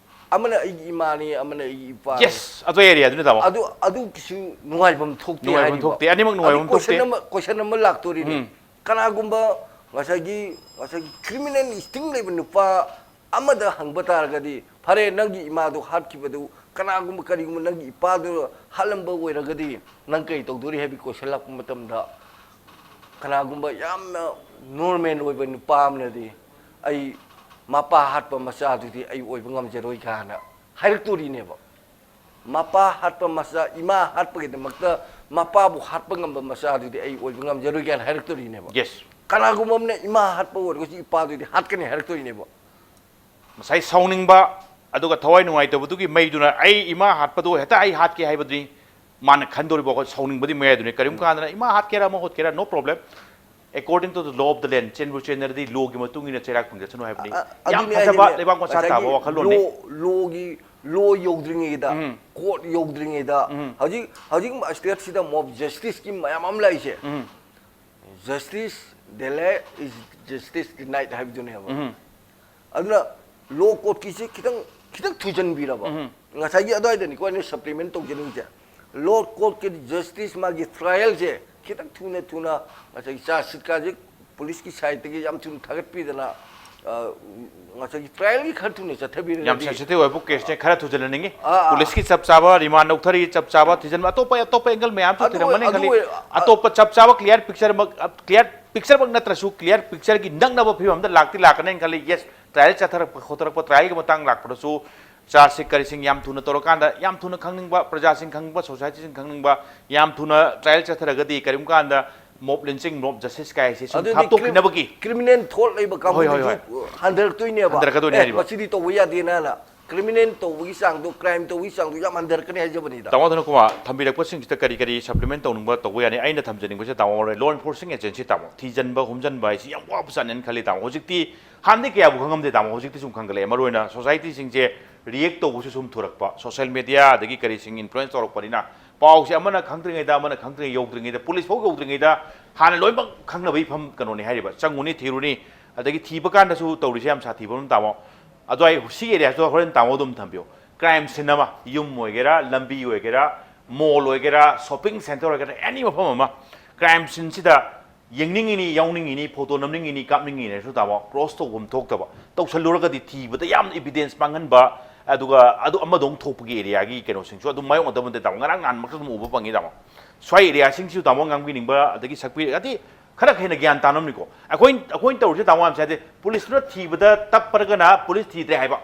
ꯑꯃꯅ ꯑꯩꯒꯤ ꯏꯃꯥꯅꯤ, ꯑꯃꯅ ꯑꯩꯒꯤ ꯏꯄꯥꯅꯤ꯫ Yes, ꯑꯗꯨ areaꯗꯨꯅꯤ, ꯇꯥꯃꯣ꯫ ꯑꯗꯨ, ꯑꯗꯨꯒꯤꯁꯨ ꯅꯨꯡꯉꯥꯏꯐꯝ ꯊꯣꯛꯇꯦ ꯅꯨꯡꯉꯥꯏꯐꯝ ꯍꯥꯏꯔꯤꯕ꯫ ꯊꯣꯛꯇꯦ, ꯑꯅꯤꯃꯛ ꯅꯨꯡꯉꯥꯏꯐꯝ ꯑꯗꯨ question ꯊꯣꯛꯇꯦ꯫ ꯑꯃ, question ꯑꯃ ꯂꯥꯛꯇꯣꯔꯤꯅꯤ꯫ ꯎꯝ꯫ ꯀꯅꯥꯒꯨꯝꯕ ꯉꯁꯥꯏꯒꯤ, ꯉꯁꯥꯏꯒꯤ criminal instinct ꯂꯩꯕ ꯅꯨꯄꯥ ꯑꯃꯗ ꯍꯪꯕ ꯇꯥꯔꯒꯗꯤ, "ꯐꯔꯦ, ꯅꯪꯒꯤ ꯏꯃꯥꯗꯨ ꯍꯥꯠꯈꯤꯕꯗꯨ, ꯀꯅꯥꯒꯨꯝꯕ, ꯀꯔꯤꯒꯨꯝꯕ ꯅꯪꯒꯤ ꯏꯄꯥꯗꯨ ꯍꯥꯠꯂꯝꯕ ꯑꯣꯏꯔꯒꯗꯤ ꯅꯪ ꯀꯔꯤ ꯇꯧꯗꯣꯔꯤ?" ꯍꯥꯏꯕꯒꯤ question ꯂꯥꯛꯄ ꯃꯇꯝꯗ, ꯀꯅꯥꯒꯨꯝꯕ ꯌꯥꯝꯅ normal ꯑꯣꯏꯕ ꯅꯨꯄꯥ ꯑꯃꯅꯗꯤ, "ꯑꯩ ꯃꯄꯥ ꯍꯥꯠꯄ ꯃꯆꯥꯗꯨꯗꯤ ꯑꯩ ꯑꯣꯏꯕ ꯉꯝꯖꯔꯣꯏ" ꯀꯥꯏꯅ ꯍꯥꯏꯔꯛꯇꯣꯔꯤꯅꯦꯕ꯫ ꯃꯄꯥ ꯍꯥꯠꯄ ꯃꯆꯥ, ꯏꯃꯥ ꯍꯥꯠꯄꯒꯤꯗꯃꯛꯇ ꯃꯄꯥꯕꯨ ꯍꯥꯠꯄ ꯉꯝꯕ ꯃꯆꯥꯗꯨꯗꯤ ꯑꯩ ꯑꯣꯏꯕ ꯉꯝꯖꯔꯣꯏ ꯀꯥꯏꯅ ꯍꯥꯏꯔꯛꯇꯣꯔꯤꯅꯦꯕ꯫ Yes꯫ ꯀꯅꯥꯒꯨꯝꯕ ꯑꯃꯅ ꯏꯃꯥ ꯍꯥꯠꯄ ꯑꯣꯏꯔꯒꯁꯨ ꯏꯄꯥꯗꯨꯗꯤ ꯍꯥꯠꯀꯅꯤ ꯍꯥꯏꯔꯛꯇꯣꯔꯤꯅꯦꯕ꯫ ꯉꯁꯥꯏ ꯁꯥꯎꯅꯤꯡꯕ, ꯑꯗꯨꯒ ꯊꯋꯥꯏ ꯅꯨꯡꯉꯥꯏꯇꯕꯗꯨꯒꯤ ꯃꯩꯗꯨꯅ ꯑꯩ ꯏꯃꯥ ꯍꯥꯠꯄꯗꯣ ꯍꯦꯛꯇ ꯑꯩ ꯍꯥꯠꯀꯦ ꯍꯥꯏꯕꯗꯨꯅꯤ ꯃꯥꯅ ꯈꯟꯗꯣꯔꯤꯕ ꯋꯥꯈꯜ, ꯁꯥꯎꯅꯤꯡꯕꯗꯤ ꯃꯌꯥꯏꯗꯨꯅꯤ꯫ ꯀꯔꯤꯒꯨꯝꯕ ꯀꯥꯟꯗꯅ ꯏꯃꯥ ꯍꯥꯠꯀꯦꯔꯥ ꯑꯃ ꯍꯣꯠꯀꯦꯔꯥ, no problem꯫ According to the law of the land, ꯆꯦꯟꯕꯨ ꯆꯦꯟꯅꯔꯗꯤ ꯂꯣꯒꯤ ꯃꯇꯨꯡ ꯏꯟꯅ ꯆꯩꯔꯥꯛ ꯐꯪꯖꯁꯅꯨ ꯍꯥꯏꯕꯅꯤ꯫ ꯑ- ꯌꯥꯝ ꯑꯗꯨꯅꯦ ꯐꯖꯕ ꯍꯥꯏꯁꯦ꯫ ꯂꯩꯕꯥꯛ ꯃꯆꯥ ꯉꯁꯥꯏꯒꯤ ꯇꯥꯕ ꯋꯥꯈꯜꯂꯣꯟꯅꯤ꯫ ꯂꯣ ꯂꯣꯒꯤ ꯂꯣ ꯌꯧꯗ꯭ꯔꯤꯉꯩꯗ, ꯎꯝ꯫ ꯀꯣꯔꯠ ꯌꯧꯗ꯭ꯔꯤꯉꯩꯗ, ꯎꯝ꯫ ꯍꯧꯖꯤꯛ ꯍꯧꯖꯤꯛ ꯁ꯭ꯇꯦꯠꯁꯤꯗ ꯃꯣꯕ ꯖꯁꯇꯤꯁꯀꯤ ꯃꯌꯥꯝ ꯑꯃ ꯂꯥꯛꯏꯁꯦ꯫ ꯎꯝ꯫ Justice delay is justice denied ꯍꯥꯏꯕꯗꯨꯅꯦꯕ꯫ ꯎꯝ꯫ ꯑꯗꯨꯅ ꯂꯣ ꯀꯣꯔꯠꯀꯤꯁꯦ ꯈꯤꯇꯪ ꯈꯤꯇꯪ ꯊꯨꯖꯟꯕꯤꯔꯕ꯫ ꯎꯝ꯫ ꯉꯁꯥꯏꯒꯤ ꯑꯗꯨꯋꯥꯏꯗꯅꯤꯀꯣ ꯑꯩꯅ ꯁꯄ꯭ꯂꯤꯃꯦꯟ ꯇꯧꯖꯅꯤꯡꯉꯤꯁꯦ꯫ ꯂꯣ ꯀꯣꯔꯠꯀꯤ ꯖꯁꯇꯤꯁ ꯃꯥꯒꯤ ꯇ꯭ꯔꯥꯏꯌꯦꯜꯁꯦ ꯈꯤꯇꯪ ꯊꯨꯅ ꯊꯨꯅ ꯉꯁꯥꯏꯒꯤ ꯆꯥꯔꯖ ꯁꯤꯠꯀꯥꯁꯦ ꯄꯨꯂꯤꯁꯀꯤ ꯁꯥꯏꯠꯇꯒꯤ ꯌꯥꯝ ꯊꯨꯅ ꯊꯥꯒꯠꯄꯤꯗꯅ, ꯑ, ꯉꯁꯥꯏꯒꯤ ꯇ꯭ꯔꯥꯏꯌꯦꯜꯒꯤ ꯈꯔ ꯊꯨꯅ ꯆꯠꯊꯕꯤꯔꯒꯗꯤ꯫ ꯌꯥꯝ ꯁꯦꯟꯁꯤꯇꯤꯚ ꯑꯣꯏꯕ ꯀꯦꯁꯅꯦ, ꯈꯔ ꯊꯨꯖꯜꯍꯟꯅꯤꯡꯉꯤ꯫ ꯑꯥ, ꯑꯥ꯫ ꯄꯨꯂꯤꯁꯀꯤ ꯆꯞ ꯆꯥꯕ ꯔꯤꯃꯥꯟ ꯂꯧꯊꯔꯤ, ꯆꯞ ꯆꯥꯕ ꯊꯤꯖꯤꯟꯕ, ꯑꯇꯣꯞꯄ ꯑꯇꯣꯞꯄ ꯑꯦꯡꯒꯜ ꯃꯌꯥꯝꯁꯨ ꯑꯗꯨ ꯑꯣꯏ- ꯊꯤꯔꯝꯒꯅꯤ ꯑꯗꯨ ꯈꯜꯂꯤ꯫ ꯑꯣꯏ- ꯑ- ꯑꯇꯣꯞꯄ ꯆꯞ ꯆꯥꯕ ꯀ꯭ꯂꯤꯌꯥꯔ ꯄꯤꯛꯆꯔꯃꯛ, ꯀ꯭ꯂꯤꯌꯥꯔ ꯄꯤꯛꯆꯔꯃꯛ ꯅꯠꯇ꯭ꯔꯁꯨ ꯀ꯭ꯂꯤꯌꯥꯔ ꯄꯤꯛꯆꯔꯒꯤ ꯅꯛꯅꯕ ꯐꯤꯕꯝꯗ ꯂꯥꯛꯇꯤ ꯂꯥꯛꯀꯅꯦꯅ ꯈꯜꯂꯤ꯫ ꯌꯦꯁ, ꯇ꯭ꯔꯥꯏꯌꯦꯜ ꯆꯠꯊꯔꯛꯄ ꯈꯣꯠꯊꯔꯛꯄ, ꯇ꯭ꯔꯥꯏꯌꯦꯜꯒꯤ ꯃꯇꯥꯡ ꯂꯥꯛꯄꯗꯁꯨ ꯆꯥꯔꯖꯁꯤꯠ ꯀꯔꯤꯁꯤꯡ ꯌꯥꯝ ꯊꯨꯅ ꯇꯧꯔꯀꯥꯟꯗ, ꯌꯥꯝ ꯊꯨꯅ ꯈꯪꯅꯤꯡꯕ, ꯄ꯭ꯔꯖꯥꯁꯤꯡ ꯈꯪꯅꯤꯡꯕ, ꯁꯣꯁꯥꯏꯇꯤꯁꯤꯡ ꯈꯪꯅꯤꯡꯕ, ꯌꯥꯝ ꯊꯨꯅ ꯇ꯭ꯔꯥꯏꯌꯦꯜ ꯆꯠꯊꯔꯒꯗꯤ ꯀꯔꯤꯒꯨꯝꯕ ꯀꯥꯟꯗ ꯃꯣꯕ ꯂꯤꯟꯆꯤꯡ, ꯃꯣꯕ ꯖꯁꯇꯤꯁ ꯀꯥꯏꯁꯦ ꯁꯨꯝ ꯑꯗꯨꯗꯤ ꯊꯥꯞꯇꯣꯛꯈꯤꯅꯕꯒꯤ꯫ ꯀ꯭ꯔꯤꯃꯤꯅꯦꯜ ꯊꯣꯠ ꯂꯩꯕ ꯍꯣꯏ, ꯍꯣꯏ, ꯀꯥꯡꯕꯨꯗꯨꯁꯨ ꯍꯟꯊꯔꯛꯇꯣꯏꯅꯦꯕ꯫ ꯍꯟꯊꯔꯛꯀꯗꯣꯏꯅꯦ ꯑꯦ, ꯍꯥꯏꯔꯤꯕ꯫ ꯃꯁꯤꯗꯤ ꯇꯧꯕ ꯌꯥꯗꯦꯅ꯫ ꯀ꯭ꯔꯤꯃꯤꯅꯦꯜ ꯇꯧꯕꯒꯤ ꯆꯥꯡꯗꯣ, ꯀ꯭ꯔꯥꯏꯝ ꯇꯧꯕꯒꯤ ꯆꯥꯡꯗꯣ ꯌꯥꯝ ꯍꯟꯊꯔꯛꯀꯅꯤ ꯍꯥꯏꯖꯕꯅꯤꯗ꯫ ꯇꯥꯃꯣ ꯙꯅꯀꯨꯃꯥꯔ, ꯊꯝꯕꯤꯔꯛꯄꯁꯤꯡꯁꯤꯗ ꯀꯔꯤ ꯀꯔꯤ ꯁꯄ꯭ꯂꯤꯃꯦꯟ ꯇꯧꯅꯤꯡꯕ ꯇꯧꯕ ꯌꯥꯅꯤ? ꯑꯩꯅ ꯊꯝꯖꯅꯤꯡꯕꯁꯦ, ꯇꯥꯃꯣ, ꯂꯣ ꯏꯟꯐꯣꯔꯁꯤꯡ ꯑꯦꯖꯦꯟꯁꯤ, ꯇꯥꯃꯣ, ꯊꯤꯖꯤꯟꯕ ꯍꯨꯝꯖꯤꯟꯕ ꯍꯥꯏꯁꯤ ꯌꯥꯝ ꯋꯥꯕ ꯆꯥꯠꯅꯦꯅ ꯈꯜꯂꯤ, ꯇꯥꯃꯣ꯫ ꯍꯧꯖꯤꯛꯇꯤ, ꯍꯥꯟꯅꯗꯤ ꯀꯌꯥꯕꯨ ꯈꯪꯉꯝꯗꯦ, ꯇꯥꯃꯣ, ꯍꯧꯖꯤꯛꯇꯤ ꯁꯨꯝ ꯈꯪꯒꯠꯂꯛꯑꯦ꯫ ꯃꯔꯨꯑꯣꯏꯅ ꯁꯣꯁꯥꯏꯇꯤꯁꯤꯡꯁꯦ ꯔꯤꯌꯦꯛ ꯇꯧꯕꯁꯨ ꯁꯨꯝ ꯊꯨꯔꯛꯄ, ꯁꯣꯁꯦꯜ ꯃꯦꯗꯤꯌꯥ ꯑꯗꯒꯤ ꯀꯔꯤꯁꯤꯡ ꯏꯟꯐ꯭ꯂꯨꯌꯦꯟꯁ ꯇꯧꯔꯛꯄꯅꯤꯅ, ꯄꯥꯎꯁꯦ ꯑꯃꯅ ꯈꯪꯗ꯭ꯔꯤꯉꯩꯗ, ꯑꯃꯅ ꯈꯪꯗ꯭ꯔꯤꯉꯩ ꯌꯧꯗ꯭ꯔꯤꯉꯩꯗ, ꯄꯨꯂꯤꯁ ꯐꯥꯎ ꯌꯧꯗ꯭ꯔꯤꯉꯩꯗ ꯍꯥꯟꯅ ꯂꯣꯏꯅꯃꯛ ꯈꯪꯅꯕꯒꯤ ꯐꯤꯕꯝ ꯀꯩꯅꯣꯅꯤ ꯍꯥꯏꯔꯤꯕ꯫ ꯆꯪꯉꯨꯅꯤ, ꯊꯤꯔꯨꯅꯤ, ꯑꯗꯒꯤ ꯊꯤꯕ ꯀꯥꯟꯗꯁꯨ ꯇꯧꯔꯤꯁꯦ ꯌꯥꯝ ꯁꯥꯊꯤꯕ ꯑꯃ, ꯇꯥꯃꯣ꯫ ꯑꯗꯨꯋꯥꯏ ꯁꯤ ꯑꯦꯔꯤꯌꯥꯁꯤꯗ ꯍꯣꯔꯦꯟ ꯇꯥꯃꯣ ꯑꯗꯨꯝ ꯊꯝꯕꯤꯌꯨ꯫ ꯀ꯭ꯔꯥꯏꯝ ꯁꯤꯟ ꯑꯃ, ꯌꯨꯝ ꯑꯣꯏꯒꯦꯔꯥ, ꯂꯝꯕꯤ ꯑꯣꯏꯒꯦꯔꯥ, ꯃꯣꯜ ꯑꯣꯏꯒꯦꯔꯥ, ꯁꯣꯞꯄꯤꯡ ꯁꯦꯟꯇꯔ ꯑꯣꯏꯒꯦꯔꯥ, ꯑꯦꯅꯤ ꯃꯐꯝ ꯑꯃ, ꯀ꯭ꯔꯥꯏꯝ ꯁꯤꯟꯁꯤꯗ ꯌꯦꯡꯅꯤꯡꯉꯤꯅꯤ, ꯌꯥꯎꯅꯤꯡꯉꯤꯅꯤ, ꯐꯣꯇꯣ ꯅꯝꯅꯤꯡꯉꯤꯅꯤ, ꯀꯥꯞꯅꯤꯡꯉꯤꯅꯦꯁꯨ, ꯇꯥꯃꯣ, ꯀ꯭ꯔꯣꯁ ꯇꯧꯐꯝ ꯊꯣꯛꯇꯕ, ꯇꯧꯁꯜꯂꯨꯔꯒꯗꯤ ꯊꯤꯕꯗ ꯌꯥꯝ ꯏꯚꯤꯗꯦꯟꯁ ꯃꯥꯡꯍꯟꯕ, ꯑꯗꯨꯒ ꯑꯗꯨ ꯑꯃꯗꯧ ꯊꯣꯛꯄꯒꯤ ꯑꯦꯔꯤꯌꯥꯒꯤ ꯀꯩꯅꯣꯁꯤꯡꯁꯨ ꯑꯗꯨꯝ ꯃꯥꯌꯣꯛꯅꯗꯕ ꯅꯠꯇꯦ, ꯇꯥꯃꯣ꯫ ꯉꯔꯥꯡ ꯅꯍꯥꯟꯃꯛꯇ ꯑꯗꯨꯝ ꯎꯕ ꯐꯪꯉꯤ, ꯇꯥꯃꯣ꯫ ꯁ꯭ꯋꯥꯏ ꯑꯦꯔꯤꯌꯥꯁꯤꯡꯁꯤꯁꯨ, ꯇꯥꯃꯣ, ꯉꯥꯡꯕꯤꯅꯤꯡꯕ, ꯑꯗꯒꯤ ꯁꯛꯄꯤ-, ꯍꯥꯏꯗꯤ ꯈꯔ ꯍꯦꯟꯅ ꯒ꯭ꯌꯥꯟ ꯇꯥꯅꯕꯅꯤꯀꯣ꯫ ꯑꯩꯈꯣꯏ, ꯑꯩꯈꯣꯏꯅ ꯇꯧꯔꯤꯁꯦ, ꯇꯥꯃꯣ, ꯍꯥꯏꯕꯁꯦ ꯍꯥꯏꯗꯤ ꯄꯨꯂꯤꯁꯇꯨꯅ ꯊꯤꯕꯗ ꯇꯞꯄꯔꯒꯅ ꯄꯨꯂꯤꯁ ꯊꯤꯗ꯭ꯔꯦ ꯍꯥꯏꯕ,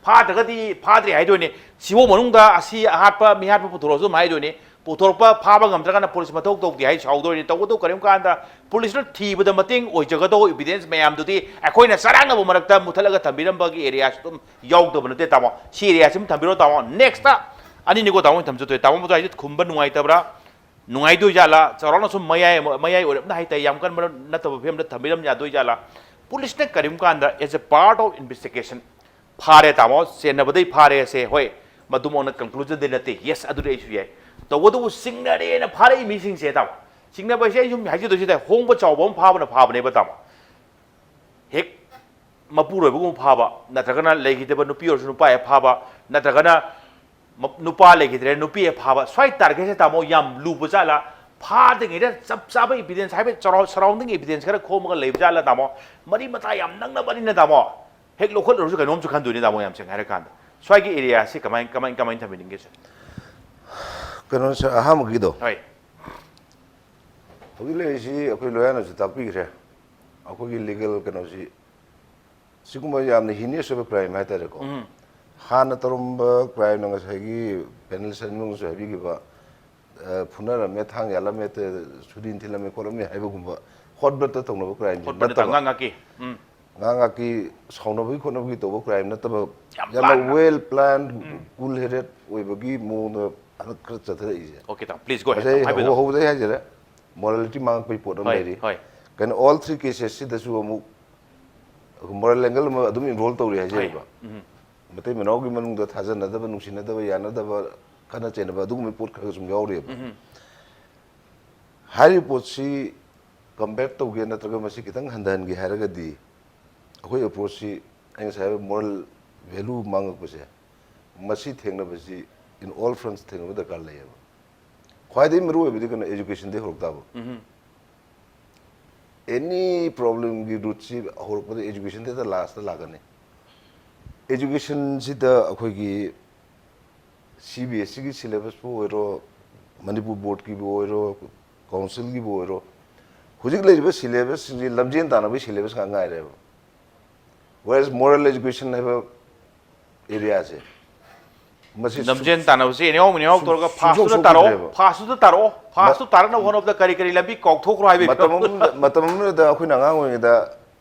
ꯐꯥꯗ꯭ꯔꯒꯗꯤ ꯐꯥꯗ꯭ꯔꯦ ꯍꯥꯏꯗꯣꯏꯅꯦ꯫ ꯁꯤꯐꯧ ꯃꯅꯨꯡꯗ ꯑꯁꯤ ꯑꯍꯥꯠꯄ, ꯃꯤꯍꯥꯠꯄ ꯄꯨꯊꯣꯔꯛꯑꯁꯨ ꯑꯗꯨꯝ ꯍꯥꯏꯗꯣꯏꯅꯦ꯫ ꯄꯨꯊꯣꯔꯛꯄ, ꯐꯥꯕ ꯉꯝꯗ꯭ꯔꯒꯅ ꯄꯨꯂꯤꯁ ꯃꯊꯧ ꯇꯧꯗꯦ ꯍꯥꯏ ꯁꯥꯎꯗꯣꯏꯅꯦ꯫ ꯇꯧꯕꯇꯕꯨ ꯀꯔꯤꯒꯨꯝꯕ ꯀꯥꯟꯗ ꯄꯨꯂꯤꯁꯅ ꯊꯤꯕꯗ ꯃꯇꯦꯡ ꯑꯣꯏꯖꯒꯗꯧꯕ ꯏꯚꯤꯗꯦꯟꯁ ꯃꯌꯥꯝꯗꯨꯗꯤ ꯑꯩꯈꯣꯏꯅ ꯆꯔꯥꯡꯅꯕ ꯃꯔꯛꯇ ꯃꯨꯊꯠꯂꯒ ꯊꯝꯕꯤꯔꯝꯕꯒꯤ ꯑꯦꯔꯤꯌꯥꯁꯨ ꯑꯗꯨꯝ ꯌꯥꯎꯗꯕ ꯅꯠꯇꯦ, ꯇꯥꯃꯣ꯫ ꯁꯤ ꯑꯦꯔꯤꯌꯥꯁꯤ ꯑꯗꯨꯝ ꯊꯝꯕꯤꯔꯣ, ꯇꯥꯃꯣ꯫ ꯅꯦꯛꯁꯇ ꯑꯅꯤꯅꯤꯀꯣ, ꯇꯥꯃꯣ, ꯑꯩꯅ ꯊꯝꯖꯗꯣꯏ꯫ ꯇꯥꯃꯣ, ꯃꯗꯨ ꯑꯩꯁꯦ ꯈꯨꯝꯕ ꯅꯨꯡꯉꯥꯏꯇꯕ꯭ꯔꯥ? ꯅꯨꯡꯉꯥꯏꯗꯣꯏ ꯖꯥꯠꯂꯥ? ꯆꯥꯎꯔꯥꯛꯅ ꯁꯨꯝ ꯃꯌꯥꯏ ꯑꯃ, ꯃꯌꯥꯏ ꯑꯣꯏꯔꯞꯅ ꯍꯥꯏꯇꯥꯔꯦ, ꯌꯥꯝ ꯀꯟꯕ ꯅꯠꯇꯕ ꯐꯤꯕꯝꯗ ꯊꯝꯕꯤꯔꯝ ꯌꯥꯗꯣꯏ ꯖꯥꯠꯂꯥ? ꯄꯨꯂꯤꯁꯅ ꯀꯔꯤꯒꯨꯝꯕ ꯀꯥꯟꯗ as a part of investigation, ꯐꯥꯔꯦ ꯇꯥꯃꯣ, ꯆꯦꯟꯅꯕꯗꯩ ꯐꯥꯔꯦꯁꯦ, ꯍꯣꯏ, ꯃꯗꯨꯃꯛꯅ conclusionꯗꯤ ꯅꯠꯇꯦ, yes, ꯑꯗꯨꯗꯤ ꯑꯩꯁꯨ ꯌꯥꯏ꯫ ꯇꯧꯕꯇꯕꯨ ꯆꯤꯡꯅꯔꯦꯅ ꯐꯥꯔꯛꯏ ꯃꯤꯁꯤꯡꯁꯦ ꯇꯥꯃꯣ, ꯆꯤꯡꯅꯕ ꯍꯥꯏꯁꯦ ꯑꯩ ꯁꯨꯝ ꯍꯥꯏꯖꯗꯣꯏꯁꯤ ꯇꯥꯏ, ꯍꯣꯡꯕ ꯆꯥꯎꯕ ꯑꯃ ꯐꯥꯕꯅ ꯐꯥꯕꯅꯦꯕ ꯇꯥꯃꯣ꯫ ꯍꯦꯛ ꯃꯄꯨꯔꯣꯏꯕꯒꯨꯝꯕ ꯐꯥꯕ, ꯅꯠꯇ꯭ꯔꯒꯅ ꯂꯩꯈꯤꯗꯕ ꯅꯨꯄꯤ ꯑꯣꯏꯔꯁꯨ ꯅꯨꯄꯥ ꯍꯦꯛ ꯐꯥꯕ, ꯅꯠꯇ꯭ꯔꯒꯅ ꯃ-, ꯅꯨꯄꯥ ꯂꯩꯈꯤꯗ꯭ꯔꯦ ꯅꯨꯄꯤ ꯍꯦꯛ ꯐꯥꯕ, ꯁ꯭ꯋꯥꯏ targetꯁꯦ ꯇꯥꯃꯣ ꯌꯥꯝ ꯂꯨꯕ ꯖꯥꯠꯂꯥ? ꯐꯥꯗ꯭ꯔꯤꯉꯩꯗ ꯆꯞ ꯆꯥꯕ evidence, ꯍꯥꯏꯐꯦꯠ surrounding evidence ꯈꯔ ꯈꯣꯝꯃꯒ ꯂꯩꯕ ꯖꯥꯠꯂꯥ ꯇꯥꯃꯣ? ꯃꯔꯤ ꯃꯇꯥ ꯌꯥꯝ ꯅꯛꯅꯕꯅꯤꯅ ꯇꯥꯃꯣ, ꯍꯦꯛ ꯂꯧꯈꯠꯂꯨꯔꯁꯨ ꯀꯩꯅꯣꯝꯁꯨ ꯈꯟꯗꯣꯏꯅꯤ ꯇꯥꯃꯣ, ꯌꯥꯝ ꯁꯦꯡꯅ ꯍꯥꯏꯔꯀꯥꯟꯗ꯫ ꯁ꯭ꯋꯥꯏꯒꯤ areaꯁꯤ ꯀꯃꯥꯏ, ꯀꯃꯥꯏ, ꯀꯃꯥꯏꯅ ꯊꯝꯕꯤꯅꯤꯡꯒꯦ ꯁꯥꯔ? ꯀꯩꯅꯣ ꯁꯥꯔ, ꯑꯍꯥꯟꯕꯒꯤꯗꯣ, ꯍꯣꯏ꯫ ꯍꯧꯖꯤꯛ ꯂꯩꯔꯤꯁꯤ ꯑꯩꯈꯣꯏ ꯂꯣꯌꯔꯅꯁꯨ ꯇꯥꯛꯄꯤꯈ꯭ꯔꯦ, ꯑꯩꯈꯣꯏꯒꯤ legal ꯀꯩꯅꯣꯁꯤ꯫ ꯁꯤꯒꯨꯝꯕ ꯌꯥꯝꯅ heinous ꯑꯣꯏꯕ crime ꯍꯥꯏꯇꯥꯔꯦꯀꯣ꯫ ꯍꯥꯟꯅ ꯇꯧꯔꯝꯕ crimeꯅ ꯉꯁꯥꯏꯒꯤ ꯄꯦꯅꯦꯜ ꯁꯟꯃꯨꯡꯁꯨ ꯍꯥꯏꯕꯤꯈꯤꯕ, ꯑ, ꯐꯨꯅꯔꯝꯃꯦ, ꯊꯥꯡ ꯌꯥꯜꯂꯝꯃꯦ, ꯇ-, ꯁꯨꯗꯤꯟ ꯊꯤꯜꯂꯝꯃꯦ ꯈꯣꯠꯂꯝꯃꯦ ꯍꯥꯏꯕꯒꯨꯝꯕ ꯍꯣꯠꯕꯠꯇ ꯇꯧꯅꯕ crime ꯁꯤ ꯍꯣꯠꯄꯗ ꯅꯠꯇꯕ, ꯉꯥꯡꯉꯛꯀꯤ꯫ ꯎꯝ꯫ ꯉꯥꯡꯉꯛꯀꯤ ꯁꯥꯎꯅꯕꯒꯤ ꯈꯣꯠꯅꯕꯒꯤ ꯇꯧꯕ crime ꯅꯠꯇꯕ, ꯌꯥꯝ ꯌꯥꯝꯅ plan well plan, cool headed ꯑꯣꯏꯕꯒꯤ ꯃꯑꯣꯡꯗ ꯍꯟꯗꯛ ꯈꯔ ꯆꯠꯊꯔꯛꯏꯁꯦ꯫ Okay ꯇꯥꯃꯣ, please go ahead ꯉꯁꯥꯏ ꯇꯥꯃꯣ, ꯍꯥꯏꯕꯤꯔꯣ꯫ ꯍꯧ-, ꯍꯧꯕꯗꯩ ꯍꯥꯏꯖꯔꯦ, morality ꯃꯥꯡꯉꯛꯄꯒꯤ ꯄꯣꯠ ꯑꯃ ꯍꯣꯏ, ꯂꯩꯔꯤ꯫ ꯍꯣꯏ꯫ ꯀꯩꯅꯣ, all three casesꯁꯤꯗꯁꯨ ꯑꯃꯨꯛ moral angle ꯑꯃ ꯑꯗꯨꯝ involve ꯇꯧꯔꯤ ꯍꯥꯏꯖꯔꯤꯕ꯫ ꯎꯝ꯫ ꯃꯇꯩ ꯃꯅꯥꯎꯒꯤ ꯃꯅꯨꯡꯗ ꯊꯥꯖꯅꯗꯕ, ꯅꯨꯡꯁꯤꯅꯗꯕ, ꯌꯥꯅꯗꯕ, ꯈꯠꯅ ꯆꯩꯅꯕ, ꯑꯗꯨꯒꯨꯝꯕ ꯄꯣꯠ ꯈꯔ ꯁꯨꯝ ꯌꯥꯎꯔꯤꯑꯕ꯫ ꯍꯥꯏꯔꯤꯕ ꯄꯣꯠꯁꯤ combat ꯇꯧꯒꯦ ꯅꯠꯇ꯭ꯔꯒ ꯃꯁꯤ ꯈꯤꯇꯪ ꯍꯟꯊꯍꯟꯒꯦ ꯍꯥꯏꯔꯒꯗꯤ, ꯑꯩꯈꯣꯏ approachꯁꯤ ꯑꯩ ꯉꯁꯥꯏ ꯍꯥꯏꯕ moral value ꯃꯥꯡꯉꯛꯄꯁꯦ, ꯃꯁꯤ ꯊꯦꯡꯅꯕꯁꯤ in all fronts ꯊꯦꯡꯅꯕ ꯗꯔꯀꯥꯔ ꯂꯩꯌꯦꯕ꯫ ꯈ꯭ꯋꯥꯏꯗꯒꯤ ꯃꯔꯨ ꯑꯣꯏꯕꯗꯤ ꯀꯩꯅꯣ, educationꯗꯒꯤ ꯍꯧꯔꯛ ꯇꯥꯕ꯫ Any problemꯒꯤ rootꯁꯤ ꯍꯧꯔꯛꯄꯗ educationꯗ ꯍꯦꯛꯇ lastꯇ ꯂꯥꯛꯀꯅꯤ꯫ Educationꯁꯤꯗ ꯑꯩꯈꯣꯏꯒꯤ CBSEꯒꯤ syllabusꯄꯨ ꯑꯣꯏꯔꯣ, ꯃꯅꯤꯄꯨꯔ boardꯀꯤꯕꯨ ꯑꯣꯏꯔꯣ, councilꯒꯤꯕꯨ ꯑꯣꯏꯔꯣ, ꯍꯧꯖꯤꯛ ꯂꯩꯔꯤꯕ syllabusꯁꯤꯡꯁꯤ ꯂꯝꯖꯦꯟ ꯇꯥꯟꯅꯕꯒꯤ syllabus ꯉꯥꯛ ꯉꯥꯏꯔꯦꯕ꯫ Whereas moral education ꯍꯥꯏꯕ areaꯁꯦ, ꯃꯁꯤ ꯁꯨ-, ꯂꯝꯖꯦꯟ ꯇꯥꯟꯅꯕꯁꯤ anyhow anyhow ꯁꯨ-, ꯇꯧꯔꯒ ꯁꯨꯡꯁꯣꯛ firstꯇꯨꯗ ꯇꯥꯔꯛꯑꯣ, ꯁꯣꯛꯈꯤꯗ꯭ꯔꯦꯕ꯫ firstꯇꯨꯗ ꯇꯥꯔꯛꯑꯣ, ꯃ-, firstꯇꯨ ꯇꯥꯔꯛꯅꯕ ꯍꯣꯠꯅꯕꯗ ꯀꯔꯤ ꯀꯔꯤ ꯂꯝꯕꯤ ꯀꯥꯎꯊꯣꯛꯈ꯭ꯔꯣ ꯍꯥꯏꯕꯤꯕ? ꯃꯇꯝ ꯑꯃꯗ, ꯃꯇꯝ ꯑꯃꯗ ꯑꯩꯈꯣꯏꯅ ꯑꯉꯥꯡ ꯑꯣꯏꯔꯤꯉꯩꯗ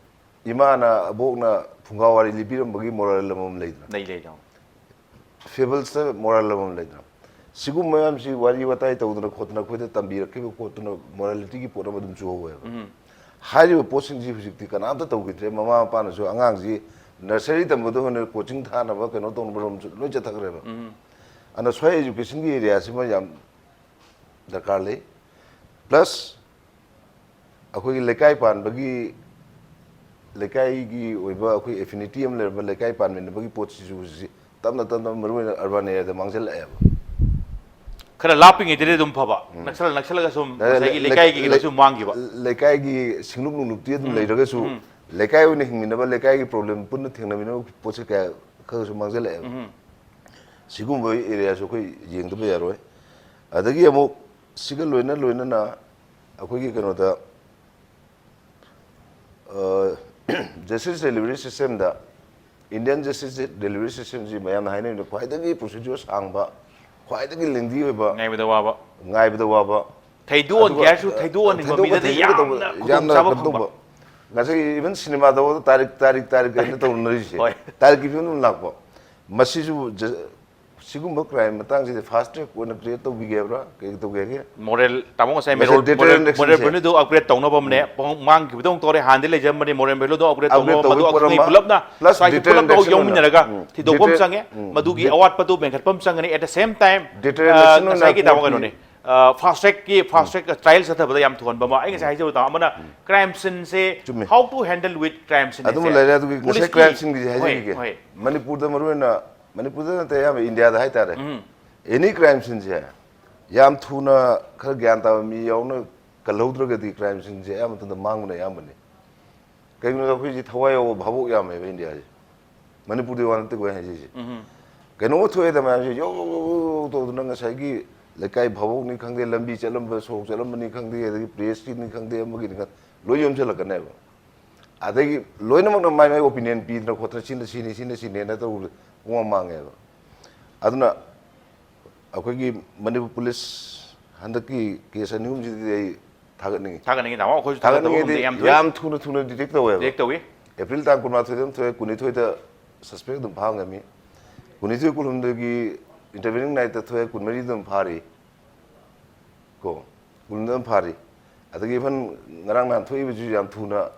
ꯏꯃꯥꯅ, ꯑꯕꯣꯛꯅ ꯐꯨꯡꯒꯥ ꯋꯥꯔꯤ ꯂꯤꯕꯤꯔꯝꯕꯒꯤ moral ꯑꯃꯃꯝ ꯂꯩꯗꯅ꯫ ꯂꯩ, ꯂꯩ, ꯂꯩ꯫ Fablesꯇ moral ꯑꯃꯃꯝ ꯂꯩꯗꯅ꯫ ꯁꯤꯒꯨꯝꯕ ꯃꯌꯥꯝꯁꯤ ꯋꯥꯔꯤ ꯋꯥꯇꯥꯏ ꯇꯧꯗꯅ ꯈꯣꯠꯇꯅ ꯑꯩꯈꯣꯏꯗ ꯇꯝꯕꯤꯔꯛꯈꯤꯕ ꯈꯣꯠꯇꯅ morality ꯒꯤ ꯄꯣꯠ ꯑꯃ ꯑꯗꯨꯝ ꯆꯨꯍꯧꯋꯦꯕ꯫ ꯍꯥꯏꯔꯤꯕ ꯄꯣꯠꯁꯤꯡꯁꯤ ꯍꯧꯖꯤꯛꯇꯤ ꯀꯅꯥꯝꯇ ꯇꯧꯈꯤꯗ꯭ꯔꯦ꯫ ꯃꯃꯥ ꯃꯄꯥꯅꯁꯨ ꯑꯉꯥꯡꯁꯤ nursery ꯇꯝꯕꯗ ꯍꯣꯠꯅ coaching ꯊꯥꯅꯕ ꯀꯩꯅꯣ ꯇꯧꯅꯕ ꯔꯣꯝꯁꯨ ꯂꯣꯏ ꯆꯠꯊꯈ꯭ꯔꯦꯕ꯫ ꯑꯗꯨꯅ ꯁ꯭ꯋꯥꯏ education ꯒꯤ area ꯁꯤꯃ ꯌꯥꯝ ꯗꯔꯀꯥꯔ ꯂꯩ꯫ Plus ꯑꯩꯈꯣꯏꯒꯤ ꯂꯩꯀꯥꯏ ꯄꯥꯟꯕꯒꯤ, ꯂꯩꯀꯥꯏꯒꯤ ꯑꯣꯏꯕ ꯑꯩꯈꯣꯏ affinity ꯑꯃ ꯂꯩꯔꯝꯕ ꯂꯩꯀꯥꯏ ꯄꯥꯟꯃꯤꯟꯅꯕꯒꯤ ꯄꯣꯠꯁꯤꯁꯨ ꯍꯧꯖꯤꯛ ꯇꯞꯅ ꯇꯞꯅ ꯃꯔꯨ ꯑꯣꯏꯅ urban area ꯗ ꯃꯥꯡꯁꯤꯜꯂꯛꯑꯦꯕ꯫ ꯈꯔ ꯂꯥꯞꯄꯤꯉꯩꯗꯗꯤ ꯑꯗꯨꯝ ꯐꯕ, ꯅꯛꯁꯜ ꯅꯛꯁꯜꯂꯒ ꯁꯨꯝ ꯉꯁꯥꯏꯒꯤ ꯂꯩꯀꯥꯏꯒꯤ ꯀꯩꯅꯣꯁꯨ ꯃꯥꯡꯈꯤꯕ꯫ ꯂꯩꯀꯥꯏꯒꯤ ꯁꯤꯡꯂꯨꯞ ꯅꯨꯡꯂꯨꯞꯇꯤ ꯑꯗꯨꯝ ꯂꯩꯔꯒꯁꯨ, ꯂꯩꯀꯥꯏ ꯑꯣꯏꯅ ꯍꯤꯡꯃꯤꯟꯅꯕ, ꯂꯩꯀꯥꯏꯒꯤ problem ꯄꯨꯟꯅ ꯊꯦꯡꯅꯃꯤꯟꯅꯕ ꯄꯣꯠꯁꯦ ꯀꯌꯥ ꯈꯔꯁꯨ ꯃꯥꯡꯁꯤꯜꯂꯛꯑꯦꯕ꯫ ꯁꯤꯒꯨꯝꯕ area ꯁꯨ ꯑꯩꯈꯣꯏ ꯌꯦꯡꯗꯕ ꯌꯥꯔꯣꯏ꯫ ꯑꯗꯒꯤ ꯑꯃꯨꯛ ꯁꯤꯒ ꯂꯣꯏꯅ ꯂꯣꯏꯅꯅ ꯑꯩꯈꯣꯏꯒꯤ ꯀꯩꯅꯣꯗ, ꯑ, justice delivery system ꯗ, Indian justice delivery system ꯁꯤ ꯃꯌꯥꯝꯅ ꯍꯥꯏꯅꯔꯤꯕ ꯈ꯭ꯋꯥꯏꯗꯒꯤ procedure ꯁꯥꯡꯕ, ꯈ꯭ꯋꯥꯏꯗꯒꯤ lengthy ꯑꯣꯏꯕ, ꯉꯥꯏꯕꯗ ꯋꯥꯕ꯫ ꯉꯥꯏꯕꯗ ꯋꯥꯕ, ꯊꯩꯗꯣꯛꯍꯟꯒꯦ ꯑꯗꯨꯒ, ꯍꯥꯏꯔꯁꯨ ꯊꯩꯗꯣꯛꯍꯟꯅꯤꯡꯕ ꯊꯩꯗꯣꯛꯄ ꯃꯤꯗꯗꯤ ꯊꯩꯗꯣꯛꯄ ꯌꯥꯝꯅ ꯇꯧꯕ, ꯌꯥꯝꯅ ꯈꯨꯗꯣꯡꯆꯥꯕ ꯀꯩꯅꯣ ꯐꯪꯕ꯫ ꯇꯧꯕ꯫ ꯉꯁꯥꯏ even ꯁꯤꯅꯦꯃꯥꯗꯐꯥꯎꯗ ꯇꯥꯔꯤꯛ, ꯇꯥꯔꯤꯛ, ꯇꯥꯔꯤꯛ ꯍꯥꯏꯅ ꯇꯧꯅꯔꯤꯁꯦ꯫ ꯍꯣꯏ꯫ ꯇꯥꯔꯤꯛꯀꯤ ꯐꯤꯕꯝ ꯑꯗꯨꯝ ꯂꯥꯛꯄ꯫ ꯃꯁꯤꯁꯨ ꯖ-, ꯁꯤꯒꯨꯝꯕ crime ꯃꯇꯥꯡꯁꯤꯗ fast track ꯑꯣꯏꯅ create ꯇꯧꯕꯤꯒꯦ ꯍꯥꯏꯕ꯭ꯔꯥ? ꯀꯩ ꯇꯧꯒꯦ ꯍꯥꯏꯒꯦ? Moral, ꯇꯥꯃꯣ ꯉꯁꯥꯏ ꯉꯁꯥꯏ moral, deterrent moral, action moral ꯁꯦ꯫ value ꯗꯨ upgrade ꯇꯧꯅꯕ ꯑꯃꯅꯦ꯫ ꯄꯨꯡ ꯃꯥꯡꯈꯤꯕꯗꯧ ꯇꯧꯔꯦ, ꯍꯥꯟꯅꯗꯤ ꯂꯩꯖꯔꯝꯕꯅꯦ moral value ꯗꯨ upgrade Upgrade ꯇꯧꯅꯕ, ꯃꯗꯨ ꯇꯧꯕꯒꯤ ꯄꯣꯠ ꯑꯩꯈꯣꯏ ꯑꯃ, ꯄꯨꯂꯞꯅ plus ꯁ꯭ꯋꯥꯏꯒꯤ deterrent ꯄꯨꯂꯞ action ꯌꯥꯎꯃꯤꯟꯅꯔꯒ ꯑꯣꯏꯅ꯫ ꯎꯝ, ꯊꯤꯗꯣꯛꯄ ꯑꯃ deter-, ꯆꯪꯉꯦ꯫ ꯎꯝ, ꯃꯗꯨꯒꯤ deter-, ꯑꯋꯥꯠꯄꯗꯨ ꯃꯦꯟꯈꯠꯄ ꯑꯃ ꯆꯪꯒꯅꯤ꯫ At the same time, deterrent ꯑ, action ꯑꯣꯏꯅ ꯉꯁꯥꯏꯒꯤ ꯇꯥꯃꯣ court ꯀꯤ ꯀꯩꯅꯣꯅꯦ, ꯑ, fast track ꯀꯤ, fast track trial ꯆꯠꯊꯕꯗ ꯌꯥꯝ ꯊꯨꯍꯟꯕ ꯑꯃ꯫ ꯑꯩ ꯉꯁꯥꯏ ꯍꯥꯏꯖꯕꯗꯣ ꯑꯃꯅ crime scene ꯁꯦ, ꯆꯨꯝꯃꯦ꯫ How to handle with crime scene ꯑꯗꯨꯃ ꯁꯦ꯫ ꯂꯩꯔꯦ꯫ ꯑꯗꯨꯒꯤ ꯉꯁꯥꯏ Police ꯀꯤ, crime scene ꯒꯤꯁꯦ ꯍꯣꯏ, ꯍꯥꯏꯖꯈꯤꯒꯦ꯫ ꯍꯣꯏ꯫ ꯃꯅꯤꯄꯨꯔꯗ ꯃꯔꯨ ꯑꯣꯏꯅ, ꯃꯅꯤꯄꯨꯔꯗ ꯅꯠꯇꯦ, ꯑꯌꯥꯝꯕ ꯏꯟꯗꯤꯌꯥꯗ ꯍꯥꯏꯇꯥꯔꯦ꯫ Any crime scene ꯁꯦ ꯌꯥꯝ ꯊꯨꯅ ꯈꯔ ꯒ꯭ꯌꯥꯟ ꯇꯥꯕ ꯃꯤ ꯌꯥꯎꯅ ꯀꯜꯍꯧꯗ꯭ꯔꯒꯗꯤ crime scene ꯁꯦ ꯑꯌꯥꯝꯕ ꯃꯇꯝꯗ ꯃꯥꯡꯕꯅ ꯑꯌꯥꯝꯕꯅꯤ꯫ ꯀꯩꯒꯤꯅꯣꯗ ꯑꯩꯈꯣꯏꯁꯤ ꯊꯋꯥꯏ ꯌꯥꯎꯕ ꯚꯥꯕꯣꯛ ꯌꯥꯝꯃꯦꯕ ꯏꯟꯗꯤꯌꯥꯁꯦ꯫ ꯃꯅꯤꯄꯨꯔꯗꯒꯤ ꯋꯥ ꯅꯠꯇꯦꯀꯣ ꯑꯩ ꯍꯥꯏꯖꯩꯁꯦ꯫ ꯀꯩꯅꯣꯝꯃ ꯊꯣꯛꯑꯦꯗ ꯃꯌꯥꯝꯁꯦ ꯌꯧ ꯌꯧ ꯌꯧ ꯌꯧ ꯇꯧꯗꯅ ꯉꯁꯥꯏꯒꯤ ꯂꯩꯀꯥꯏ ꯚꯥꯕꯣꯛꯅꯤ ꯈꯪꯗꯦ, ꯂꯝꯕꯤ ꯆꯠꯂꯝꯕ, ꯁꯣꯔꯣꯛ ꯆꯠꯂꯝꯕꯅꯤ ꯈꯪꯗꯦ, ꯑꯗꯒꯤ press ꯀꯤꯅꯤ ꯈꯪꯗꯦ, ꯑꯃꯒꯤꯅꯤ ꯈꯪꯗꯦ, ꯂꯣꯏ ꯌꯣꯝꯁꯤꯜꯂꯛꯀꯅꯦꯕ꯫ ꯑꯗꯒꯤ ꯂꯣꯏꯅꯃꯛꯅ ꯃꯥꯏ ꯃꯥꯏ opinion ꯄꯤꯗꯅ ꯈꯣꯠꯇꯅ ꯁꯤꯅ ꯁꯤꯅꯤ, ꯁꯤꯅ ꯁꯤꯅꯦꯅ ꯇꯧꯕꯗ ꯄꯨꯡꯃꯥꯡ ꯃꯥꯡꯉꯦꯕ꯫ ꯑꯗꯨꯅ ꯑꯩꯈꯣꯏꯒꯤ ꯃꯅꯤꯄꯨꯔ police ꯍꯟꯗꯛꯀꯤ case ꯑꯅꯤ ꯑꯍꯨꯝꯁꯤꯗꯤ ꯑꯩ ꯊꯥꯒꯠꯅꯤꯡꯉꯤ꯫ ꯊꯥꯒꯠꯅꯤꯡꯉꯤ ꯇꯥꯃꯣ, ꯑꯩꯈꯣꯏꯁꯨ ꯊꯥꯒꯠꯅꯤꯡꯉꯤꯗꯤ ꯊꯥꯒꯠꯇꯕ ꯌꯥꯝ ꯊꯣꯏ꯫ ꯌꯥꯝ ꯊꯨꯅ ꯊꯨꯅ detect ꯇꯧꯋꯦꯕ꯫ Detect ꯇꯧꯏ꯫ April ꯇꯥꯡ ꯀꯨꯟꯃꯥꯊꯣꯏꯗ ꯑꯃ ꯊꯣꯛꯑꯦ, ꯀꯨꯟꯅꯤꯊꯣꯏꯗ suspect ꯑꯗꯨꯝ ꯐꯥꯕ ꯉꯝꯃꯤ꯫ ꯀꯨꯟꯅꯤꯊꯣꯏ ꯀꯨꯟꯍꯨꯝꯗꯒꯤ intervening nightꯇ ꯊꯣꯛꯑꯦ, ꯀꯨꯟꯃꯔꯤꯗ ꯑꯗꯨꯝ ꯐꯥꯔꯤ꯫ ꯀꯣ, ꯀꯨꯟꯗ ꯑꯗꯨꯝ ꯐꯥꯔꯤ꯫ ꯑꯗꯒꯤ even ꯉꯔꯥꯡ ꯅꯍꯥꯟ ꯊꯣꯛꯏꯕꯁꯤꯁꯨ ꯌꯥꯝ ꯊꯨꯅ,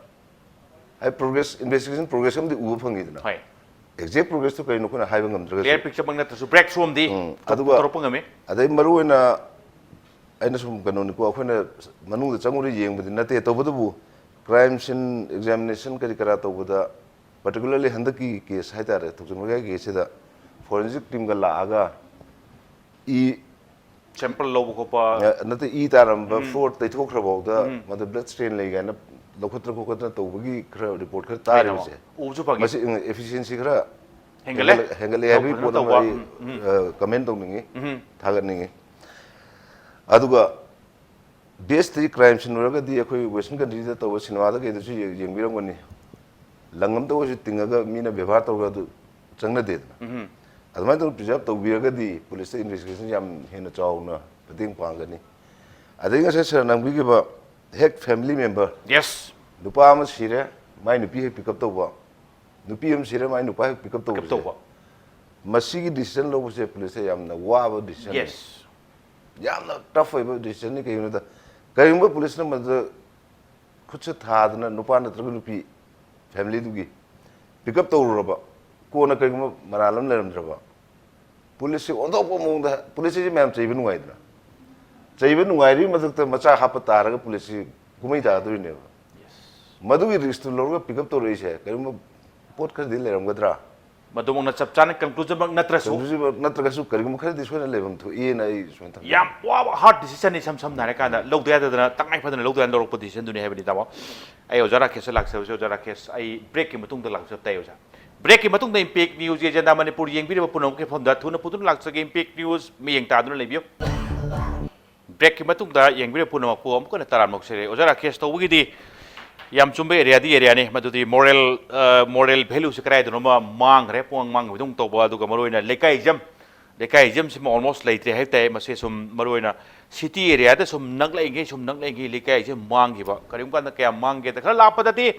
ꯍꯥꯏ, progress, investigation progress ꯑꯃꯗꯤ ꯎꯕ ꯐꯪꯉꯤꯗꯅ꯫ ꯍꯣꯏ꯫ Exact progressꯇꯨ ꯀꯩꯅꯣ ꯑꯩꯈꯣꯏꯅ ꯍꯥꯏꯕ ꯉꯝꯗ꯭ꯔꯒꯁꯨ꯫ Clear picture ꯃꯛ ꯅꯠꯇ꯭ꯔꯁꯨ breakthrough ꯑꯃꯗꯤ ꯎꯝ, ꯄꯨ- ꯑꯗꯨꯒ ꯄꯨꯊꯣꯔꯛꯄ ꯉꯝꯃꯤ꯫ ꯑꯗꯩ ꯃꯔꯨ ꯑꯣꯏꯅ ꯑꯩꯅ ꯁꯨꯝ ꯀꯩꯅꯣꯅꯤꯀꯣ, ꯑꯩꯈꯣꯏꯅ ꯃꯅꯨꯡꯗ ꯆꯪꯉꯨꯔ ꯌꯦꯡꯕꯗꯤ ꯅꯠꯇꯦ, ꯇꯧꯕꯇꯕꯨ crime scene examination ꯀꯔꯤ ꯀꯔꯥ ꯇꯧꯕꯗ, particularly ꯍꯟꯗꯛꯀꯤ case ꯍꯥꯏꯇꯥꯔꯦ, ꯊꯣꯛꯆꯣꯝ ꯂꯩꯀꯥꯏ caseꯁꯤꯗ forensic teamꯒ ꯂꯥꯛꯑꯒ ꯏ sample ꯂꯧꯕ ꯈꯣꯠꯄ꯫ ꯅꯠꯇꯦ, ꯏ ꯇꯥꯔꯝꯕ floor ꯇꯩꯊꯣꯛꯈ꯭ꯔꯐꯥꯎꯗ ꯃꯗꯨ blood stain ꯂꯩ ꯀꯥꯏꯅ ꯂꯧꯈꯠꯇꯅ ꯈꯣꯠꯀꯠꯇꯅ ꯇꯧꯕꯒꯤ ꯈꯔ report ꯈꯔ ꯇꯥꯔꯤꯕꯁꯦ꯫ ꯎꯕꯁꯨ ꯐꯪꯉꯤ꯫ ꯃꯁꯤ efficiency ꯈꯔ ꯍꯦꯟꯒꯠꯂꯦ꯫ ꯍꯦꯟꯒꯠꯂꯦ ꯍꯥꯏꯕꯒꯤ ꯐꯖꯅ ꯄꯣꯠ ꯑꯃ ꯇꯧꯕ꯫ ꯑꯩ ꯎꯝ, ꯎꯝ꯫ ꯑ, comment ꯇꯧꯅꯤꯡꯉꯤ, ꯎꯝ꯫ ꯊꯥꯒꯠꯅꯤꯡꯉꯤ꯫ ꯑꯗꯨꯒ best crime scene ꯑꯣꯏꯔꯒꯗꯤ ꯑꯩꯈꯣꯏ western countryꯗ ꯇꯧꯕ ꯁꯤꯅꯦꯃꯥꯗ ꯀꯩꯗꯁꯨ ꯌꯦꯡ- ꯌꯦꯡꯕꯤꯔꯝꯒꯅꯤ꯫ ꯂꯪ ꯑꯝꯇ ꯑꯣꯏꯔꯁꯨ ꯇꯤꯡꯉꯒ ꯃꯤꯅ ꯕꯦꯕꯥꯔ ꯇꯧꯔꯒ ꯑꯗꯨ ꯆꯪꯅꯗꯦꯗꯅ꯫ ꯎꯝ꯫ ꯑꯗꯨꯃꯥꯏꯅ ꯇꯧꯅ preserve ꯇꯧꯕꯤꯔꯒꯗꯤ policeꯇ investigation ꯌꯥꯝ ꯍꯦꯟꯅ ꯆꯥꯎꯅ ꯃꯇꯦꯡ ꯄꯥꯡꯒꯅꯤ꯫ ꯑꯗꯩ ꯉꯁꯥꯏ sirꯅ ꯍꯪꯕꯤꯈꯤꯕ ꯍꯦꯛ family member, Yes꯫ ꯅꯨꯄꯥ ꯑꯃ ꯁꯤꯔꯦ, ꯃꯥꯏ ꯅꯨꯄꯤ ꯍꯦꯛ pick up ꯇꯧꯕ, ꯅꯨꯄꯤ ꯑꯃ ꯁꯤꯔꯦ, ꯃꯥꯏ ꯅꯨꯄꯥ ꯍꯦꯛ pick up Pick up ꯇꯧꯕꯁꯦ꯫ ꯇꯧꯕ꯫ ꯃꯁꯤꯒꯤ decision ꯂꯧꯕꯁꯦ policeꯇ ꯌꯥꯝꯅ ꯋꯥꯕ decision꯫ Yes꯫ ꯌꯥꯝꯅ tough ꯑꯣꯏꯕ decisionꯅꯤ꯫ ꯀꯩꯒꯤꯅꯣꯗ, ꯀꯔꯤꯒꯨꯝꯕ policeꯅ ꯃꯗꯨꯗ ꯈꯨꯠꯁꯦ ꯊꯥꯗꯅ ꯅꯨꯄꯥ ꯅꯠꯇ꯭ꯔꯒ ꯅꯨꯄꯤ familyꯗꯨꯒꯤ pick up ꯇꯧꯔꯨꯔꯕ, ꯀꯣꯟꯅ ꯀꯔꯤꯒꯨꯝꯕ ꯃꯔꯥꯜ ꯑꯃ ꯂꯩꯔꯝꯗ꯭ꯔꯕ, policeꯁꯤ ꯑꯣꯟꯊꯣꯛꯄ ꯃꯑꯣꯡꯗ, policeꯁꯤ ꯃꯌꯥꯝ ꯆꯩꯕ ꯅꯨꯡꯉꯥꯏꯗꯅ, ꯆꯩꯕ ꯅꯨꯡꯉꯥꯏꯔꯤ ꯃꯊꯛꯇ ꯃꯆꯥ ꯍꯥꯞꯄ ꯇꯥꯔꯒ policeꯁꯤ ꯀꯨꯝꯍꯩ ꯇꯥꯗꯣꯔꯤꯅꯦꯕ꯫ ꯃꯗꯨꯒꯤ riskꯇꯨ ꯂꯧꯔꯒ pick up ꯇꯧꯔꯛꯏꯁꯦ ꯀꯔꯤꯒꯨꯝꯕ ꯄꯣꯠ ꯈꯔꯗꯤ ꯂꯩꯔꯝꯒꯗ꯭ꯔꯥ? ꯃꯗꯨꯃꯛꯅ ꯆꯞ ꯆꯥꯅ conclusionꯃꯛ ꯅꯠꯇ꯭ꯔꯁꯨ꯫ Conclusionꯃꯛ ꯅꯠꯇ꯭ꯔꯒꯁꯨ ꯀꯔꯤꯒꯨꯝꯕ ꯈꯔꯗꯤ ꯁꯣꯏꯅ ꯂꯩꯐꯝ ꯊꯣꯛꯏꯅ ꯑꯩ ꯁꯨꯃꯥꯏꯅ ꯊꯝꯖꯒꯦ꯫ ꯌꯥꯝ ꯋꯥꯕ hard decisionꯅꯤ, ꯏꯁꯝ ꯁꯝꯅ ꯍꯥꯏꯔꯀꯥꯟꯗ ꯂꯧꯗ ꯌꯥꯗꯗꯅ, ꯇꯉꯥꯏ ꯐꯗꯅ ꯂꯧꯗ ꯌꯥꯗꯅ ꯂꯧꯔꯛꯄ decisionꯗꯨꯅꯤ ꯍꯥꯏꯕꯅꯤ, ꯇꯥꯃꯣ꯫ ꯑꯩ ꯑꯣꯖꯥ ꯔꯥꯀꯦꯁꯇ ꯂꯥꯛꯆꯕꯁꯦ, ꯑꯣꯖꯥ ꯔꯥꯀꯦꯁ, ꯑꯩ breakꯀꯤ ꯃꯇꯨꯡꯗ ꯂꯥꯛꯆꯕ ꯇꯥꯏ, ꯑꯣꯖꯥ꯫ Breakꯀꯤ ꯃꯇꯨꯡꯗ Impact News agenda ꯃꯅꯤꯄꯨꯔ ꯌꯦꯡꯕꯤꯔꯤꯕ ꯄꯨꯝꯅꯃꯛꯀꯤ ꯃꯐꯝꯗ ꯊꯨꯅ ꯄꯨꯗꯨꯅ ꯂꯥꯛꯆꯒꯦ꯫ Impact News ꯃꯤꯠꯌꯦꯡ ꯇꯥꯗꯨꯅ ꯂꯩꯕꯤꯌꯨ꯫ Breakꯀꯤ ꯃꯇꯨꯡꯗ ꯌꯦꯡꯕꯤꯔꯤꯕ ꯄꯨꯝꯅꯃꯛꯄꯨ ꯑꯃꯨꯛ ꯍꯟꯅ ꯇꯔꯥꯝꯅ ꯑꯣꯛꯆꯔꯤ꯫ ꯑꯣꯖꯥ ꯔꯥꯀꯦꯁ ꯇꯧꯕꯒꯤꯗꯤ ꯌꯥꯝ ꯆꯨꯝꯕ areaꯗꯤ areaꯅꯤ, ꯃꯗꯨꯗꯤ moral, ꯑ, moral valueꯁꯦ ꯀꯗꯥꯏꯗꯅꯣꯃ ꯃꯥꯡꯈ꯭ꯔꯦ, ꯄꯨꯡꯃꯥꯡ ꯃꯥꯡꯈꯤꯕꯗꯧꯅ ꯇꯧꯕ, ꯑꯗꯨꯒ ꯃꯔꯨꯑꯣꯏꯅ ꯂꯩꯀꯥꯏꯖꯝ, ꯂꯩꯀꯥꯏꯖꯝꯁꯤꯃ almost ꯂꯩꯇ꯭ꯔꯦ ꯍꯥꯏꯕ ꯇꯥꯏ꯫ ꯃꯁꯤ ꯁꯨꯝ ꯃꯔꯨꯑꯣꯏꯅ city areaꯗ ꯁꯨꯝ ꯅꯛꯂꯛꯏꯉꯩ, ꯁꯨꯝ ꯅꯛꯂꯛꯏꯉꯩ ꯂꯩꯀꯥꯏꯁꯦ ꯃꯥꯡꯈꯤꯕ꯫ ꯀꯔꯤꯒꯨꯝꯕ ꯀꯥꯟꯗ ꯀꯌꯥꯝ ꯃꯥꯡꯒꯦꯗ, ꯈꯔ ꯂꯥꯞꯄꯗꯗꯤ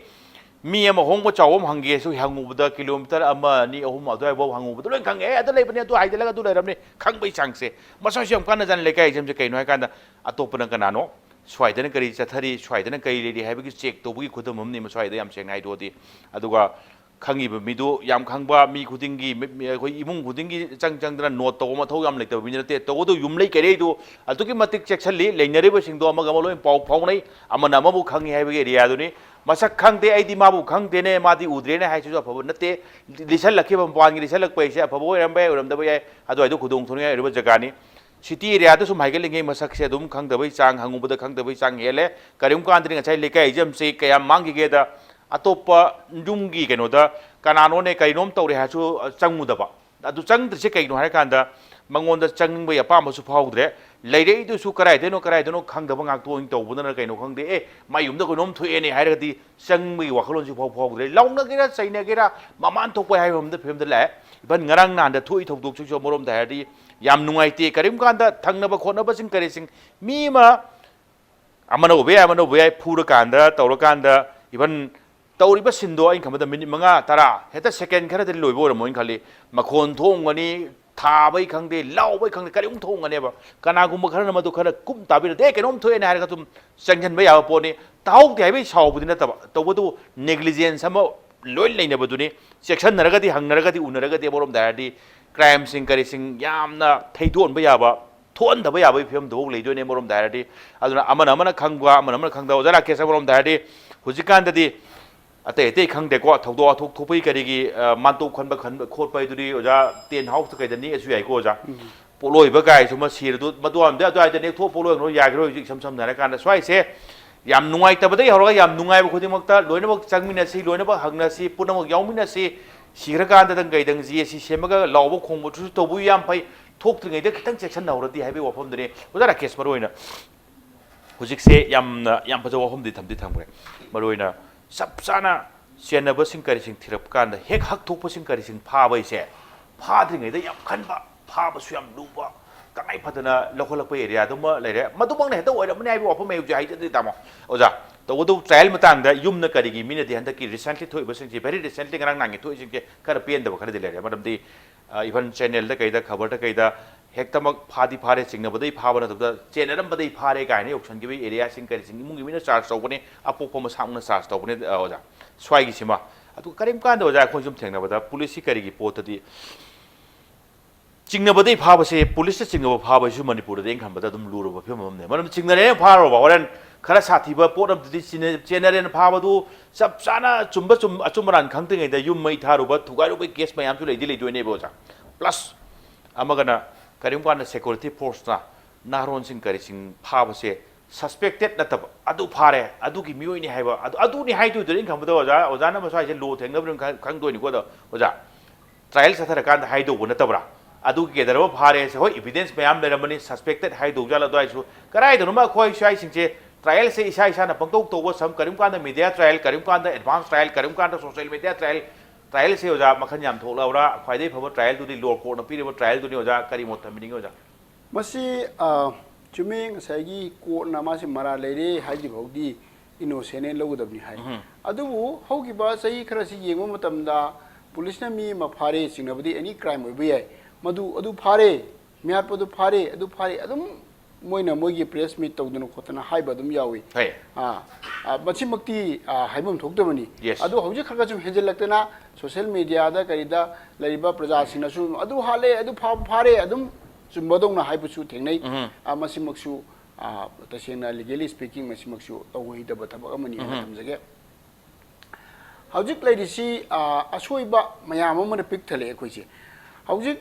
ꯃꯤ ꯑꯃ ꯑꯍꯣꯡꯕ ꯆꯥꯎꯕ ꯑꯃ ꯍꯪꯒꯦꯁꯨ, ꯍꯪꯉꯨꯕꯗ ꯀꯤꯂꯣꯃꯤꯇꯔ ꯑꯃ, ꯑꯅꯤ, ꯑꯍꯨꯝ ꯑꯗꯨꯋꯥꯏꯐꯥꯎ ꯍꯪꯉꯨꯕꯗ ꯂꯣꯏ ꯈꯪꯉꯦ꯫ "ꯑꯦ, ꯑꯗꯨ ꯂꯩꯕꯅꯦ, ꯑꯗꯨ ꯍꯥꯏꯗꯂꯒ ꯑꯗꯨ ꯂꯩꯔꯝꯅꯤ", ꯈꯪꯕꯩ ꯆꯥꯡꯁꯦ꯫ ꯃꯁꯥꯁꯨ ꯌꯥꯝ ꯀꯥꯟꯅꯖꯥꯠꯅꯤ ꯂꯩꯀꯥꯏ ꯑꯦꯛꯖꯥꯝꯁꯦ꯫ ꯀꯩꯅꯣ ꯍꯥꯏꯀꯥꯟꯗ ꯑꯇꯣꯞꯄꯅ ꯀꯅꯥꯅꯣ, ꯁ꯭ꯋꯥꯏꯗꯅ ꯀꯔꯤ ꯆꯠꯊꯔꯤ, ꯁ꯭ꯋꯥꯏꯗꯅ ꯀꯔꯤ ꯂꯩꯔꯤ ꯍꯥꯏꯕꯒꯤ ꯆꯦꯛ ꯇꯧꯕꯒꯤ ꯈꯨꯗꯝ ꯑꯃꯅꯤ ꯃꯁ꯭ꯋꯥꯏꯗ, ꯌꯥꯝ ꯁꯦꯡꯅ ꯍꯥꯏꯗꯣꯛꯑꯗꯤ꯫ ꯑꯗꯨꯒ ꯈꯪꯉꯤꯕ ꯃꯤꯗꯨ ꯌꯥꯝ ꯈꯪꯕ, ꯃꯤ ꯈꯨꯗꯤꯡꯒꯤ, ꯃꯤ, ꯃꯤ, ꯑꯩꯈꯣꯏ ꯏꯃꯨꯡ ꯈꯨꯗꯤꯡꯒꯤ ꯆꯪ ꯆꯪꯗꯅ ꯅꯣꯠ ꯇꯧꯕ ꯃꯊꯧ ꯌꯥꯝ ꯂꯩꯇꯕ ꯃꯤꯗꯤ ꯅꯠꯇꯦ꯫ ꯇꯧꯕꯇꯕꯨ ꯌꯨꯝꯂꯩ ꯀꯩꯔꯩꯗꯨ ꯑꯗꯨꯛꯀꯤ ꯃꯇꯤꯛ ꯆꯦꯛꯁꯤꯜꯂꯤ, ꯂꯩꯅꯔꯤꯕꯁꯤꯡꯗꯣ ꯑꯃꯒ ꯑꯃ ꯂꯣꯏ ꯄꯥꯎ ꯐꯥꯎꯅꯩ, ꯑꯃꯅ ꯑꯃꯕꯨ ꯈꯪꯉꯤ ꯍꯥꯏꯕꯒꯤ ꯑꯦꯔꯤꯌꯥꯗꯨꯅꯤ꯫ ꯃꯁꯛ ꯈꯪꯗꯦ, ꯑꯩꯗꯤ ꯃꯥꯕꯨ ꯈꯪꯗꯦꯅꯦ, ꯃꯥꯗꯤ ꯎꯗ꯭ꯔꯦꯅꯦ ꯍꯥꯏꯁꯤꯁꯨ ꯑꯐꯕ ꯅꯠꯇꯦ꯫ ꯂꯤꯁꯜꯂꯛꯈꯤꯕ, ꯃꯄꯥꯟꯒꯤ ꯂꯤꯁꯜꯂꯛꯄ ꯍꯥꯏꯁꯦ ꯑꯐꯕ ꯑꯣꯏꯔꯝꯕ ꯌꯥꯏ, ꯑꯣꯏꯔꯝꯗꯕ ꯌꯥꯏ, ꯑꯗꯨꯋꯥꯏꯗꯣ ꯈꯨꯗꯣꯡ ꯊꯤꯅꯤꯡꯉꯥꯏ ꯑꯣꯏꯔꯤꯕ ꯖꯒꯥꯅꯤ꯫ ꯁꯤꯇꯤ ꯑꯦꯔꯤꯌꯥꯗ ꯁꯨꯝ ꯍꯥꯏꯒꯠꯂꯤꯉꯩ ꯃꯁꯛꯁꯦ ꯑꯗꯨꯝ ꯈꯪꯗꯕꯩ ꯆꯥꯡ, ꯍꯪꯉꯨꯕꯗ ꯈꯪꯗꯕꯩ ꯆꯥꯡ ꯍꯦꯜꯂꯦ꯫ ꯀꯔꯤꯒꯨꯝꯕ ꯀꯥꯟꯗꯗꯤ ꯉꯁꯥꯏ ꯂꯩꯀꯥꯏ ꯑꯦꯛꯖꯥꯝꯁꯦ ꯀꯌꯥꯝ ꯃꯥꯡꯈꯤꯒꯦꯗ, ꯑꯇꯣꯞꯄ ꯌꯨꯝꯒꯤ ꯀꯩꯅꯣꯗ ꯀꯅꯥꯅꯣꯅꯦ, ꯀꯔꯤꯅꯣꯝ ꯇꯧꯔꯦ ꯍꯥꯏꯔꯁꯨ, ꯑ, ꯆꯪꯉꯨꯗꯕ꯫ ꯑꯗꯨ ꯆꯪꯗ꯭ꯔꯤꯁꯦ ꯀꯩꯒꯤꯅꯣ ꯍꯥꯏꯔꯀꯥꯟꯗ, ꯃꯉꯣꯟꯗ ꯆꯪꯅꯤꯡꯕꯒꯤ ꯑꯄꯥꯝꯕꯁꯨ ꯐꯥꯎꯗ꯭ꯔꯦ꯫ ꯂꯩꯔꯛꯏꯗꯨꯁꯨ ꯀꯗꯥꯏꯗꯩꯅꯣ, ꯀꯗꯥꯏꯗꯩꯅꯣ ꯈꯪꯗꯕ ꯉꯥꯛꯇ ꯑꯣꯏꯅ ꯇꯧꯕꯗꯅ ꯀꯩꯅꯣ ꯈꯪꯗꯦ꯫ "ꯑꯦ, ꯃꯥꯏ ꯌꯨꯝꯗ ꯀꯩꯅꯣꯝ ꯊꯣꯛꯑꯦꯅꯦ" ꯍꯥꯏꯔꯒꯗꯤ ꯆꯪꯕꯒꯤ ꯋꯥꯈꯜꯂꯣꯟꯁꯨ ꯐꯥꯎ ꯐꯥꯎꯗ꯭ꯔꯦ꯫ ꯂꯥꯎꯅꯒꯦꯔꯥ, ꯆꯩꯅꯒꯦꯔꯥ, ꯃꯃꯥꯟ ꯊꯣꯛꯄ ꯍꯥꯏꯕ ꯑꯃꯗ ꯐꯤꯕꯝꯗ ꯂꯥꯛꯑꯦ꯫ ꯏꯚꯟ ꯉꯔꯥꯡ ꯅꯍꯥꯟꯗ ꯊꯣꯛꯏ ꯊꯧꯗꯣꯛꯁꯤꯁꯨ ꯑꯃꯔꯣꯝꯗ ꯍꯥꯏꯔꯗꯤ ꯌꯥꯝ ꯅꯨꯡꯉꯥꯏꯇꯦ꯫ ꯀꯔꯤꯒꯨꯝꯕ ꯀꯥꯟꯗ ꯊꯪꯅꯕ ꯈꯣꯠꯅꯕꯁꯤꯡ ꯀꯔꯤꯁꯤꯡ, ꯃꯤ ꯑꯃ, ꯑꯃꯅ ꯎꯕ ꯌꯥꯏ, ꯑꯃꯅ ꯎꯕ ꯌꯥꯏ, ꯐꯨꯔꯀꯥꯟꯗ, ꯇꯧꯔꯀꯥꯟꯗ, ꯏꯚꯟ ꯇꯧꯔꯤꯕ ꯁꯤꯟꯗꯣ ꯑꯩꯅ ꯈꯟꯕꯗ ꯃꯤꯅꯤꯠ ꯃꯉꯥ, ꯇꯔꯥ, ꯍꯦꯛꯇ ꯁꯦꯀꯦꯟ ꯈꯔꯗꯤ ꯂꯣꯏꯕ ꯑꯣꯏꯔꯝꯃꯣꯏꯅ ꯈꯜꯂꯤ꯫ ꯃꯈꯣꯟ ꯊꯣꯛꯑꯝꯒꯅꯤ, ꯊꯥꯕꯩ ꯈꯪꯗꯦ, ꯂꯥꯎꯕꯩ ꯈꯪꯗꯦ, ꯀꯔꯤꯒꯨꯝ ꯊꯣꯛꯑꯝꯒꯅꯦꯕ꯫ ꯀꯅꯥꯒꯨꯝꯕ ꯈꯔꯅ ꯃꯗꯨ ꯈꯔ ꯀꯨꯞ ꯇꯥꯕꯤꯔꯗꯤ, "ꯑꯦ, ꯀꯩꯅꯣꯝ ꯊꯣꯛꯑꯦꯅꯦ" ꯍꯥꯏꯔꯒ ꯑꯗꯨꯝ ꯆꯪꯁꯤꯟꯕ ꯌꯥꯕ ꯄꯣꯠꯅꯤ꯫ ꯇꯥꯍꯧꯗꯦ ꯍꯥꯏꯕꯒꯤ ꯁꯥꯎꯕꯗꯤ ꯅꯠꯇꯕ, ꯇꯧꯕꯇꯕꯨ ꯅꯦꯒ꯭ꯂꯤꯖꯦꯟꯁ ꯑꯃ ꯂꯣꯏ ꯂꯩꯅꯕꯗꯨꯅꯤ꯫ ꯆꯦꯛꯁꯤꯟꯅꯔꯒꯗꯤ, ꯍꯪꯅꯔꯒꯗꯤ, ꯎꯅꯔꯒꯗꯤ, ꯑꯃꯔꯣꯝꯗ ꯍꯥꯏꯔꯗꯤ ꯀ꯭ꯔꯥꯏꯝꯁꯤꯡ ꯀꯔꯤꯁꯤꯡ ꯌꯥꯝꯅ ꯊꯩꯗꯣꯛꯍꯟꯕ ꯌꯥꯕ, ꯊꯣꯛꯍꯟꯗꯕ ꯌꯥꯕꯒꯤ ꯐꯤꯕꯝꯗꯨꯐꯥꯎ ꯂꯩꯗꯣꯏꯅꯦ ꯑꯃꯔꯣꯝꯗ ꯍꯥꯏꯔꯗꯤ꯫ ꯑꯗꯨꯅ ꯑꯃꯅ ꯑꯃꯅ ꯈꯪꯕ, ꯑꯃꯅ ꯑꯃꯅ ꯈꯪꯗꯕ꯫ ꯑꯣꯖꯥ ꯔꯥꯀꯦꯁ, ꯑꯃꯔꯣꯝꯗ ꯍꯥꯏꯔꯗꯤ ꯍꯧꯖꯤꯛꯀꯥꯟꯗꯗꯤ ꯑꯇꯩ ꯑꯇꯩ ꯈꯪꯗꯦꯀꯣ, ꯊꯧꯗꯣꯛ ꯋꯥꯊꯣꯛ ꯊꯣꯛꯄꯒꯤ ꯀꯔꯤꯒꯤ, ꯑ, ꯃꯥꯟꯇꯣꯞ ꯈꯟꯕ, ꯈꯟꯕ ꯈꯣꯠꯄ ꯍꯥꯏꯗꯨꯗꯤ ꯑꯣꯖꯥ ꯇꯦꯟ ꯍꯥꯎꯁꯇ ꯀꯩꯗ ꯅꯦꯛꯑꯁꯨ ꯌꯥꯏꯀꯣ ꯑꯣꯖꯥ꯫ ꯄꯣꯠꯂꯣꯏꯕ ꯀꯥꯏꯁꯨ ꯑꯃ ꯁꯤꯔꯗꯨ ꯃꯗꯨ ꯑꯝꯗ ꯑꯗꯨꯋꯥꯏꯗ ꯅꯦꯛꯊꯣꯛ ꯄꯣꯠꯂꯣꯏꯈ꯭ꯔꯣ ꯌꯥꯈꯤꯔꯣꯏ꯫ ꯍꯧꯖꯤꯛ ꯏꯁꯝ ꯁꯝꯅ ꯍꯥꯏꯔꯀꯥꯟꯗ ꯁ꯭ꯋꯥꯏꯁꯦ ꯌꯥꯝ ꯅꯨꯡꯉꯥꯏꯇꯕꯗꯒꯤ ꯍꯧꯔꯒ ꯌꯥꯝ ꯅꯨꯡꯉꯥꯏꯕ ꯈꯨꯗꯤꯡꯃꯛꯇ ꯂꯣꯏꯅꯃꯛ ꯆꯪꯃꯤꯟꯅꯁꯤ, ꯂꯣꯏꯅꯃꯛ ꯍꯪꯅꯁꯤ, ꯄꯨꯝꯅꯃꯛ ꯌꯥꯎꯃꯤꯟꯅꯁꯤ꯫ ꯁꯤꯈ꯭ꯔꯀꯥꯟꯗꯗꯪ ꯀꯩꯗꯪ ꯖꯤ ꯑꯦ ꯁꯤ ꯁꯦꯝꯃꯒ ꯂꯥꯎꯕ ꯈꯣꯡꯕꯗꯨꯁꯨ ꯇꯧꯕ ꯌꯥꯝ ꯐꯩ꯫ ꯊꯣꯛꯇ꯭ꯔꯤꯉꯩꯗ ꯈꯤꯇꯪ ꯆꯦꯛꯁꯤꯟꯅꯍꯧꯔꯗꯤ ꯍꯥꯏꯕꯒꯤ ꯋꯥꯐꯝꯗꯨꯅꯤ꯫ ꯑꯣꯖꯥ ꯔꯥꯀꯦꯁ, ꯃꯔꯨ ꯑꯣꯏꯅ ꯍꯧꯖꯤꯛꯁꯦ ꯌꯥꯝꯅ, ꯌꯥꯝ ꯐꯖꯕ ꯋꯥꯐꯝꯗꯤ ꯊꯝꯗꯤ ꯊꯝꯈ꯭ꯔꯦ꯫ ꯃꯔꯨ ꯑꯣꯏꯅ ꯆꯞ ꯆꯥꯅ ꯆꯦꯟꯅꯕꯁꯤꯡ ꯀꯔꯤꯁꯤꯡ ꯊꯤꯔꯛꯄ ꯀꯥꯟꯗ ꯍꯦꯛ ꯍꯛꯊꯣꯛꯄꯁꯤꯡ ꯀꯔꯤꯁꯤꯡ ꯐꯥꯕ ꯍꯥꯏꯁꯦ ꯐꯥꯗ꯭ꯔꯤꯉꯩꯗ ꯌꯥꯝ ꯈꯟꯕ, ꯐꯥꯕꯁꯨ ꯌꯥꯝ ꯂꯨꯕ, ꯇꯉꯥꯏ ꯐꯗꯅ ꯂꯧꯈꯠꯂꯛꯄ ꯑꯦꯔꯤꯌꯥꯗꯨꯃ ꯂꯩꯔꯦ꯫ ꯃꯗꯨꯃꯛꯅ ꯍꯦꯛꯇ ꯑꯣꯏꯔꯝꯃꯅꯤ ꯍꯥꯏꯕꯒꯤ ꯋꯥꯐꯝ ꯑꯩ ꯍꯧꯖꯤꯛ ꯍꯥꯏꯖꯗ꯭ꯔꯤ, ꯇꯥꯃꯣ꯫ ꯑꯣꯖꯥ, ꯇꯧꯕꯇꯕꯨ trial ꯃꯇꯥꯡꯗ ꯌꯨꯝꯅ ꯀꯔꯤꯒꯤ ꯃꯤꯅꯗꯤ ꯍꯟꯗꯛꯀꯤ recently ꯊꯣꯛꯏꯕꯁꯤꯡꯁꯦ, very recently ꯉꯔꯥꯡ ꯅꯍꯥꯟꯒꯤ ꯊꯣꯛꯏꯁꯤꯡꯁꯦ ꯈꯔ ꯄꯦꯟꯗꯕ ꯈꯔꯗꯤ ꯂꯩꯔꯦ꯫ ꯃꯔꯝꯗꯤ even channelꯗ ꯀꯩꯗ ꯈꯕꯔꯗ ꯀꯩꯗ ꯍꯦꯛꯇꯃꯛ ꯐꯥꯗꯤ ꯐꯥꯔꯦ, ꯆꯤꯡꯅꯕꯗꯩ ꯐꯥꯕ ꯅꯠꯇꯕꯗ ꯆꯦꯟꯅꯔꯝꯕꯗꯩ ꯐꯥꯔꯦ ꯀꯥꯏꯅ ꯌꯧꯁꯟꯈꯤꯕ areaꯁꯤꯡ ꯀꯔꯤꯁꯤꯡ ꯏꯃꯨꯡꯒꯤ ꯃꯤꯅ charge ꯇꯧꯕꯅꯦ, ꯑꯄꯣꯛꯄ ꯃꯁꯥꯃꯛꯅ charge ꯇꯧꯕꯅꯦ ꯑꯣꯖꯥ꯫ ꯁ꯭ꯋꯥꯏꯒꯤꯁꯤꯃ ꯑꯗꯨ ꯀꯔꯤꯝ ꯀꯥꯟꯗ ꯑꯣꯖꯥ ꯑꯩꯈꯣꯏ ꯁꯨꯝ ꯊꯦꯡꯅꯕꯗ policeꯁꯤ ꯀꯔꯤꯒꯤ ꯄꯣꯠꯇꯗꯤ ꯆꯤꯡꯅꯕꯗꯩ ꯐꯥꯕꯁꯦ, policeꯅ ꯆꯤꯡꯅꯕ ꯐꯥꯕꯁꯤꯁꯨ ꯃꯅꯤꯄꯨꯔꯗꯗꯤ ꯑꯩꯅ ꯈꯟꯕꯗ ꯑꯗꯨꯝ ꯂꯨꯔꯕ ꯐꯤꯕꯝ ꯑꯃꯅꯦ꯫ ꯃꯔꯝꯗꯤ ꯆꯤꯡꯅꯔꯦꯅ ꯐꯥꯔꯨꯔꯕ, ꯍꯣꯔꯦꯟ ꯈꯔ ꯁꯥꯊꯤꯕ ꯄꯣꯠ ꯑꯃꯗꯗꯤ ꯆꯤꯡꯅ-, ꯆꯦꯟꯅꯔꯦꯅ ꯐꯥꯕꯗꯨ ꯆꯞ ꯆꯥꯅ ꯆꯨꯝꯕ ꯆꯨꯝ-, ꯑꯆꯨꯝ ꯑꯔꯥꯟ ꯈꯪꯗ꯭ꯔꯤꯉꯩꯗ ꯌꯨꯝ ꯃꯩ ꯊꯥꯔꯨꯕ, ꯊꯨꯒꯥꯏꯔꯨꯕꯒꯤ case ꯃꯌꯥꯝꯁꯨ ꯂꯩꯗꯤ ꯂꯩꯗꯣꯏꯅꯦꯕ ꯑꯣꯖꯥ꯫ Plus ꯑꯃꯒꯅ ꯀꯔꯤꯒꯨꯝꯕ ꯀꯥꯟꯗ security forceꯅ ꯅꯍꯥꯔꯣꯟꯁꯤꯡ ꯀꯔꯤꯁꯤꯡ ꯐꯥꯕꯁꯦ suspected ꯅꯠꯇꯕ, ꯑꯗꯨ ꯐꯥꯔꯦ, ꯑꯗꯨꯒꯤ ꯃꯤꯑꯣꯏꯅꯤ ꯍꯥꯏꯕ, ꯑꯗꯨ, ꯑꯗꯨꯅꯤ ꯍꯥꯏꯗꯣꯏꯗꯨꯅ ꯑꯩꯅ ꯈꯟꯕꯗ ꯑꯣꯖꯥ, ꯑꯣꯖꯥꯅ ꯃꯁ꯭ꯋꯥꯏꯁꯦ law ꯊꯦꯡꯅꯕꯅꯤꯅ ꯈꯪ-, ꯈꯪꯗꯣꯏꯅꯤꯀꯣ꯫ ꯑꯗꯣ ꯑꯣꯖꯥ, trial ꯆꯠꯊꯔꯀꯥꯟꯗ ꯍꯥꯏꯗꯧꯕ ꯅꯠꯇꯕ꯭ꯔꯥ? ꯑꯗꯨꯒꯤ ꯀꯦꯗꯔ ꯑꯃ ꯐꯥꯔꯦ ꯁꯦ, ꯍꯣꯏ, evidence ꯃꯌꯥꯝ ꯂꯩꯔꯝꯃꯅꯤ, suspected ꯍꯥꯏꯗꯧ ꯖꯥꯠꯂ ꯑꯗꯨꯋꯥꯏꯁꯨ, ꯀꯗꯥꯏꯗꯅꯣꯃ ꯑꯩꯈꯣꯏ ꯁ꯭ꯋꯥꯏꯁꯤꯡꯁꯦ trialꯁꯦ ꯏꯁꯥ ꯏꯁꯥꯅ ꯄꯪꯇꯧ ꯇꯧꯕ ꯁꯝ, ꯀꯔꯤꯒꯨꯝꯕ ꯀꯥꯟꯗ media trial, ꯀꯔꯤꯒꯨꯝꯕ ꯀꯥꯟꯗ advance trial, ꯀꯔꯤꯒꯨꯝꯕ ꯀꯥꯟꯗ social media trial, trialꯁꯦ ꯑꯣꯖꯥ ꯃꯈꯜ ꯌꯥꯝ ꯊꯣꯛꯂꯛꯑꯕ꯭ꯔꯥ? ꯈ꯭ꯋꯥꯏꯗꯒꯤ ꯐꯕ trialꯗꯨꯗꯤ lower courtꯅ ꯄꯤꯔꯤꯕ trialꯗꯨꯅꯤ ꯑꯣꯖꯥ, ꯀꯔꯤ ꯃꯣꯠ ꯊꯝꯕꯤꯅꯤꯡꯉꯤ ꯑꯣꯖꯥ? ꯃꯁꯤ, ꯑ, ꯆꯨꯝꯃꯤ, ꯉꯁꯥꯏꯒꯤ courtꯅ ꯃꯥꯁꯤ ꯃꯔꯥꯜ ꯂꯩꯔꯦ ꯍꯥꯏꯗ꯭ꯔꯤꯐꯥꯎꯗꯤ innocentꯅꯦ ꯂꯧꯒꯗꯕꯅꯤ ꯍꯥꯏ꯫ ꯎꯝ꯫ ꯑꯗꯨꯕꯨ ꯍꯧꯈꯤꯕ ꯆꯍꯤ ꯈꯔꯁꯤ ꯌꯦꯡꯕ ꯃꯇꯝꯗ policeꯅ ꯃꯤ ꯑꯃ ꯐꯥꯔꯦ ꯆꯤꯡꯅꯕꯗꯤ any crime ꯑꯣꯏꯕ ꯌꯥꯏ, ꯃꯗꯨ ꯑꯗꯨ ꯐꯥꯔꯦ, ꯃꯤꯍꯥꯠꯄꯗꯨ ꯐꯥꯔꯦ, ꯑꯗꯨ ꯐꯥꯔꯦ, ꯑꯗꯨꯝ ꯃꯣꯏꯅ ꯃꯣꯏꯒꯤ press meet ꯇꯧꯗꯅ ꯈꯣꯠꯇꯅ ꯍꯥꯏꯕ ꯑꯗꯨꯝ ꯌꯥꯎꯏ꯫ ꯍꯣꯏ꯫ ꯑꯥ, ꯑꯥ, ꯃꯁꯤꯃꯛꯇꯤ, ꯑꯥ, ꯍꯥꯏꯐꯝ ꯊꯣꯛꯇꯕꯅꯤ꯫ Yes꯫ ꯑꯗꯨ ꯍꯧꯖꯤꯛ ꯈꯔ ꯈꯔ ꯁꯨꯝ ꯍꯦꯟꯖꯜꯂꯛꯇꯅ social mediaꯗ ꯀꯔꯤꯗ ꯂꯩꯔꯤꯕ ꯄ꯭ꯔꯖꯥꯁꯤꯡꯅꯁꯨ ꯑꯗꯨ ꯍꯥꯠꯂꯦ, ꯑꯗꯨ ꯐꯥ-, ꯐꯥꯔꯦ, ꯑꯗꯨꯝ ꯆꯨꯝꯕꯗꯧꯅ ꯍꯥꯏꯕꯁꯨ ꯊꯦꯡꯅꯩ꯫ ꯎꯝ꯫ ꯑꯥ, ꯃꯁꯤꯃꯛꯁꯨ, ꯑꯥ, ꯇꯁꯦꯡꯅ legally speaking ꯃꯁꯤꯃꯛꯁꯨ ꯇꯧꯍꯩꯗꯕ ꯊꯕꯛ ꯑꯃꯅꯤ ꯍꯥꯏꯅ ꯎꯝ꯫ ꯊꯝꯖꯒꯦ꯫ ꯍꯧꯖꯤꯛ ꯂꯩꯔꯤꯁꯤ, ꯑ, ꯑꯁꯣꯏꯕ ꯃꯌꯥꯝ ꯑꯃꯅ ꯄꯤꯛ ꯊꯜꯂꯦ ꯑꯩꯈꯣꯏꯁꯦ꯫ ꯍꯧꯖꯤꯛ,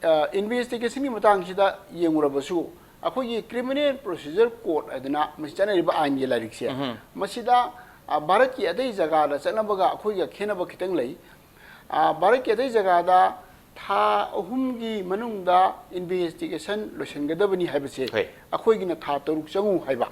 ꯑ, investigationꯒꯤ ꯃꯇꯥꯡꯁꯤꯗ ꯌꯦꯡꯉꯨꯔꯕꯁꯨ, ꯑꯩꯈꯣꯏꯒꯤ Criminal Procedure Code ꯍꯥꯏꯗꯅ ꯃꯁꯤ ꯆꯠꯅꯔꯤꯕ ꯑꯥꯏꯟꯒꯤ ꯂꯥꯏꯔꯤꯛꯁꯦ, ꯎꯝ꯫ ꯃꯁꯤꯗ, ꯑ, ꯚꯥꯔꯠꯀꯤ ꯑꯇꯩ ꯖꯒꯥꯗ ꯆꯠꯅꯕꯒ ꯑꯩꯈꯣꯏꯒ ꯈꯦꯠꯅꯕ ꯈꯤꯇꯪ ꯂꯩ꯫ ꯑ, ꯚꯥꯔꯠꯀꯤ ꯑꯇꯩ ꯖꯒꯥꯗ ꯊꯥ ꯑꯍꯨꯝꯒꯤ ꯃꯅꯨꯡꯗ investigation ꯂꯣꯏꯁꯤꯟꯒꯗꯕꯅꯤ ꯍꯥꯏꯕꯁꯦ, ꯍꯣꯏ꯫ ꯑꯩꯈꯣꯏꯒꯤꯅ ꯊꯥ ꯇꯔꯨꯛ ꯆꯪꯉꯨ ꯍꯥꯏꯕ꯫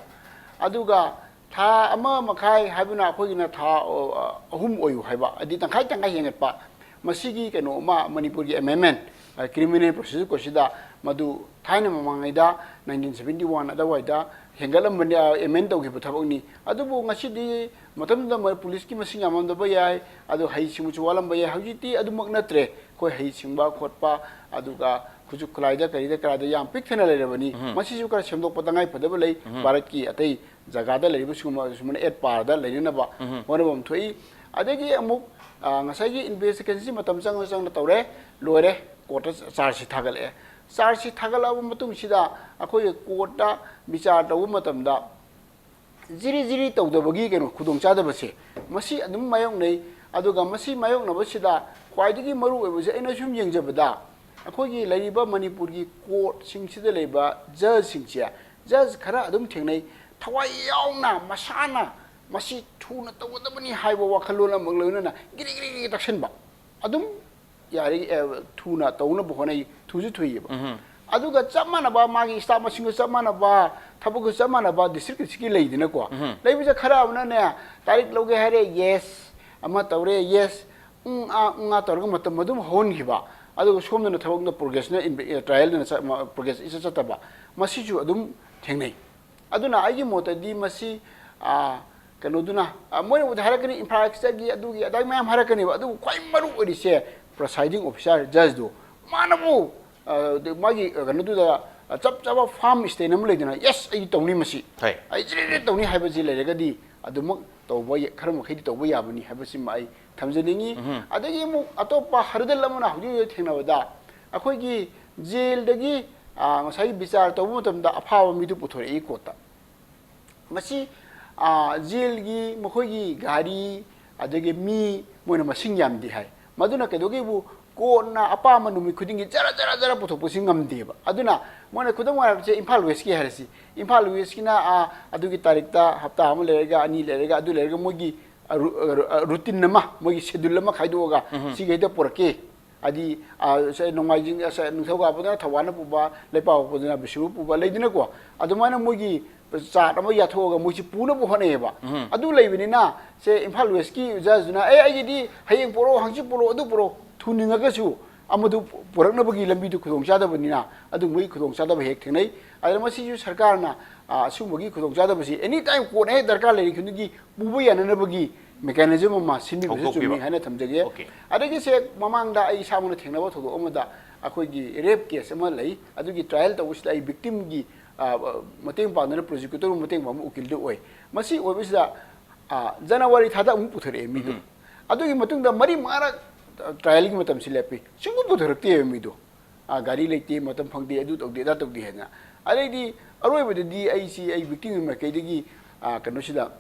ꯑꯗꯨꯒ ꯊꯥ ꯑꯃ ꯃꯈꯥꯏ ꯍꯥꯏꯕꯅ ꯑꯩꯈꯣꯏꯒꯤꯅ ꯊꯥ, ꯑ, ꯑꯍꯨꯝ ꯑꯣꯏꯌꯨ ꯍꯥꯏꯕ, ꯍꯥꯏꯗꯤ ꯇꯪꯈꯥꯏ ꯇꯪꯈꯥꯏ ꯍꯦꯟꯒꯠꯄ꯫ ꯃꯁꯤꯒꯤ ꯀꯩꯅꯣ ꯑꯃ ꯃꯅꯤꯄꯨꯔꯒꯤ amendment, ꯑ, Criminal Procedure Codeꯁꯤꯗ ꯃꯗꯨ ꯊꯥꯏꯅ ꯃꯃꯥꯡꯉꯩꯗ nineteen seventy one ꯑꯗꯨꯋꯥꯏꯗ ꯍꯦꯟꯒꯠꯂꯝꯕꯅꯤ, ꯑꯦꯃꯦꯟ ꯇꯧꯈꯤꯕ ꯊꯕꯛꯅꯤ꯫ ꯑꯗꯨꯕꯨ ꯉꯁꯤꯗꯤ ꯃꯇꯝꯗꯨꯗ ꯃꯣꯏ ꯄꯨꯂꯤꯁꯀꯤ ꯃꯁꯤꯡ ꯌꯥꯝꯃꯝꯗꯕ ꯌꯥꯏ, ꯑꯗꯨ ꯍꯩꯁꯤꯡꯕꯁꯨ ꯋꯥꯠꯂꯝꯕ ꯌꯥꯏ꯫ ꯍꯧꯖꯤꯛꯇꯤ ꯑꯗꯨꯃꯛ ꯅꯠꯇ꯭ꯔꯦ꯫ ꯑꯩꯈꯣꯏ ꯍꯩꯁꯤꯡꯕ ꯈꯣꯠꯄ, ꯑꯗꯨꯒ ꯈꯨꯠꯁꯨ ꯈꯨꯠꯂꯥꯏꯗ ꯀꯔꯤꯗ ꯀꯔꯥꯗ ꯌꯥꯝ ꯄꯤꯛ ꯊꯟꯅ ꯂꯩꯔꯕꯅꯤ꯫ ꯎꯝ꯫ ꯃꯁꯤꯁꯨ ꯈꯔ ꯁꯦꯝꯗꯣꯛꯄ ꯇꯉꯥꯏ ꯐꯗꯕ ꯂꯩ꯫ ꯎꯝ꯫ ꯚꯥꯔꯠꯀꯤ ꯑꯇꯩ ꯖꯒꯥꯗ ꯂꯩꯔꯤꯕ ꯁꯤꯒꯨꯝꯕ ꯁꯨꯃꯥꯏꯅ ꯑꯦꯠ ꯄꯥꯔꯗ ꯂꯩꯅꯅꯕ ꯎꯝ꯫ ꯍꯣꯠꯅꯕ ꯑꯃ ꯊꯣꯛꯏ꯫ ꯑꯗꯒꯤ ꯑꯃꯨꯛ, ꯑ, ꯉꯁꯥꯏꯒꯤ ꯏꯟꯚꯦꯁꯇꯤꯒꯦꯁꯟꯁꯤ ꯃꯇꯝ ꯆꯪꯅ ꯆꯪꯅ ꯇꯧꯔꯦ, ꯂꯣꯏꯔꯦ, ꯀꯣꯔꯠꯇ ꯆꯥꯔꯖꯁꯤ ꯊꯥꯒꯠꯂꯛꯑꯦ꯫ ꯆꯥꯔꯖꯁꯤ ꯊꯥꯒꯠꯂꯛꯑꯕ ꯃꯇꯨꯡꯁꯤꯗ ꯑꯩꯈꯣꯏꯒꯤ ꯀꯣꯔꯠꯇ ꯕꯤꯆꯥꯔ ꯇꯧꯕ ꯃꯇꯝꯗ ꯖꯤꯔꯤ ꯖꯤꯔꯤ ꯇꯧꯗꯕꯒꯤ ꯀꯩꯅꯣ ꯈꯨꯗꯣꯡꯆꯥꯗꯕꯁꯦ ꯃꯁꯤ ꯑꯗꯨꯝ ꯃꯥꯌꯣꯛꯅꯩ꯫ ꯑꯗꯨꯒ ꯃꯁꯤ ꯃꯥꯌꯣꯛꯅꯕꯁꯤꯗ ꯈ꯭ꯋꯥꯏꯗꯒꯤ ꯃꯔꯨ ꯑꯣꯏꯕꯁꯦ ꯑꯩꯅ ꯁꯨꯝ ꯌꯦꯡꯖꯕꯗ ꯑꯩꯈꯣꯏꯒꯤ ꯂꯩꯔꯤꯕ ꯃꯅꯤꯄꯨꯔꯒꯤ ꯀꯣꯔꯠꯁꯤꯡꯁꯤꯗ ꯂꯩꯕ ꯖꯖꯁꯤꯡꯁꯦ, ꯖꯖ ꯈꯔ ꯑꯗꯨꯝ ꯊꯦꯡꯅꯩ, ꯊꯋꯥꯏ ꯌꯥꯎꯅ ꯃꯁꯥꯅ ꯃꯁꯤ ꯊꯨꯅ ꯇꯧꯒꯗꯕꯅꯤ ꯍꯥꯏꯕ ꯋꯥꯈꯜꯂꯣꯟ ꯑꯃꯒ ꯂꯣꯏꯅꯅ ꯒꯤꯔꯤ ꯒꯤꯔꯤ ꯒꯤꯔꯤ ꯇꯛꯁꯟꯕ꯫ ꯑꯗꯨꯝ ꯌꯥꯔꯤ, ꯑꯦ, ꯊꯨꯅ ꯇꯧꯅꯕ ꯍꯣꯠꯅꯩ, ꯊꯨꯁꯨ ꯊꯨꯏꯌꯦꯕ꯫ ꯎꯝ꯫ ꯑꯗꯨꯒ ꯆꯞ ꯃꯥꯟꯅꯕ, ꯃꯥꯒꯤ ꯁ꯭ꯇꯥꯐ ꯃꯁꯤꯡꯒ ꯆꯞ ꯃꯥꯟꯅꯕ, ꯊꯕꯛꯀ ꯆꯞ ꯃꯥꯟꯅꯕ ꯗꯤꯁꯇ꯭ꯔꯤꯛ ꯗꯤꯁꯇ꯭ꯔꯤꯛꯀꯤ ꯂꯩꯗꯅꯀꯣ꯫ ꯎꯝ꯫ ꯂꯩꯕꯁꯦ ꯈꯔ ꯑꯃꯅꯅꯦ, ꯇꯥꯔꯤꯛ ꯂꯧꯒꯦ ꯍꯥꯏꯔꯦ, ꯌꯦꯁ, ꯑꯃ ꯇꯧꯔꯦ, ꯌꯦꯁ, ꯎꯝ, ꯑꯥ, ꯎꯝ, ꯑꯥ ꯇꯧꯔꯒ ꯃꯇꯝ ꯑꯗꯨꯝ ꯍꯧꯍꯟꯈꯤꯕ꯫ ꯑꯗꯨꯒ ꯁꯣꯝꯗꯅ ꯊꯕꯛꯇ ꯄ꯭ꯔꯣꯒ꯭ꯔꯦꯁꯅ ꯏꯟꯚꯦ-, ꯑꯦ, ꯇ꯭ꯔꯥꯏꯌꯦꯜꯗꯅ ꯆꯠ-, ꯃ-, ꯄ꯭ꯔꯣꯒ꯭ꯔꯦꯁ ꯏꯆꯠ ꯆꯠꯇꯕ꯫ ꯃꯁꯤꯁꯨ ꯑꯗꯨꯝ ꯊꯦꯡꯅꯩ꯫ ꯑꯗꯨꯅ ꯑꯩꯒꯤ ꯃꯣꯠꯇꯗꯤ ꯃꯁꯤ, ꯑꯥ, ꯀꯩꯅꯣꯗꯨꯅ, ꯑꯥ, ꯃꯣꯏꯅꯕꯨꯗꯤ ꯍꯥꯏꯔꯛꯀꯅꯤ, ꯏꯟꯐ꯭ꯔꯥꯁ꯭ꯇ꯭ꯔꯛꯆꯔꯒꯤ ꯑꯗꯨꯒꯤ ꯑꯗꯥꯒꯤ ꯃꯌꯥꯝ ꯍꯥꯏꯔꯛꯀꯅꯦꯕ꯫ ꯑꯗꯨꯕꯨ ꯈ꯭ꯋꯥꯏ ꯃꯔꯨ ꯑꯣꯏꯔꯤꯁꯦ ꯄ꯭ꯔꯁꯥꯏꯗꯤꯡ ꯑꯣꯐꯤꯁꯥꯔ ꯖꯖꯇꯣ ꯃꯥꯅꯕꯨ, ꯑꯥ, ꯑꯗꯨ ꯃꯥꯒꯤ, ꯑꯥ, ꯀꯩꯅꯣꯗꯨꯗ, ꯑꯥ, ꯆꯞ ꯆꯥꯕ ꯐꯥꯔꯝ ꯁ꯭ꯇꯦꯟ ꯑꯃ ꯂꯩꯗꯅ, "ꯌꯦꯁ, ꯑꯩ ꯇꯧꯅꯤ ꯃꯁꯤ꯫ ꯍꯣꯏ꯫ ꯑꯩ ꯖꯤꯔꯤ ꯖꯤꯔꯤ ꯇꯧꯅꯤ" ꯍꯥꯏꯕꯁꯤ ꯂꯩꯔꯒꯗꯤ ꯑꯗꯨꯃꯛ ꯇꯧꯕ ꯌ-, ꯈꯔ ꯃꯈꯩꯗꯤ ꯇꯧꯕ ꯌꯥꯕꯅꯤ ꯍꯥꯏꯕꯁꯤꯃ ꯑꯩ ꯊꯝꯖꯅꯤꯡꯉꯤ꯫ ꯎꯝ꯫ ꯑꯗꯒꯤ ꯑꯃꯨꯛ ꯑꯇꯣꯞꯄ ꯍꯔꯗꯜ ꯑꯃꯅ ꯍꯧꯖꯤꯛ ꯍꯧꯖꯤꯛ ꯊꯦꯡꯅꯕꯗ ꯑꯩꯈꯣꯏꯒꯤ ꯖꯦꯜꯗꯒꯤ, ꯑꯥ, ꯉꯁꯥꯏꯒꯤ ꯕꯤꯆꯥꯔ ꯇꯧꯕ ꯃꯇꯝꯗ ꯑꯐꯥꯕ ꯃꯤꯗꯨ ꯄꯨꯊꯣꯔꯛꯏ ꯀꯣꯔꯠꯇ꯫ ꯃꯁꯤ, ꯑꯥ, ꯖꯦꯜꯒꯤ ꯃꯈꯣꯏꯒꯤ ꯒꯥꯔꯤ, ꯑꯗꯒꯤ ꯃꯤ, ꯃꯣꯏꯅ ꯃꯁꯤꯡ ꯌꯥꯝꯗꯦ ꯍꯥꯏ꯫ ꯃꯗꯨꯅ ꯀꯩꯗꯧꯒꯦꯕꯨ ꯀꯣꯔꯠꯅ ꯑꯄꯥꯝꯕ ꯅꯨꯃꯤꯠ ꯈꯨꯗꯤꯡꯒꯤ ꯖꯔ, ꯖꯔ, ꯖꯔ ꯄꯨꯊꯣꯛꯄꯁꯤ ꯉꯝꯗꯦꯕ꯫ ꯑꯗꯨꯅ ꯃꯣꯏꯅ ꯈꯨꯗꯝ ꯑꯣꯏꯅ ꯍꯥꯏꯔꯕꯁꯦ ꯏꯝꯐꯥꯜ ꯋꯦꯁꯀꯤ ꯍꯥꯏꯔꯁꯤ꯫ ꯏꯝꯐꯥꯜ ꯋꯦꯁꯀꯤꯅ, ꯑꯥ, ꯑꯗꯨꯒꯤ ꯇꯥꯔꯤꯛꯇ ꯍꯞꯇꯥ ꯑꯃ ꯂꯩꯔꯒ, ꯑꯅꯤ ꯂꯩꯔꯒ, ꯑꯗꯨ ꯂꯩꯔꯒ ꯃꯣꯏꯒꯤ, ꯑ, ꯔꯨ-, ꯑ, ꯔꯨ-, ꯑ, ꯔꯨꯇꯤꯟ ꯑꯃ, ꯃꯣꯏꯒꯤ ꯁꯦꯗꯨꯜ ꯑꯃ ꯈꯥꯏꯗꯣꯛꯑꯒ ꯎꯝ꯫ ꯁꯤꯈꯩꯗ ꯄꯨꯔꯛꯀꯦ꯫ ꯍꯥꯏꯗꯤ, ꯑ, ꯁꯦ, ꯅꯣꯡꯃꯥꯏꯖꯤꯡ, ꯑ, ꯁꯦ, ꯅꯤꯡꯊꯧꯀꯥꯕꯗꯅ ꯊꯧꯕꯥꯜꯅ ꯄꯨꯕ, ꯂꯩꯄꯥꯛꯄꯣꯛꯄꯗꯅ ꯕꯤꯁꯅꯨꯄꯨꯔ ꯄꯨꯕ, ꯂꯩꯗꯅꯀꯣ꯫ ꯑꯗꯨꯃꯥꯏꯅ ꯃꯣꯏꯒꯤ ꯆꯥꯔꯠ ꯑꯃ ꯌꯥꯊꯣꯛꯑꯒ ꯃꯣꯏꯁꯤ ꯄꯨꯅꯕ ꯍꯣꯠꯅꯩꯌꯦꯕ꯫ ꯎꯝ꯫ ꯑꯗꯨ ꯂꯩꯕꯅꯤꯅ, ꯁꯦ, ꯏꯝꯐꯥꯜ ꯋꯦꯁꯀꯤ ꯖꯖꯗꯨꯅ, "ꯑꯦ, ꯑꯩꯒꯤꯗꯤ ꯍꯌꯦꯡ ꯄꯨꯔꯛꯑꯣ, ꯍꯪꯆꯤꯠ ꯄꯨꯔꯛꯑꯣ, ꯑꯗꯨ ꯄꯨꯔꯛꯑꯣ", ꯊꯨꯅꯤꯡꯉꯒꯁꯨ ꯑꯃꯗꯨ ꯄꯨꯔꯛꯅꯕꯒꯤ ꯂꯝꯕꯤꯗꯨ ꯈꯨꯗꯣꯡꯆꯥꯗꯕꯅꯤꯅ ꯑꯗꯨꯒꯨꯝꯕꯒꯤ ꯈꯨꯗꯣꯡꯆꯥꯗꯕ ꯍꯦꯛ ꯊꯦꯡꯅꯩ꯫ ꯑꯗꯨꯅ ꯃꯁꯤꯁꯨ ꯁꯔꯀꯥꯔꯅ, ꯑ, ꯑꯁꯤꯒꯨꯝꯕꯒꯤ ꯈꯨꯗꯣꯡꯆꯥꯗꯕꯁꯤ any time ꯀꯣꯟꯅ ꯍꯦꯛ ꯗꯔꯀꯥꯔ ꯂꯩꯔꯤ ꯈꯨꯗꯤꯡꯒꯤ ꯄꯨꯕ ꯌꯥꯅꯅꯕꯒꯤ mechanism ꯑꯃ ꯁꯤꯟꯕꯤꯕꯁꯨ ꯍꯧꯗꯣꯛꯄꯤꯕ꯫ ꯆꯨꯝꯃꯤ ꯍꯥꯏꯅ ꯊꯝꯖꯒꯦ꯫ Okay꯫ ꯑꯗꯒꯤ ꯁꯦ ꯃꯃꯥꯡꯗ ꯑꯩ ꯏꯁꯥꯃꯛꯅ ꯊꯦꯡꯅꯕ ꯊꯧꯗꯣꯛ ꯑꯃꯗ ꯑꯩꯈꯣꯏꯒꯤ rape case ꯑꯃ ꯂꯩ꯫ ꯑꯗꯨꯒꯤ trial ꯇꯧꯕꯁꯤꯗ ꯑꯩ victimꯒꯤ, ꯑ, ꯃꯇꯦꯡ ꯄꯥꯡꯗꯨꯅ prosecutor ꯃꯇꯦꯡ ꯄꯥꯡꯕ ꯎꯀꯤꯜꯗꯨ ꯑꯣꯏ꯫ ꯃꯁꯤ ꯑꯣꯏꯕꯁꯤꯗ, ꯑ, January ꯊꯥꯗ ꯑꯃꯨꯛ ꯄꯨꯊꯣꯔꯛꯑꯦ ꯃꯤꯗꯨ꯫ ꯎꯝ꯫ ꯑꯗꯨꯒꯤ ꯃꯇꯨꯡꯗ ꯃꯔꯤ ꯃꯉꯥꯔꯛ trialꯒꯤ ꯃꯇꯝꯁꯤ ꯂꯦꯞꯄꯤ꯫ ꯁꯨꯡꯄꯨ ꯄꯨꯊꯣꯔꯛꯇꯦꯕ ꯃꯤꯗꯣ꯫ ꯑ, ꯒꯥꯔꯤ ꯂꯩꯇꯦ, ꯃꯇꯝ ꯐꯪꯗꯦ, ꯑꯗꯨ ꯇꯧꯗꯦ, ꯑꯗꯥ ꯇꯧꯗꯦ ꯍꯥꯏꯅ꯫ ꯑꯗꯩꯗꯤ ꯑꯔꯣꯏꯕꯗꯗꯤ ꯑꯩꯁꯤ ꯑꯩ victim ꯃꯥꯏꯀꯩꯗꯒꯤ, ꯑ, ꯀꯩꯅꯣꯁꯤꯗ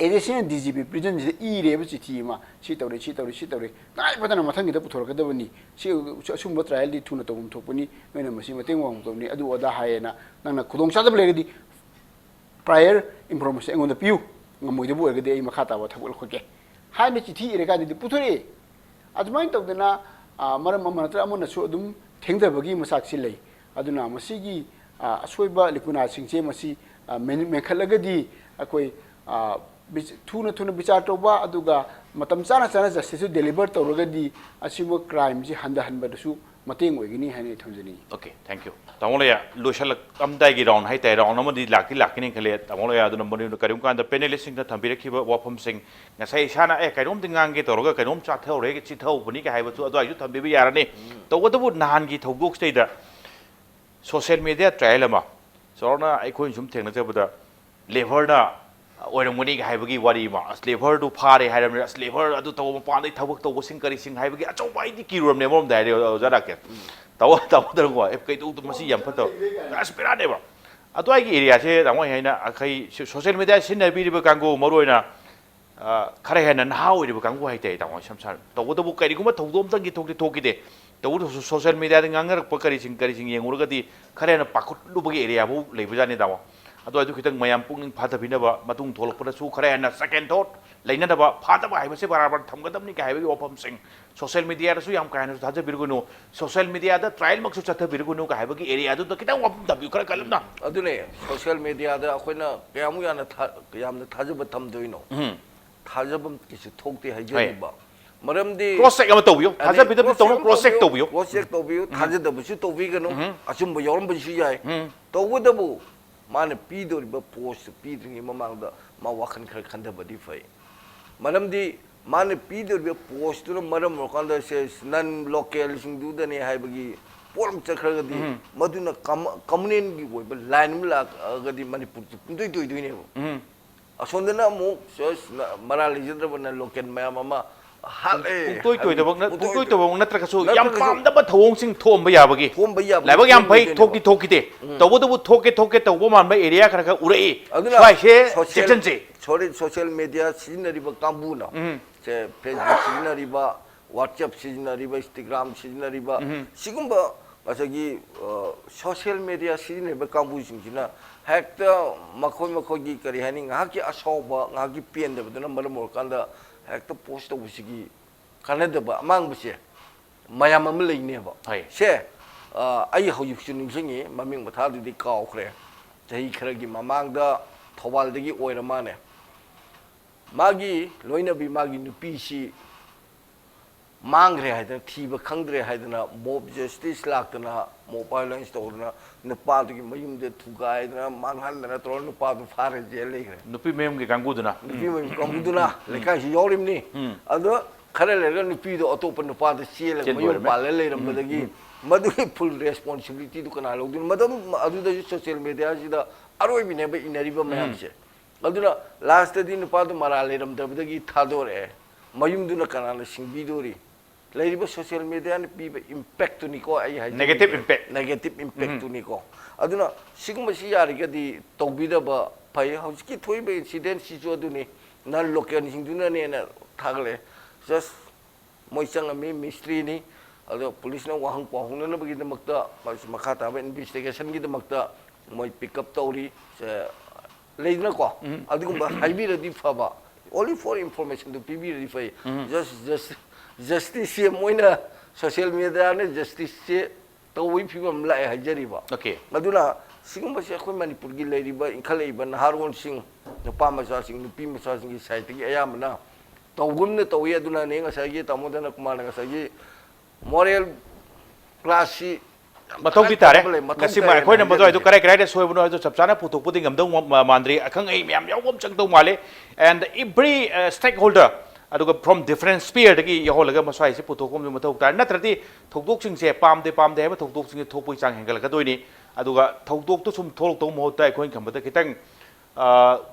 additional D G P prisonꯁꯤꯗ ꯏꯔꯦꯕ ꯆꯤꯊꯤ ꯑꯃ, "ꯁꯤ ꯇꯧꯔꯦ, ꯁꯤ ꯇꯧꯔꯦ, ꯁꯤ ꯇꯧꯔꯦ, ꯇꯉꯥꯏ ꯐꯗꯅ ꯃꯊꯪꯒꯤꯗ ꯄꯨꯊꯣꯔꯛꯀꯗꯕꯅꯤ, ꯁꯤ ꯑꯁꯨꯝꯕ trialꯗꯤ ꯊꯨꯅ ꯇꯧꯐꯝ ꯊꯣꯛꯄꯅꯤ, ꯅꯣꯏꯅ ꯃꯁꯤ ꯃꯇꯦꯡ ꯄꯥꯡꯐꯝ ꯊꯣꯛꯄꯅꯤ", ꯑꯗꯨ ꯑꯗꯥ ꯍꯥꯏꯌꯦꯅ ꯅꯪꯅ ꯈꯨꯗꯣꯡꯆꯥꯗꯕ ꯂꯩꯔꯒꯗꯤ prior information ꯑꯩꯉꯣꯟꯗ ꯄꯤꯌꯨ, ꯉꯝꯃꯣꯏꯗꯕ ꯑꯣꯏꯔꯒꯗꯤ ꯑꯩ ꯃꯈꯥ ꯇꯥꯕ ꯊꯕꯛ ꯂꯧꯈꯠꯀꯦ ꯍꯥꯏꯅ ꯆꯤꯊꯤ ꯏꯔꯀꯥꯟꯗꯗꯤ ꯄꯨꯊꯣꯔꯛꯑꯦ꯫ ꯑꯗꯨꯃꯥꯏꯅ ꯇꯧꯗꯅ, ꯑ, ꯃꯔꯝ ꯑꯃ ꯅꯠꯇ꯭ꯔꯒ ꯑꯃꯅꯁꯨ ꯑꯗꯨꯝ ꯊꯦꯡꯊꯕꯒꯤ ꯃꯆꯥꯛꯁꯤ ꯂꯩ꯫ ꯑꯗꯨꯅ ꯃꯁꯤꯒꯤ, ꯑ, ꯑꯁꯣꯏꯕ ꯂꯤꯀꯨꯅꯥꯁꯤꯡꯁꯦ ꯃꯁꯤ, ꯑ, ꯃꯦꯟ-, ꯃꯦꯟꯈꯠꯂꯒꯗꯤ ꯑꯩꯈꯣꯏ, ꯑ, ꯕꯤꯆ-, ꯊꯨꯅ ꯊꯨꯅ ꯕꯤꯆꯥꯔ ꯇꯧꯕ, ꯑꯗꯨꯒ ꯃꯇꯝ ꯆꯥꯅ ꯆꯥꯅ justiceꯁꯨ deliver ꯇꯧꯔꯒꯗꯤ ꯑꯁꯤꯒꯨꯝꯕ crimeꯁꯤ ꯍꯟꯊꯍꯟꯕꯗꯁꯨ ꯃꯇꯦꯡ ꯑꯣꯏꯒꯅꯤ ꯍꯥꯏꯅ ꯑꯩ ꯊꯝꯖꯅꯤꯡꯏ꯫ Okay, thank you꯫ ꯇꯥꯃꯣ ꯂꯣꯌꯥ, ꯂꯣꯏꯁꯤꯜꯂꯛꯂꯝꯗꯥꯏꯒꯤ round ꯍꯥꯏꯇꯥꯔꯦ, round ꯑꯃꯗꯤ ꯂꯥꯛꯇꯤ ꯂꯥꯛꯀꯅꯤ ꯈꯜꯂꯦ꯫ ꯇꯥꯃꯣ ꯂꯣꯌꯥ, ꯑꯗꯨꯅ ꯃꯔꯨ ꯑꯣꯏꯅ ꯀꯔꯤꯒꯨꯝꯕ ꯀꯥꯟꯗ panelistꯁꯤꯡꯅ ꯊꯝꯕꯤꯔꯛꯈꯤꯕ ꯋꯥꯐꯝꯁꯤꯡ, ꯉꯁꯥꯏ ꯏꯁꯥꯅ "ꯑꯦ, ꯀꯩꯅꯣꯝꯗꯤ ꯉꯥꯡꯒꯦ" ꯇꯧꯔꯒ ꯀꯩꯅꯣꯝ ꯆꯥꯊꯍꯧꯔꯦ, ꯆꯤꯊꯍꯧꯕꯅꯤꯒ ꯍꯥꯏꯕꯁꯨ ꯑꯗꯨꯋꯥꯏꯁꯨ ꯊꯝꯕꯤꯕ ꯌꯥꯔꯅꯤ꯫ ꯇꯧꯕꯇꯕꯨ ꯅꯍꯥꯟꯒꯤ ꯊꯧꯗꯣꯛꯁꯤꯗꯩꯗ social media trial ꯑꯃ, ꯆꯥꯎꯔꯥꯛꯅ ꯑꯩꯈꯣꯏꯅ ꯁꯨꯝ ꯊꯦꯡꯅꯖꯕꯗ, labourꯅ ꯑꯣꯏꯔꯝꯒꯅꯤꯒ ꯍꯥꯏꯕꯒꯤ ꯋꯥꯔꯤ ꯑꯃ, "ꯑꯁ, labourꯗꯨ ꯐꯥꯔꯦ" ꯍꯥꯏꯔꯕꯅꯤꯅ, "ꯑꯁ, labour ꯑꯗꯨ ꯇꯧꯕ ꯃꯄꯥꯟꯗꯩ ꯊꯕꯛ ꯇꯧꯕꯁꯤꯡ ꯀꯔꯤꯁꯤꯡ" ꯍꯥꯏꯕꯒꯤ ꯑꯆꯧꯕ ꯑꯩꯗꯤ ꯀꯤꯔꯨꯔꯕꯅꯦ ꯑꯃꯔꯣꯝꯗ ꯍꯥꯏꯔꯗꯤ, ꯑꯣꯖꯥ ꯔꯥꯀꯦꯁ꯫ ꯇꯧ-, ꯇꯧꯗ꯭ꯔꯒꯀꯣ, "ꯑꯦ, ꯀꯩꯗꯧꯗꯣ, ꯃꯁꯤ ꯌꯥꯝ ꯐꯠꯇꯕ, ꯑꯁ, ꯕꯦꯔꯥꯅꯦꯕ"꯫ ꯑꯗꯨꯋꯥꯏꯒꯤ areaꯁꯦ, ꯇꯥꯃꯣ, ꯑꯩ ꯍꯥꯏꯅ ꯑꯩꯈꯣꯏ ꯁꯣ-, social media ꯁꯤꯖꯤꯟꯅꯕꯤꯔꯤꯕ ꯀꯥꯡꯕꯨ, ꯃꯔꯨꯑꯣꯏꯅ ꯑ, ꯈꯔ ꯍꯦꯟꯅ ꯅꯍꯥ ꯑꯣꯏꯔꯤꯕ ꯀꯥꯡꯕꯨ ꯍꯥꯏꯇꯥꯔꯦ, ꯇꯥꯃꯣ, ꯏꯁꯝ ꯁꯝꯅ꯫ ꯇꯧꯕꯇꯕꯨ ꯀꯔꯤꯒꯨꯝꯕ ꯊꯧꯗꯣꯛ ꯑꯝꯇꯪꯒꯤ ꯊꯣꯛꯇꯤ ꯊꯣꯛꯈꯤꯗꯦ꯫ ꯇꯧꯕꯇꯕꯨ social mediaꯗ ꯉꯥꯡꯅꯔꯛꯄ ꯀꯔꯤꯁꯤꯡ, ꯀꯔꯤꯁꯤꯡ ꯌꯦꯡꯉꯨꯔꯒꯗꯤ ꯈꯔ ꯍꯦꯟꯅ ꯄꯥꯈꯠꯂꯨꯕꯒꯤ areaꯐꯥꯎ ꯂꯩꯕꯖꯥꯠꯅꯤ, ꯇꯥꯃꯣ꯫ ꯑꯗꯨ ꯑꯣꯏꯔꯁꯨ ꯈꯤꯇꯪ ꯃꯌꯥꯝ ꯄꯨꯛꯅꯤꯡ ꯐꯥꯊꯕꯤꯅꯕ, ꯃꯇꯨꯡ ꯊꯣꯛꯂꯛꯄꯗꯁꯨ ꯈꯔ ꯍꯦꯟꯅ second thought ꯂꯩꯅꯅꯕ, ꯐꯥꯊꯕ ꯍꯥꯏꯕꯁꯦ ꯕꯔꯥꯕꯔ ꯊꯝꯒꯗꯕꯅꯤ ꯀꯥꯏ ꯍꯥꯏꯕꯒꯤ ꯋꯥꯐꯝꯁꯤꯡ, social mediaꯗꯁꯨ ꯌꯥꯝ ꯀꯥ ꯍꯦꯟꯅꯁꯨ ꯊꯥꯖꯕꯤꯔꯨꯒꯅꯨ, social mediaꯗ trialꯃꯛꯁꯨ ꯆꯠꯊꯕꯤꯔꯨꯒꯅꯨ ꯀꯥꯏ ꯍꯥꯏꯕꯒꯤ areaꯗꯨꯗ ꯈꯤꯇꯪ ꯋꯥꯐꯝ ꯊꯝꯕꯤꯌꯨ, ꯈꯔ ꯀꯜꯂꯞꯅ꯫ ꯑꯗꯨꯅꯦ, social mediaꯗ ꯑꯩꯈꯣꯏꯅ ꯀꯌꯥꯃꯨꯛ ꯌꯥꯝꯅ ꯊꯥ-, ꯌꯥꯝꯅ ꯊꯥꯖꯕ ꯊꯝꯗꯣꯏꯅꯣ? ꯎꯝ꯫ ꯊꯥꯖꯐꯝ ꯀꯩꯁꯨ ꯊꯣꯛꯇꯦ ꯍꯥꯏꯖꯔꯤꯕ꯫ ꯍꯣꯏ꯫ ꯃꯔꯝꯗꯤ ꯀ꯭ꯔꯣꯁ ꯆꯦꯛ ꯑꯃ ꯇꯧꯕꯤꯌꯨ꯫ ꯑꯗꯩ ꯊꯥꯖꯕꯤꯗꯕꯗꯤ ꯀ꯭ꯔꯣꯁ ꯇꯧꯅꯨ, ꯆꯦꯛ ꯀ꯭ꯔꯣꯁ ꯆꯦꯛ ꯇꯧꯕꯤꯌꯨ꯫ ꯀ꯭ꯔꯣꯁ ꯆꯦꯛ ꯇꯧꯕꯤꯌꯨ꯫ ꯊꯥꯖꯗꯕꯁꯨ ꯇꯧꯕꯤꯒꯅꯨ꯫ ꯑꯆꯨꯝꯕ ꯌꯥꯎꯔꯝꯕꯁꯨ ꯌꯥꯏ꯫ ꯇꯧꯕꯇꯕꯨ ꯃꯥꯅ ꯄꯤꯗꯧꯔꯤꯕ ꯄꯣꯁꯇꯨ ꯄꯤꯗ꯭ꯔꯤꯉꯩ ꯃꯃꯥꯡꯗ ꯃꯥ ꯋꯥꯈꯜ ꯈꯔ ꯈꯟꯊꯕꯗꯤ ꯐꯩ꯫ ꯃꯔꯝꯗꯤ ꯃꯥꯅ ꯄꯤꯗꯧꯔꯤꯕ ꯄꯣꯁꯇꯨꯅ ꯃꯔꯝ ꯑꯣꯏꯔꯀꯥꯟꯗ ꯁꯦ ꯅꯟ ꯂꯣꯀꯦꯜꯁꯤꯡꯗꯨꯗꯅꯦ ꯍꯥꯏꯕꯒꯤ ꯄꯣꯠ ꯑꯃ ꯆꯠꯈ꯭ꯔꯒꯗꯤ ꯃꯗꯨꯅ ꯀꯝ-, ꯀꯝꯃꯨꯅꯦꯜꯒꯤ ꯑꯣꯏꯕ ꯂꯥꯏꯟ ꯑꯃ ꯂꯥꯛꯑꯒꯗꯤ ꯃꯅꯤꯄꯨꯔꯁꯦ ꯄꯨꯡꯇꯣꯏ ꯇꯣꯏꯗꯣꯏꯅꯦꯕ꯫ ꯑꯁꯣꯝꯗꯅ ꯑꯃꯨꯛ ꯁꯦ ꯃꯔꯥ ꯂꯩꯖꯗ꯭ꯔꯕꯅ ꯂꯣꯀꯦꯜ ꯃꯌꯥꯝ ꯑꯃ ꯍꯥꯠꯂꯦ ꯄꯨꯡꯇꯣꯏ ꯍꯥꯏꯕ ꯇꯣꯏꯗꯕ ꯅ-, ꯄꯨꯡꯇꯣꯏ ꯄꯨꯡꯇꯣꯏ ꯇꯣꯏꯕ ꯅꯠꯇ꯭ꯔꯒꯁꯨ ꯌꯥꯝ ꯅꯠꯇ꯭ꯔꯒꯁꯨ ꯄꯥꯝꯗꯕ ꯊꯧꯑꯣꯡꯁꯤꯡ ꯊꯣꯛꯑꯝꯕ ꯌꯥꯕꯒꯤ꯫ ꯊꯣꯛꯑꯝꯕ ꯌꯥꯕꯒꯤ ꯂꯥꯏꯕꯛ ꯌꯥꯝ ꯐꯩ, ꯊꯣꯛꯑꯝꯗꯣꯏꯅꯦꯕ꯫ ꯊꯣꯛꯇꯤ ꯊꯣꯛꯈꯤꯗꯦ꯫ ꯇꯧꯕꯇꯕꯨ ꯊꯣꯛꯀꯦ ꯊꯣꯛꯀꯦ ꯇꯧꯕ ꯃꯥꯟꯕ ꯑꯦꯔꯤꯌꯥ ꯈꯔ ꯈꯔ ꯎꯔꯛꯏ꯫ ꯑꯗꯨꯅ ꯁ꯭ꯋꯥꯏꯁꯦ social- ꯆꯦꯛꯁꯤꯟꯁꯦ꯫ Social- social media ꯁꯤꯖꯤꯟꯅꯔꯤꯕ ꯀꯥꯡꯕꯨꯅ, ꯁꯦ Facebook ꯁꯤꯖꯤꯟꯅꯔꯤꯕ, WhatsApp ꯁꯤꯖꯤꯟꯅꯔꯤꯕ, Instagram ꯁꯤꯖꯤꯟꯅꯔꯤꯕ, ꯁꯤꯒꯨꯝꯕ ꯉꯁꯥꯏꯒꯤ ꯑ, social media ꯁꯤꯖꯤꯟꯅꯔꯤꯕ ꯀꯥꯡꯕꯨꯁꯤꯡꯁꯤꯅ ꯍꯦꯛꯇ ꯃꯈꯣꯏ ꯃꯈꯣꯏꯒꯤ ꯀꯔꯤ ꯍꯥꯏꯅꯤ, ꯉꯥꯏꯍꯥꯛꯀꯤ ꯑꯁꯥꯎꯕ, ꯉꯥꯏꯍꯥꯛꯀꯤ ꯄꯦꯟꯗꯕꯗꯨꯅ ꯃꯔꯝ ꯑꯣꯏꯔꯀꯥꯟꯗ ꯍꯦꯛꯇ ꯄꯣꯁ ꯇꯧꯕꯁꯤꯒꯤ ꯀꯥꯟꯅꯗꯕ ꯑꯃꯥꯡꯕꯁꯦ ꯃꯌꯥꯝ ꯑꯃ ꯂꯩꯅꯦꯕ꯫ ꯍꯣꯏ꯫ ꯁꯦ, ꯑ, ꯑꯩ ꯍꯧꯖꯤꯛꯁꯨ ꯅꯤꯡꯁꯤꯡꯉꯤ, ꯃꯃꯤꯡ ꯃꯊꯥꯗꯨꯗꯤ ꯀꯥꯎꯈ꯭ꯔꯦ꯫ ꯆꯍꯤ ꯈꯔꯒꯤ ꯃꯃꯥꯡꯗ ꯊꯧꯕꯥꯜꯗꯒꯤ ꯑꯣꯏꯔ ꯃꯥꯅꯦ꯫ ꯃꯥꯒꯤ ꯂꯣꯏꯅꯕꯤ, ꯃꯥꯒꯤ ꯅꯨꯄꯤꯁꯤ ꯃꯥꯡꯈ꯭ꯔꯦ ꯍꯥꯏꯗꯅ, ꯊꯤꯕ ꯈꯪꯗ꯭ꯔꯦ ꯍꯥꯏꯗꯅ, ꯃꯣꯞ ꯖꯁꯇꯤꯁ ꯂꯥꯛꯇꯅ, ꯃꯣꯞ ꯚꯥꯏꯑꯣꯂꯦꯟꯁ ꯇꯧꯗꯅ, ꯅꯨꯄꯥꯗꯨꯒꯤ ꯃꯌꯨꯝꯗ ꯊꯨꯒꯥꯏꯗꯅ, ꯃꯥꯡꯍꯟꯗꯅ ꯇꯧꯔꯒ ꯅꯨꯄꯥꯗꯨ ꯐꯥꯔ ꯖꯦꯜ ꯂꯩꯈ꯭ꯔꯦ꯫ ꯅꯨꯄꯤ ꯃꯌꯨꯝꯒꯤ ꯀꯥꯡꯕꯨꯗꯨꯅ꯫ ꯅꯨꯄꯤ ꯃꯌꯨꯝ ꯀꯥꯡꯕꯨꯗꯨꯅ ꯂꯩꯀꯥꯏꯁꯤ ꯌꯥꯎꯔꯤꯕꯅꯤ꯫ ꯑꯗꯣ ꯈꯔ ꯂꯩꯔꯒ ꯅꯨꯄꯤꯗꯣ ꯑꯇꯣꯞꯄ ꯅꯨꯄꯥꯗ ꯆꯦꯜꯂꯒ ꯆꯦꯟꯕ ꯃꯌꯨꯝ ꯑꯣꯏꯔꯝꯃꯦ꯫ ꯄꯥꯜꯂ ꯂꯩꯔꯝꯕꯗꯒꯤ ꯃꯗꯨꯒꯤ ꯐꯨꯜ ꯔꯦꯁꯄꯣꯟꯁꯤꯕꯤꯂꯤꯇꯤꯗꯨ ꯀꯅꯥ ꯂꯧꯗꯣꯏꯅꯣ? ꯃꯗꯨ, ꯑꯗꯨꯗꯁꯨ ꯁꯣꯁꯤꯌꯦꯜ ꯃꯦꯗꯤꯌꯥꯁꯤꯗ ꯑꯔꯣꯏꯕꯤꯅꯦꯕ ꯏꯅꯔꯤꯕ ꯃꯌꯥꯝꯁꯦ꯫ ꯑꯗꯨꯅ ꯂꯥꯁꯇꯗꯤ ꯅꯨꯄꯥꯗꯣ ꯃꯔꯥꯜ ꯂꯩꯔꯝꯗꯕꯗꯒꯤ ꯊꯥꯗꯣꯔꯛꯑꯦ꯫ ꯃꯌꯨꯝꯗꯨꯅ ꯀꯅꯥꯅ ꯁꯤꯡꯕꯤꯗꯣꯔꯤ? ꯂꯩꯔꯤꯕ ꯁꯣꯁꯤꯌꯦꯜ ꯃꯦꯗꯤꯌꯥꯅ ꯄꯤꯕ ꯏꯝꯄꯦꯛꯇꯨꯅꯤꯀꯣ ꯑꯩ ꯍꯥꯏꯖꯅꯤꯡꯉꯤꯁꯦ꯫ Negative impact. Negative impactꯇꯨꯅꯤꯀꯣ꯫ ꯑꯗꯨꯅ ꯁꯤꯒꯨꯝꯕꯁꯤ ꯌꯥꯔꯤꯒꯗꯤ ꯇꯧꯕꯤꯗꯕ ꯐꯩ꯫ ꯍꯧꯖꯤꯛꯀꯤ ꯊꯣꯛꯏꯕ incidentꯁꯤꯁꯨ ꯑꯗꯨꯅꯤ, ꯅꯟ ꯂꯣꯀꯦꯜꯁꯤꯡꯗꯨꯅꯅꯦꯅ ꯊꯥꯒꯠꯂꯛꯑꯦ꯫ Just ꯃꯣꯏ ꯆꯪꯉꯝꯃꯤ, ꯃꯤꯁꯇ꯭ꯔꯤꯅꯤ꯫ ꯑꯗꯣ ꯄꯨꯂꯤꯁꯅ ꯋꯥꯍꯪ ꯄꯥꯎꯍꯪꯅꯅꯕꯒꯤꯗꯃꯛꯇ, ꯃꯈꯥ ꯇꯥꯕ investigationꯒꯤꯗꯃꯛꯇ ꯃꯣꯏ pick up ꯇꯧꯔꯤ꯫ ꯁꯦ, ꯂꯩꯗꯅꯀꯣ, ꯑꯗꯨꯒꯨꯝꯕ ꯍꯥꯏꯕꯤꯔꯗꯤ ꯐꯕ, only for informationꯗꯨ ꯄꯤꯕꯤꯔꯗꯤ ꯐꯩ꯫ Just, just, justiceꯁꯦ ꯃꯣꯏꯅ, ꯁꯣꯁꯤꯌꯦꯜ ꯃꯦꯗꯤꯌꯥꯅ justiceꯁꯦ ꯇꯧꯕꯒꯤ ꯐꯤꯕꯝ ꯑꯃ ꯂꯥꯛꯑꯦ ꯍꯥꯏꯖꯔꯤꯕ꯫ Okay. ꯑꯗꯨꯅ ꯁꯤꯒꯨꯝꯕꯁꯦ ꯑꯩꯈꯣꯏ ꯃꯅꯤꯄꯨꯔꯒꯤ ꯂꯩꯔꯤꯕ ꯏꯟꯈꯠꯂꯛꯏꯕ ꯅꯍꯥꯔꯣꯜꯁꯤꯡ, ꯅꯨꯄꯥ ꯃꯆꯥꯁꯤꯡ, ꯅꯨꯄꯤ ꯃꯆꯥꯁꯤꯡꯒꯤ sideꯇꯒꯤ ꯑꯌꯥꯝꯕꯅ ꯇꯧꯒꯨꯝꯅ ꯇꯧꯏ꯫ ꯑꯗꯨꯅꯅꯦ ꯉꯁꯥꯏꯒꯤ ꯇꯥꯃꯣ ꯙꯅꯀꯨꯃꯥꯔꯅ ꯉꯁꯥꯏꯒꯤ moral classꯁꯤ ꯃꯊꯧꯗꯤ ꯇꯥꯔꯦ꯫ ꯉꯁꯤ ꯑꯩꯈꯣꯏꯅ ꯃꯗꯨ ꯀꯔꯥꯏ ꯀꯔꯥꯏꯗ ꯁꯣꯏꯕꯅꯣ ꯍꯥꯏꯕꯗꯨ ꯆꯞ ꯆꯥꯅ ꯄꯨꯊꯣꯛꯄꯗꯤ ꯉꯝꯗꯧ ꯃꯥꯟꯗ꯭ꯔꯤ꯫ ꯑꯈꯪ ꯑꯍꯩ ꯃꯌꯥꯝ ꯌꯥꯎꯕ ꯑꯃ ꯆꯪꯗꯧ ꯃꯥꯜꯂꯤ꯫ And every stakeholder, ꯑꯗꯨꯒ from different sphereꯗꯒꯤ ꯌꯥꯎꯍꯜꯂꯒ ꯃꯁ꯭ꯋꯥꯏꯁꯤ ꯄꯨꯊꯣꯛꯄ ꯑꯃꯁꯨ ꯃꯊꯧ ꯇꯥꯏ꯫ ꯅꯠꯇ꯭ꯔꯗꯤ ꯊꯧꯗꯣꯛꯁꯤꯡꯁꯦ ꯄꯥꯝꯗꯦ ꯄꯥꯝꯗꯦ ꯍꯥꯏꯕ ꯊꯧꯗꯣꯛꯁꯤꯡꯁꯦ ꯊꯣꯛꯄꯒꯤ ꯆꯥꯡ ꯍꯦꯟꯒꯠꯂꯛꯀꯗꯣꯏꯅꯤ꯫ ꯑꯗꯨꯒ ꯊꯧꯗꯣꯛꯇꯨ ꯁꯨꯝ ꯊꯣꯛꯂꯛꯇꯧꯕ ꯃꯍꯨꯠꯇ ꯑꯩꯈꯣꯏꯅ ꯈꯟꯕꯗ ꯈꯤꯇꯪ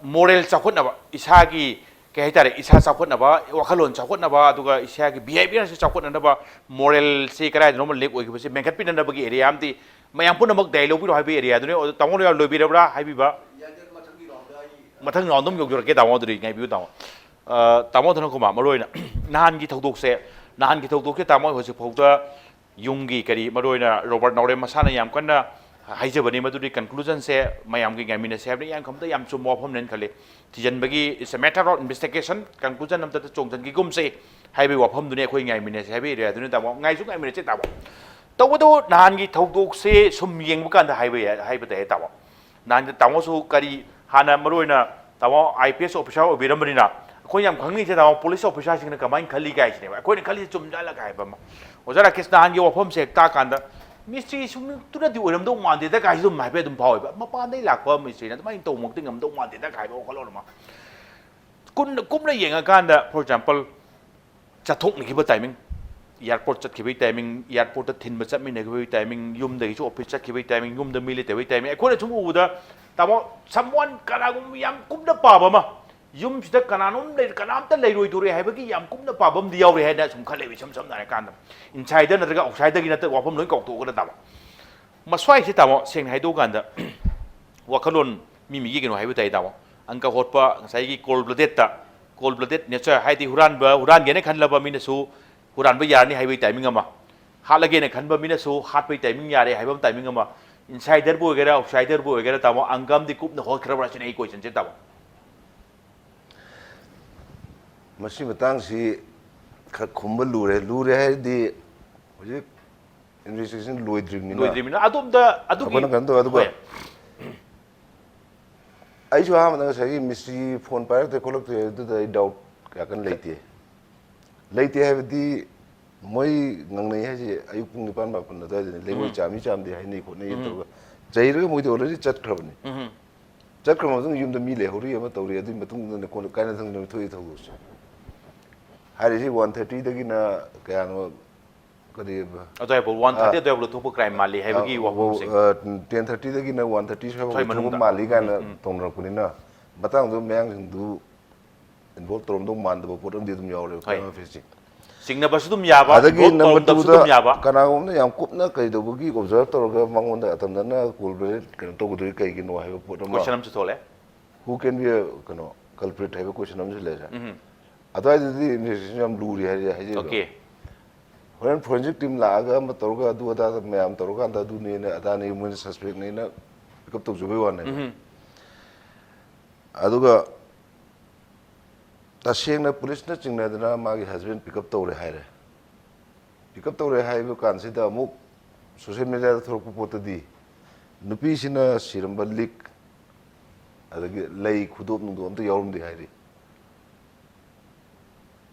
moral ꯆꯥꯎꯈꯠꯅꯕ, ꯏꯁꯥꯒꯤ ꯀꯩ ꯍꯥꯏꯇꯥꯔꯦ, ꯏꯁꯥ ꯆꯥꯎꯈꯠꯅꯕ, ꯋꯥꯈꯜꯂꯣꯟ ꯆꯥꯎꯈꯠꯅꯕ, ꯑꯗꯨꯒ ꯏꯁꯥꯒꯤ behaviourꯁꯤ ꯆꯥꯎꯈꯠꯅꯅꯕ, moralꯁꯤ ꯀꯗꯥꯏꯗꯅꯣꯃ lack ꯑꯣꯏꯈꯤꯕꯁꯤ ꯃꯦꯟꯈꯠꯄꯤꯅꯅꯕꯒꯤ area ꯑꯃꯗꯤ ꯃꯌꯥꯝ ꯄꯨꯝꯅꯃꯛ ꯗꯥꯏ ꯂꯧꯕꯤꯔꯣ ꯍꯥꯏꯕ areaꯗꯨꯅꯤ꯫ ꯑꯗꯣ ꯇꯥꯃꯣ ꯂꯣꯏꯕꯤꯔꯕ꯭ꯔꯥ ꯍꯥꯏꯕꯤꯕ? ꯃꯊꯪ round ꯑꯗꯨꯝ ꯌꯧꯖꯔꯛꯀꯦ ꯇꯥꯃꯣ, ꯑꯗꯨꯗꯤ ꯉꯥꯏꯕꯤꯌꯨ ꯇꯥꯃꯣ꯫ ꯇꯥꯃꯣ ꯙꯅꯀꯨꯃꯥꯔ, ꯃꯔꯨ ꯑꯣꯏꯅ ꯅꯍꯥꯟꯒꯤ ꯊꯧꯗꯣꯛꯁꯦ, ꯅꯍꯥꯟꯒꯤ ꯊꯧꯗꯣꯛꯁꯦ ꯇꯥꯃꯣ ꯍꯧꯖꯤꯛ ꯐꯥꯎꯗ ꯌꯨꯝꯒꯤ ꯀꯔꯤ, ꯃꯔꯨ ꯑꯣꯏꯅ ꯔꯣꯕꯥꯔꯠ ꯅꯥꯎꯔꯦꯝ ꯃꯁꯥꯅ ꯌꯥꯝ ꯀꯟꯅ ꯍꯥꯏꯖꯕꯅꯤ, ꯃꯗꯨꯗꯤ conclusionꯁꯦ ꯃꯌꯥꯝꯒꯤ ꯉꯥꯏꯃꯤꯟꯅꯁꯦ ꯍꯥꯏꯕꯅꯤ꯫ ꯌꯥꯝ ꯈꯝꯗ ꯌꯥꯝ ꯆꯨꯝꯕ ꯋꯥꯐꯝꯅꯦꯅ ꯈꯜꯂꯤ꯫ ꯊꯤꯖꯤꯟꯕꯒꯤ it's a matter of investigation, conclusion ꯑꯝꯇ ꯆꯣꯡꯁꯤꯟꯈꯤꯒꯨꯝꯁꯦ ꯍꯥꯏꯕꯒꯤ ꯋꯥꯐꯝꯗꯨꯅꯤ ꯑꯩꯈꯣꯏ ꯉꯥꯏꯃꯤꯟꯅꯁꯦ ꯍꯥꯏꯕ areaꯗꯨꯅꯤ ꯇꯥꯃꯣ꯫ ꯉꯥꯏꯁꯨ ꯉꯥꯏꯃꯤꯟꯅꯁꯦ ꯇꯥꯃꯣ꯫ ꯇꯧꯕꯇꯕꯨ ꯅꯍꯥꯟꯒꯤ ꯊꯧꯗꯣꯛꯁꯦ ꯁꯨꯝ ꯌꯦꯡꯕ ꯀꯥꯟꯗ ꯍꯥꯏꯕ ꯌꯥꯏ, ꯍꯥꯏꯕ ꯇꯥꯏ ꯇꯥꯃꯣ꯫ ꯅꯍꯥꯟ ꯇꯥꯃꯣꯁꯨ ꯀꯔꯤ, ꯍꯥꯟꯅ ꯃꯔꯨ ꯑꯣꯏꯅ ꯇꯥꯃꯣ IPS officer ꯑꯣꯏꯕꯤꯔꯝꯕꯅꯤꯅ ꯑꯩꯈꯣꯏ ꯌꯥꯝ ꯈꯪꯅꯤꯡꯉꯤꯁꯦ ꯇꯥꯃꯣ, police officerꯁꯤꯡꯅ ꯀꯃꯥꯏꯅ ꯈꯜꯂꯤ ꯀꯥꯏꯁꯤꯅꯦꯕ꯫ ꯑꯩꯈꯣꯏꯅ ꯈꯜꯂꯤꯁꯦ ꯆꯨꯝꯖꯥꯠꯂꯒ ꯍꯥꯏꯕ ꯑꯃ꯫ ꯑꯣꯖꯥ ꯔꯥꯀꯦꯁ, ꯅꯍꯥꯟꯒꯤ ꯋꯥꯐꯝꯁꯦ ꯍꯦꯛ ꯇꯥꯀꯥꯟꯗ ꯃꯤꯁꯇ꯭ꯔꯤ ꯁꯨꯡꯇꯨꯅꯗꯤ ꯑꯣꯏꯔꯝꯗꯧ ꯃꯥꯟꯗꯦꯗ ꯀꯥꯏꯁꯨ ꯑꯗꯨꯝ ꯍꯥꯏꯐꯦꯠ ꯑꯗꯨꯝ ꯐꯥꯎꯋꯦꯕ꯫ ꯃꯄꯥꯟꯗꯩ ꯂꯥꯛꯄ ꯃꯤꯁꯇ꯭ꯔꯤꯅ ꯑꯗꯨꯃꯥꯏꯅ ꯇꯧꯕꯃꯛꯇꯤ ꯉꯝꯗꯧ ꯃꯥꯟꯗꯦꯗ ꯀꯥꯏꯕ ꯋꯥꯈꯜꯂꯣꯟ ꯑꯃ꯫ ꯀꯨꯞꯅ, ꯀꯨꯞꯅ ꯌꯦꯡꯉꯀꯥꯟꯗ, for example, ꯆꯠꯊꯣꯛꯅꯈꯤꯕ timing, airport ꯆꯠꯈꯤꯕꯒꯤ timing, airportꯇ ꯊꯤꯟꯕ ꯆꯠꯃꯤꯟꯅꯈꯤꯕꯒꯤ timing, ꯌꯨꯝꯗꯒꯤꯁꯨ office ꯆꯠꯈꯤꯕꯒꯤ timing, ꯌꯨꯝꯗ ꯃꯤ ꯂꯩꯇꯕꯒꯤ timing, ꯑꯩꯈꯣꯏꯅ ꯁꯨꯝ ꯎꯕꯗ ꯇꯥꯃꯣ, someone ꯀꯅꯥꯒꯨꯝꯕ ꯌꯥꯝ ꯀꯨꯞꯅ ꯄꯥꯕ ꯑꯃ, ꯌꯨꯝꯁꯤꯗ ꯀꯅꯥꯅꯣꯝ ꯂꯩ, ꯀꯅꯥꯝꯇ ꯂꯩꯔꯣꯏꯗꯧꯔꯦ ꯍꯥꯏꯕꯒꯤ ꯌꯥꯝ ꯀꯨꯞꯅ ꯄꯥꯕ ꯑꯃꯗꯤ ꯌꯥꯎꯔꯤ ꯍꯥꯏꯅ ꯁꯨꯝ ꯈꯜꯂꯦꯕ, ꯏꯁꯝ ꯁꯝꯅ ꯍꯥꯏꯔꯀꯥꯟꯗ꯫ Insider ꯅꯠꯇ꯭ꯔꯒ outsiderꯒꯤ ꯅꯠꯇ ꯋꯥꯐꯝ ꯂꯣꯏ ꯀꯥꯎꯊꯣꯛꯑꯒꯅ ꯇꯥꯃꯣ꯫ ꯃꯁ꯭ꯋꯥꯏꯁꯦ ꯇꯥꯃꯣ, ꯁꯦꯡꯅ ꯍꯥꯏꯗꯣꯛꯑꯀꯥꯟꯗ ꯋꯥꯈꯜꯂꯣꯟ ꯃꯤ ꯃꯤꯒꯤ ꯀꯩꯅꯣ ꯍꯥꯏꯕ ꯇꯥꯏ ꯇꯥꯃꯣ꯫ ꯑꯪꯀ ꯍꯣꯠꯄ, ꯉꯁꯥꯏꯒꯤ cold bloodedꯇ, cold blooded nature, ꯍꯥꯏꯗꯤ ꯍꯨꯔꯥꯟꯕ, ꯍꯨꯔꯥꯟꯒꯦꯅ ꯈꯜꯂꯕ ꯃꯤꯅꯁꯨ ꯍꯨꯔꯥꯟꯕ ꯌꯥꯔꯅꯤ ꯍꯥꯏꯕꯒꯤ timing ꯑꯃ, ꯍꯥꯠꯂꯒꯦꯅ ꯈꯟꯕ ꯃꯤꯅꯁꯨ ꯍꯥꯠꯄꯒꯤ timing ꯌꯥꯔꯦ ꯍꯥꯏꯕ ꯑꯃ timing ꯑꯃ, insiderꯕꯨ ꯑꯣꯏꯒꯦꯔꯥ outsiderꯕꯨ ꯑꯣꯏꯒꯦꯔꯥ ꯇꯥꯃꯣ, ꯑꯪꯀ ꯑꯃꯗꯤ ꯀꯨꯞꯅ ꯍꯣꯠꯈ꯭ꯔꯕ꯭ꯔꯥ ꯁꯤꯅꯤ ꯑꯩ questionꯁꯦ ꯇꯥꯃꯣ꯫ ꯃꯁꯤ ꯃꯇꯥꯡꯁꯤ ꯈꯔ ꯈꯨꯝꯕ ꯂꯨꯔꯦ꯫ ꯂꯨꯔꯦ ꯍꯥꯏꯔꯗꯤ ꯍꯧꯖꯤꯛ investigation ꯂꯣꯏꯗ꯭ꯔꯤꯕꯅꯤꯅ꯫ ꯂꯣꯏꯗ꯭ꯔꯤꯕꯅꯤꯅ ꯑꯗꯣꯝꯗ ꯑꯗꯨꯒꯤ ꯑꯩꯈꯣꯏꯅ ꯀꯩꯅꯣ ꯇꯧꯋꯦ, ꯑꯗꯨꯒ ꯍꯣꯏ꯫ ꯑꯩꯁꯨ ꯑꯍꯥꯟꯕꯗ ꯉꯁꯥꯏꯒꯤ ꯃꯤꯁꯇ꯭ꯔꯤ ꯐꯣꯟ ꯄꯥꯏꯔꯛꯇꯦ ꯈꯣꯠꯂꯛꯇꯦ ꯑꯗꯨꯗ ꯑꯩ doubt ꯀꯌꯥ ꯀꯟꯅ ꯂꯩꯇꯦ꯫ ꯂꯩꯇꯦ ꯍꯥꯏꯕꯗꯤ, ꯃꯣꯏ ꯉꯪꯅꯩ ꯍꯥꯏꯁꯦ ꯑꯌꯨꯛ ꯄꯨꯡ ꯅꯤꯄꯥꯟ ꯃꯥꯄꯟ ꯑꯗꯨꯋꯥꯏꯗꯅꯤ꯫ ꯂꯩꯉꯣꯏ ꯎꯝ꯫ ꯆꯥꯝꯃꯤ ꯆꯥꯝꯗꯦ ꯍꯥꯏꯅꯩ ꯈꯣꯠꯅꯩ ꯎꯝ꯫ ꯇꯧꯔꯒ ꯆꯩꯔꯒ ꯃꯣꯏꯗꯤ already ꯆꯠꯈ꯭ꯔꯕꯅꯤ꯫ ꯎꯝ꯫ ꯆꯠꯈ꯭ꯔ ꯃꯇꯨꯡꯗ ꯌꯨꯝꯗ ꯃꯤ ꯂꯩꯍꯧꯔꯤ ꯑꯃ ꯇꯧꯔꯤ, ꯑꯗꯨꯒꯤ ꯃꯇꯨꯡꯗꯅꯦ ꯀꯣꯟꯅ ꯀꯥꯏꯅ ꯊꯪꯅꯕ ꯊꯣꯛꯏ ꯊꯧꯗꯣꯛꯁꯦ꯫ ꯍꯥꯏꯔꯤꯁꯤ one thirty ꯗꯒꯤꯅ ꯀꯌꯥꯅꯣ, ꯀꯔꯤꯕ? ꯑꯗꯨꯋꯥꯏꯐꯥꯎ, one thirty ꯑꯥ꯫ ꯑꯗꯨꯋꯥꯏꯐꯥꯎ ꯂꯧꯊꯣꯛꯄ crime ꯃꯥꯜꯂꯤ ꯍꯥꯏꯕꯒꯤ ꯑꯥ, ꯋꯥꯐꯝꯁꯤꯡ꯫ ꯑꯥ, ten thirty ꯗꯒꯤꯅ one thirty ꯁ꯭ꯋꯥꯏꯐꯥꯎ ꯁ꯭ꯋꯥꯏ ꯂꯧꯊꯣꯛꯄ ꯃꯅꯨꯡꯗ꯫ ꯃꯥꯜꯂꯤ ꯀꯥꯏꯅ ꯎꯝ, ꯎꯝ꯫ ꯇꯧꯅꯔꯛꯄꯅꯤꯅ, ꯃꯇꯥꯡꯗꯨꯗ ꯃꯌꯥꯡꯁꯤꯡꯗꯨ involve ꯇꯧꯔꯝꯗꯧ ꯃꯥꯟꯗꯕ ꯄꯣꯠ ꯑꯃꯗꯤ ꯑꯗꯨꯝ ꯌꯥꯎꯔꯦꯕ ꯍꯣꯏ꯫ Crime of passing꯫ ꯆꯤꯡꯅꯕꯁꯨ ꯑꯗꯨꯝ ꯌꯥꯕ, ꯑꯗꯒꯤ involve number ꯇꯧꯔꯝꯕꯁꯨ two ꯗ ꯑꯗꯨꯝ ꯌꯥꯕ꯫ ꯀꯅꯥꯒꯨꯝꯕꯅ ꯌꯥꯝ ꯀꯨꯞꯅ ꯀꯩꯗꯧꯕꯒꯤ observe ꯇꯧꯔꯒ ꯃꯉꯣꯟꯗ ꯑꯇꯝꯅꯅ culprit ꯀꯩꯅꯣ ꯇꯧꯒꯗꯣꯏ ꯀꯩꯒꯤꯅꯣ ꯍꯥꯏꯕ ꯄꯣꯠ ꯑꯃ꯫ Question ꯑꯃꯁꯨ ꯊꯣꯛꯂꯛꯑꯦ꯫ Who can be a, ꯀꯩꯅꯣ, culprit ꯍꯥꯏꯕ question ꯑꯃꯁꯨ ꯂꯩꯔꯦ꯫ ꯎꯝ꯫ ꯑꯗꯨꯋꯥꯏꯗꯗꯤ investigation ꯌꯥꯝ ꯂꯨꯔꯤ ꯍꯥꯏꯔꯤ, ꯍꯥꯏꯖꯩꯕ꯫ Okay꯫ ꯍꯣꯔꯦꯟ forensic team ꯂꯥꯛꯑꯒ ꯑꯃ ꯇꯧꯔꯒ ꯑꯗꯨ ꯑꯗꯥ ꯃꯌꯥꯝ ꯇꯧꯔꯀꯥꯟꯗ ꯑꯗꯨꯅꯦꯅ ꯑꯗꯥꯅꯦ ꯃꯣꯏꯅ suspectꯅꯦꯅ pick up ꯇꯧꯖꯕꯩ ꯋꯥꯅꯦꯕ꯫ ꯎꯝ꯫ ꯑꯗꯨꯒ ꯇꯁꯦꯡꯅ policeꯅ ꯆꯤꯡꯅꯗꯅ ꯃꯥꯒꯤ husband pick up ꯇꯧꯔꯦ ꯍꯥꯏꯔꯦ꯫ Pick up ꯇꯧꯔꯦ ꯍꯥꯏꯕ ꯀꯥꯟꯁꯤꯗ ꯑꯃꯨꯛ social mediaꯗ ꯊꯣꯛꯂꯛꯄ ꯄꯣꯠꯇꯗꯤ ꯅꯨꯄꯤꯁꯤꯅ ꯁꯤꯔꯝꯕ ꯂꯤꯛ, ꯑꯗꯒꯤ ꯂꯩ, ꯈꯨꯗꯣꯞ ꯅꯨꯡꯗꯣꯞ ꯑꯝꯇ ꯌꯥꯎꯔꯝꯗꯦ ꯍꯥꯏꯔꯤ꯫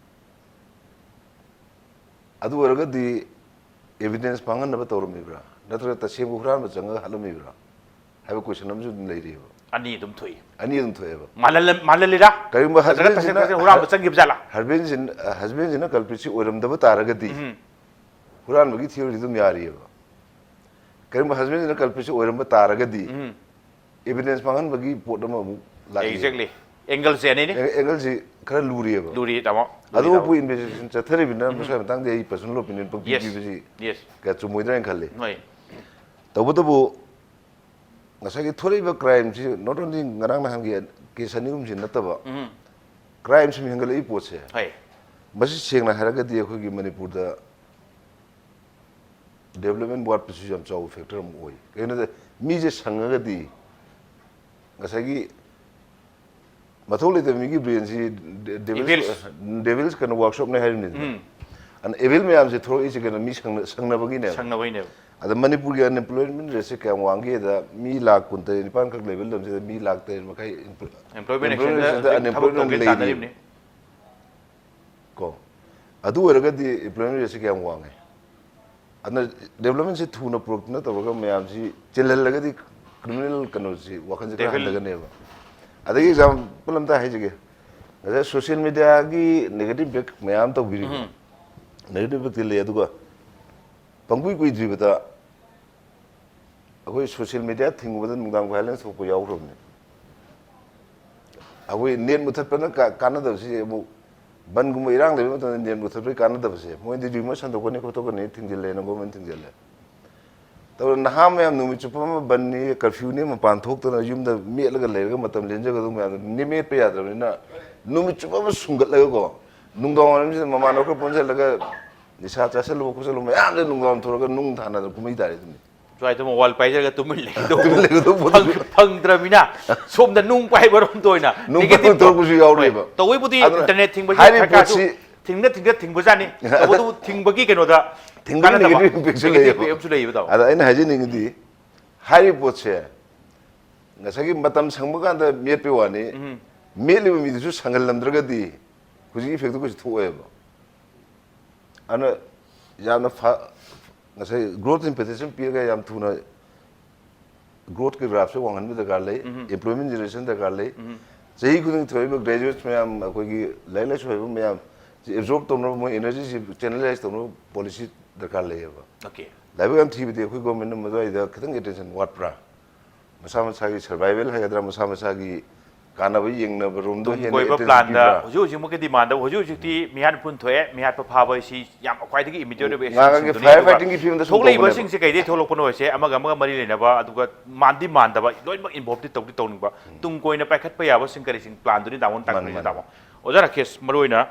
ꯑꯗꯨ ꯑꯣꯏꯔꯒꯗꯤ evidence ꯃꯥꯡꯍꯟꯅꯕ ꯇꯧꯔꯝꯃꯤꯕ꯭ꯔꯥ? ꯅꯠꯇ꯭ꯔꯒ ꯇꯁꯦꯡꯕ ꯍꯨꯔꯥꯟꯕ ꯆꯪꯉꯒ ꯍꯥꯠꯂꯝꯃꯤꯕ꯭ꯔꯥ? ꯍꯥꯏꯕ question ꯑꯃꯁꯨ ꯑꯗꯨꯝ ꯂꯩꯔꯤꯑꯕ꯫ ꯑꯅꯤ ꯑꯗꯨꯝ ꯊꯣꯛꯏ꯫ ꯑꯅꯤ ꯑꯗꯨꯝ ꯊꯣꯛꯑꯦꯕ꯫ ꯃꯥꯜꯍꯜꯂ-, ꯃꯥꯜꯍꯜꯂꯤꯔꯥ? ꯀꯔꯤꯒꯨꯝꯕ ꯅꯠꯇ꯭ꯔꯒ husbandꯁꯤꯅ ꯇꯁꯦꯡ ꯇꯁꯦꯡ ꯍꯨꯔꯥꯟꯕ ꯆꯪꯈꯤꯕ ꯖꯥꯠꯂꯥ? Husbandꯁꯤꯅ, husbandꯁꯤꯅ culpritꯁꯤ ꯑꯣꯏꯔꯝꯗꯕ ꯇꯥꯔꯒꯗꯤ, ꯎꯝ꯫ ꯍꯨꯔꯥꯟꯕꯒꯤ theory ꯑꯗꯨꯝ ꯌꯥꯔꯤꯑꯕ꯫ ꯀꯔꯤꯒꯨꯝꯕ husbandꯁꯤꯅ culpritꯁꯤ ꯑꯣꯏꯔꯝꯕ ꯇꯥꯔꯒꯗꯤ, ꯎꯝ꯫ Evidence ꯃꯥꯡꯍꯟꯕꯒꯤ ꯄꯣꯠ ꯑꯃ ꯑꯃꯨꯛ ꯂꯥꯛꯏ꯫ Exactly꯫ Angleꯁꯦ ꯑꯅꯤꯅꯤ꯫ ꯑꯦ-, angleꯁꯤ ꯈꯔ ꯂꯨꯔꯤꯑꯕ꯫ ꯂꯨꯔꯤ, ꯇꯥꯃꯣ꯫ ꯂꯨꯔꯤ, ꯑꯗꯨꯃꯛꯄꯨ ꯇꯥꯃꯣ꯫ Investigation ꯆꯠꯊꯔꯤꯕꯅꯤꯅ, ꯎꯝ꯫ ꯃꯁꯤꯒꯤ ꯃꯇꯥꯡꯗ ꯑꯩ personal opinion ꯄꯪꯄꯤ Yes꯫ ꯄꯤꯕꯁꯤ Yes꯫ ꯀꯌꯥ ꯆꯨꯝꯃꯣꯏꯗ꯭ꯔꯥ ꯍꯥꯏꯅ ꯈꯜꯂꯤ꯫ ꯍꯣꯏ꯫ ꯇꯧꯕꯇꯕꯨ, ꯉꯁꯥꯏꯒꯤ ꯊꯣꯛꯂꯛꯏꯕ crimeꯁꯤ not only ꯉꯔꯥꯡ ꯅꯍꯥꯟꯒꯤ case ꯑꯅꯤ ꯑꯍꯨꯝꯁꯤ ꯅꯠꯇꯕ, ꯎꯝ꯫ Crime ꯁꯨꯝ ꯍꯦꯟꯒꯠꯂꯛꯏ ꯄꯣꯠꯁꯦ, ꯍꯣꯏ꯫ ꯃꯁꯤ ꯁꯦꯡꯅ ꯍꯥꯏꯔꯒꯗꯤ ꯑꯩꯈꯣꯏꯒꯤ ꯃꯅꯤꯄꯨꯔꯗ development ꯋꯥꯠꯄꯁꯤꯁꯨ ꯌꯥꯝ ꯆꯥꯎꯕ factor ꯑꯃ ꯑꯣꯏ꯫ ꯀꯩꯒꯤꯅꯣꯗ ꯃꯤꯁꯦ ꯁꯪꯉꯒꯗꯤ ꯉꯁꯥꯏꯒꯤ ꯃꯊꯧ ꯂꯩꯇꯕ ꯃꯤꯒꯤ brainꯁꯤ de-, devils, Evils꯫ Devils ꯀꯩꯅꯣ workshopꯅꯦ ꯍꯥꯏꯔꯤꯕꯅꯤꯗꯅ꯫ ꯎꯝ꯫ ꯑꯗꯨꯅ evil ꯃꯌꯥꯝꯁꯦ ꯊꯣꯛꯂꯛꯏꯁꯦ ꯀꯩꯅꯣ ꯃꯤ ꯁꯪꯅ-, ꯁꯪꯅꯕꯒꯤꯅꯦꯕ꯫ ꯁꯪꯅꯕꯩꯅꯦꯕ꯫ ꯑꯗ ꯃꯅꯤꯄꯨꯔꯒꯤ unemployment rateꯁꯦ ꯀꯌꯥꯝ ꯋꯥꯡꯒꯦꯗ ꯃꯤ ꯂꯥꯈ ꯀꯨꯟꯇꯔꯦꯠ ꯅꯤꯄꯥꯜ ꯈꯛ ꯂꯩꯕ ꯂꯝꯁꯤꯗ ꯃꯤ ꯂꯥꯈ ꯇꯔꯦꯠ ꯃꯈꯥꯏ unemployment unemployment rateꯁꯤꯗ ꯍꯧꯖꯤꯛ ꯊꯕꯛ unemployment ꯇꯧꯒꯦ ꯂꯩꯔꯤꯕ꯫ ꯇꯥꯟꯅꯔꯤꯕꯅꯤ꯫ ꯀꯣ, ꯑꯗꯨ ꯑꯣꯏꯔꯒꯗꯤ employment rate ꯁꯤ ꯀꯌꯥꯝ ꯋꯥꯡꯉꯦ? ꯑꯗꯨꯅ development ꯁꯤ ꯊꯨꯅ ꯄꯨꯔꯛꯇꯅ ꯇꯧꯔꯒ ꯃꯌꯥꯝꯁꯤ ꯆꯤꯜꯍꯜꯂꯒꯗꯤ criminal ꯀꯩꯅꯣꯁꯤ ꯋꯥꯈꯜꯁꯤ ꯈꯔ ꯍꯟꯊꯒꯅꯦꯕ꯫ ꯑꯗꯒꯤ example ꯑꯝꯇ ꯍꯥꯏꯖꯒꯦ, ꯉꯁꯥꯏ social media ꯒꯤ negative impact ꯃꯌꯥꯝ ꯇꯧꯕꯤꯔꯤꯕ, negative impact ꯇꯤ ꯂꯩ, ꯑꯗꯨꯒ ꯄꯪꯀꯨꯏ ꯀꯨꯏꯗ꯭ꯔꯤꯕꯗ ꯑꯩꯈꯣꯏ social media ꯊꯤꯡꯕꯗ ꯅꯨꯡꯗꯥꯡ violence ꯊꯣꯛꯄ ꯌꯥꯎꯈ꯭ꯔꯕꯅꯤ꯫ ꯑꯩꯈꯣꯏ net ꯃꯨꯊꯠꯄꯅ ꯀꯥꯟꯅꯗꯕꯁꯤ ꯑꯃꯨꯛ ꯕꯟꯒꯨꯝꯕ ꯏꯔꯥꯡ ꯂꯩꯕ ꯃꯇꯝꯗ net ꯃꯨꯊꯠꯄꯒꯤ ꯀꯥꯟꯅꯗꯕꯁꯦ, ꯃꯣꯏꯗꯤ rumour ꯁꯟꯗꯣꯛꯀꯅꯤ ꯈꯣꯠꯇꯣꯛꯀꯅꯤ ꯊꯤꯡꯖꯤꯜꯂꯦꯅ government ꯊꯤꯡꯖꯤꯜꯂꯦ꯫ ꯇꯧꯔ ꯅꯍꯥ ꯃꯌꯥꯝ ꯅꯨꯃꯤꯠ ꯆꯨꯞꯄ ꯑꯃ ꯕꯟꯅꯤ, curfew ꯅꯤ, ꯃꯄꯥꯟ ꯊꯣꯛꯇꯅ ꯌꯨꯝꯗ ꯃꯦꯠꯂꯒ ꯂꯩꯔꯒ ꯃꯇꯝ ꯂꯦꯟꯖꯒꯗꯧꯕ ꯃꯌꯥꯝꯗꯣ ꯃꯦꯠꯄ ꯌꯥꯗ꯭ꯔꯕꯅꯤꯅ, ꯅꯨꯃꯤꯠ ꯆꯨꯞꯄ ꯑꯃ ꯁꯨꯡꯒꯠꯂꯒꯀꯣ, ꯅꯨꯡꯗꯥꯡ ꯋꯥꯏꯔꯝꯁꯤꯗ ꯃꯃꯥꯟꯅꯕ ꯈꯔ ꯄꯨꯟꯁꯤꯜꯂꯒ ꯅꯤꯁꯥ ꯆꯥꯁꯤꯜꯂꯨꯕ ꯈꯣꯠꯆꯜꯂꯨꯕ ꯃꯌꯥꯝꯁꯦ ꯅꯨꯡꯗꯥꯡ ꯊꯣꯛꯂꯒ ꯅꯨꯡ ꯊꯥꯅꯗꯅ ꯀꯨꯝꯍꯩ ꯇꯥꯔꯦ ꯑꯗꯨꯅꯤ꯫ ꯁ꯭ꯋꯥꯏꯗ mobile ꯄꯥꯏꯖꯔꯒ ꯇꯨꯃꯤꯟ ꯂꯩꯒꯗꯧꯕ ꯇꯨꯃꯤꯟ ꯂꯩꯒꯗꯧꯕ ꯄꯣꯠꯇꯨ꯫ ꯐꯪ- ꯐꯪꯗ꯭ꯔꯕꯅꯤꯅ, ꯁꯣꯝꯗ ꯅꯨꯡ ꯄꯥꯏꯕꯔꯣꯝꯗ ꯑꯣꯏꯅ ꯅꯨꯡ negative ꯄꯥꯏꯕ ꯇꯧꯔꯛꯄꯁꯨ ꯌꯥꯎꯔꯤꯕ꯫ ꯍꯣꯏ, ꯇꯧꯕꯩꯕꯨꯗꯤ ꯑꯗꯨꯅ internet ꯊꯤꯡꯕꯁꯦ ꯍꯥꯏꯔꯤꯕ ꯈꯔ ꯈꯔꯁꯨ ꯄꯣꯠꯁꯤ ꯊꯤꯡꯅ ꯊꯤꯡꯅ ꯊꯤꯡꯕꯖꯥꯠꯅꯤ꯫ ꯇꯧꯕꯗꯕꯨ ꯊꯤꯡꯕꯒꯤ ꯀꯩꯅꯣꯗ ꯊꯤꯡꯕꯒꯤ ꯀꯥꯟꯅꯗꯕ, negative impact ꯁꯨ negative ꯂꯩꯌꯦꯕ꯫ impact ꯑꯃꯁꯨ ꯂꯩꯌꯦꯕ ꯇꯥꯃꯣ꯫ ꯑꯗ ꯑꯩꯅ ꯍꯥꯏꯖꯅꯤꯡꯉꯤꯗꯤ, ꯍꯥꯏꯔꯤꯕ ꯄꯣꯠꯁꯦ ꯉꯁꯥꯏꯒꯤ ꯃꯇꯝ ꯁꯪꯕ ꯀꯥꯟꯗ ꯃꯦꯠꯄꯩ ꯋꯥꯅꯤ, ꯃꯦꯠꯂꯤꯕ ꯃꯤꯗꯨꯁꯨ ꯁꯪꯍꯜꯂꯝꯗ꯭ꯔꯒꯗꯤ ꯍꯧꯖꯤꯛꯀꯤ effect ꯇꯨ ꯀꯩꯁꯨ ꯊꯣꯛꯑꯣꯏꯕ꯫ ꯑꯗꯨꯅ ꯌꯥꯝꯅ ꯐ-, ꯉꯁꯥꯏ growth impetus ꯑꯃ ꯄꯤꯔꯒ ꯌꯥꯝ ꯊꯨꯅ growth ꯀꯤ graph ꯁꯦ ꯋꯥꯡꯍꯟꯕ ꯗꯔꯀꯥꯔ ꯂꯩ, employment generation ꯗꯔꯀꯥꯔ ꯂꯩ꯫ ꯆꯍꯤ ꯈꯨꯗꯤꯡꯒꯤ ꯊꯣꯛꯏꯕ graduates ꯃꯌꯥꯝ, ꯑꯩꯈꯣꯏꯒꯤ ꯂꯥꯏꯔꯤꯛ ꯂꯥꯏꯁꯨ ꯍꯩꯕ ꯃꯌꯥꯝ ꯁꯤ absorb ꯇꯧꯅꯕ, ꯃꯣꯏ energy ꯁꯤ channelize ꯇꯧꯅꯕ policy ꯗꯔꯀꯥꯔ ꯂꯩꯌꯦꯕ꯫ Okay꯫ ꯂꯥꯏꯕꯛ ꯌꯥꯝ ꯊꯤꯕꯗꯤ ꯑꯩꯈꯣꯏ government ꯅ ꯃꯗꯨꯋꯥꯏꯗ ꯈꯤꯇꯪ attention ꯋꯥꯠꯄ꯭ꯔꯥ? ꯃꯁꯥ ꯃꯁꯥꯒꯤ survival ꯍꯥꯏꯒꯗ꯭ꯔꯥ, ꯃꯁꯥ ꯃꯁꯥꯒꯤ ꯀꯥꯟꯅꯕ ꯌꯦꯡꯅꯕ ꯔꯣꯝꯗ ꯇꯨꯡ ꯍꯦꯟꯅ ꯀꯣꯏꯕ attention plan ꯗ ꯄꯤꯕ꯭ꯔꯥ? ꯍꯧꯖꯤꯛ ꯍꯧꯖꯤꯛꯃꯛꯀꯤꯗꯤ ꯃꯥꯟꯗꯕ, ꯍꯧꯖꯤꯛ ꯍꯧꯖꯤꯛꯇꯤ ꯃꯤꯍꯥꯠ ꯃꯤꯄꯨꯟ ꯊꯣꯛꯑꯦ, ꯃꯤꯍꯥꯠꯄ ꯐꯥꯕ ꯍꯥꯏꯁꯤ ꯌꯥꯝ ꯈ꯭ꯋꯥꯏꯗꯒꯤ immediate ꯑꯣꯏꯕ action ꯉꯥꯡꯉꯒꯦ, ꯁꯤꯡꯗꯨꯅꯤ꯫ fire ꯑꯗꯨꯒ fighting ꯒꯤ ꯐꯤꯕꯝꯗ ꯊꯣꯛꯄ ꯍꯧꯅꯕ꯫ ꯊꯣꯛꯂꯛꯏꯕꯁꯤꯡꯁꯦ ꯀꯩꯗꯩ ꯊꯣꯛꯂꯛꯄꯅꯣ ꯍꯥꯏꯁꯦ ꯑꯃꯒ ꯑꯃꯒ ꯃꯔꯤ ꯂꯩꯅꯕ, ꯑꯗꯨꯒ ꯃꯥꯟꯗꯤ ꯃꯥꯟꯗꯕ, ꯂꯣꯏꯅꯃꯛ involve ꯗꯤ ꯇꯧꯗꯤ ꯇꯧꯅꯤꯡꯕ, ꯇꯨꯡ ꯀꯣꯏꯅ ꯄꯥꯏꯈꯠꯄ ꯌꯥꯕꯁꯤꯡ ꯀꯔꯤꯁꯤꯡ plan ꯗꯨꯅꯤ ꯇꯥꯃꯣꯅ ꯃꯥꯅꯤ, ꯇꯥꯛꯄꯤꯔꯤꯁꯦ ꯃꯥꯅꯤ꯫ ꯇꯥꯃꯣ꯫ ꯑꯣꯖꯥ ꯔꯥꯀꯦꯁ, ꯃꯔꯨꯑꯣꯏꯅ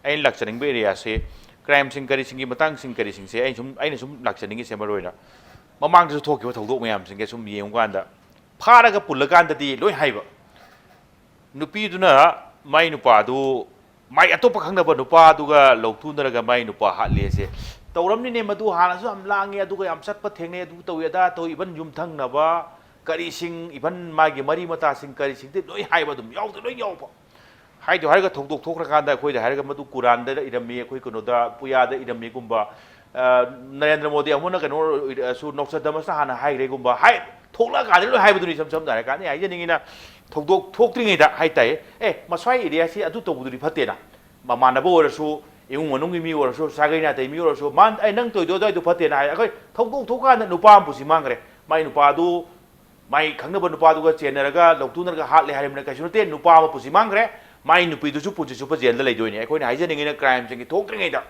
ꯑꯩꯅ ꯂꯥꯛꯆꯅꯤꯡꯕ area ꯁꯦ crime ꯁꯤꯡ ꯀꯔꯤꯁꯤꯡꯒꯤ ꯃꯇꯥꯡꯁꯤꯡ ꯀꯔꯤꯁꯤꯡꯁꯦ ꯑꯩꯅ ꯁꯨꯝ, ꯑꯩꯅ ꯁꯨꯝ ꯂꯥꯛꯆꯅꯤꯡꯉꯤꯁꯦ ꯃꯔꯨꯑꯣꯏꯅ ꯃꯃꯥꯡꯗꯁꯨ ꯊꯣꯛꯈꯤꯕ ꯊꯧꯗꯣꯛ ꯃꯌꯥꯝꯁꯤꯡꯁꯦ ꯁꯨꯝ ꯌꯦꯡꯉꯨꯀꯥꯟꯗ ꯐꯥꯔꯒ ꯄꯨꯜꯂꯀꯥꯟꯗꯗꯤ ꯂꯣꯏ ꯍꯥꯏꯕ꯫ ꯅꯨꯄꯤꯗꯨꯅ ꯃꯥꯏ ꯅꯨꯄꯥꯗꯨ, ꯃꯥꯏ ꯑꯇꯣꯞꯄ ꯈꯪꯅꯕ ꯅꯨꯄꯥꯗꯨꯒ ꯂꯧꯊꯨꯅꯔꯒ ꯃꯥꯏ ꯅꯨꯄꯥ ꯍꯥꯠꯂꯦꯁꯦ ꯇꯧꯔꯝꯅꯤꯅꯦ꯫ ꯃꯗꯨ ꯍꯥꯟꯅꯁꯨ ꯌꯥꯝ ꯂꯥꯡꯉꯤ, ꯑꯗꯨꯒ ꯌꯥꯝ ꯆꯠꯄ ꯊꯦꯡꯅꯩ, ꯑꯗꯨ ꯇꯧꯏ ꯑꯗꯥ ꯇꯧꯏ, even ꯌꯨꯝꯊꯪꯅꯕ ꯀꯔꯤꯁꯤꯡ, even ꯃꯥꯒꯤ ꯃꯔꯤ ꯃꯇꯥꯁꯤꯡ ꯀꯔꯤꯁꯤꯡꯗꯤ ꯂꯣꯏ ꯍꯥꯏꯕ, ꯑꯗꯨꯝ ꯌꯥꯎꯗ ꯂꯣꯏ ꯌꯥꯎꯕ꯫ ꯍꯥꯏꯗꯣ ꯍꯥꯏꯔꯒ ꯊꯧꯗꯣꯛ ꯊꯣꯛꯈ꯭ꯔꯀꯥꯟꯗ ꯑꯩꯈꯣꯏꯗ ꯍꯥꯏꯔꯒ ꯃꯗꯨ ꯀꯨꯔꯥꯟꯗ ꯏꯔꯝꯃꯤ, ꯑꯩꯈꯣꯏ ꯀꯩꯅꯣꯗ ꯄꯨꯌꯥꯗ ꯏꯔꯝꯃꯤꯒꯨꯝꯕ, ꯑ, ꯅꯔꯦꯟꯗ꯭ꯔ ꯃꯣꯗꯤ ꯑꯃꯨꯛꯅ ꯀꯩꯅꯣꯁꯨ ꯅꯣꯁꯇ꯭ꯔꯗꯃꯁꯅ ꯍꯥꯟꯅ ꯍꯥꯏꯈ꯭ꯔꯦꯒꯨꯝꯕ ꯍꯥꯏ, ꯊꯣꯛꯂꯛꯑꯀꯥꯟꯗ ꯂꯣꯏ ꯍꯥꯏꯕꯗꯨꯅꯤ꯫ ꯏꯁꯝ ꯁꯝꯅ ꯍꯥꯏꯔꯀꯥꯟꯗ ꯑꯩ ꯍꯥꯏꯖꯅꯤꯡꯉꯤꯅ, ꯊꯧꯗꯣꯛ ꯊꯣꯛꯇ꯭ꯔꯤꯉꯩꯗ ꯍꯥꯏꯇꯥꯏ, "ꯑꯦ, ꯃꯁ꯭ꯋꯥꯏ ꯑꯦꯔꯤꯌꯥꯁꯤ ꯑꯗꯨ ꯇꯧꯕꯗꯨꯗꯤ ꯐꯠꯇꯦꯅ", ꯃꯃꯥꯟꯅꯕ ꯑꯣꯏꯔꯁꯨ, ꯏꯃꯨꯡ ꯃꯅꯨꯡꯒꯤ ꯃꯤ ꯑꯣꯏꯔꯁꯨ, ꯁꯥꯒꯩ ꯅꯥꯇꯩ ꯃꯤ ꯑꯣꯏꯔꯁꯨ, "ꯃꯥ, ꯑꯩ ꯅꯪ ꯇꯧꯔꯤꯗꯣ ꯑꯗꯨꯋꯥꯏꯗꯣ ꯐꯠꯇꯦꯅ" ꯍꯥꯏ꯫ ꯑꯩꯈꯣꯏ ꯊꯧꯗꯣꯛ ꯊꯣꯛꯀꯥꯟꯗ ꯅꯨꯄꯥ ꯑꯃ ꯄꯨꯁꯤ ꯃꯥꯡꯈ꯭ꯔꯦ, ꯃꯥꯏ ꯅꯨꯄꯥꯗꯨ ꯃꯥꯏ ꯈꯪꯅꯕ ꯅꯨꯄꯥꯗꯨꯒ ꯆꯦꯟꯅꯔꯒ ꯂꯧꯇꯨꯅꯔꯒ ꯍꯥꯠꯂꯦ ꯍꯥꯏꯔꯕꯅꯤꯅ ꯀꯩꯁꯨ ꯅꯠꯇꯦ꯫ ꯅꯨꯄꯥ ꯑꯃ ꯄꯨꯁꯤ ꯃꯥꯡꯈ꯭ꯔꯦ, ꯃꯥꯏ ꯅꯨꯄꯤꯗꯨꯁꯨ ꯄꯨꯟꯁꯤ ꯆꯨꯞꯄ ꯖꯦꯜꯗ ꯂꯩꯗꯣꯏꯅꯤ꯫ ꯑꯩꯈꯣꯏꯅ ꯍꯥꯏꯖꯅꯤꯡꯉꯤꯅ ꯀ꯭ꯔꯥꯏꯝꯁꯤꯡꯒꯤ ꯊꯣꯛꯇ꯭ꯔꯤꯉꯩꯗ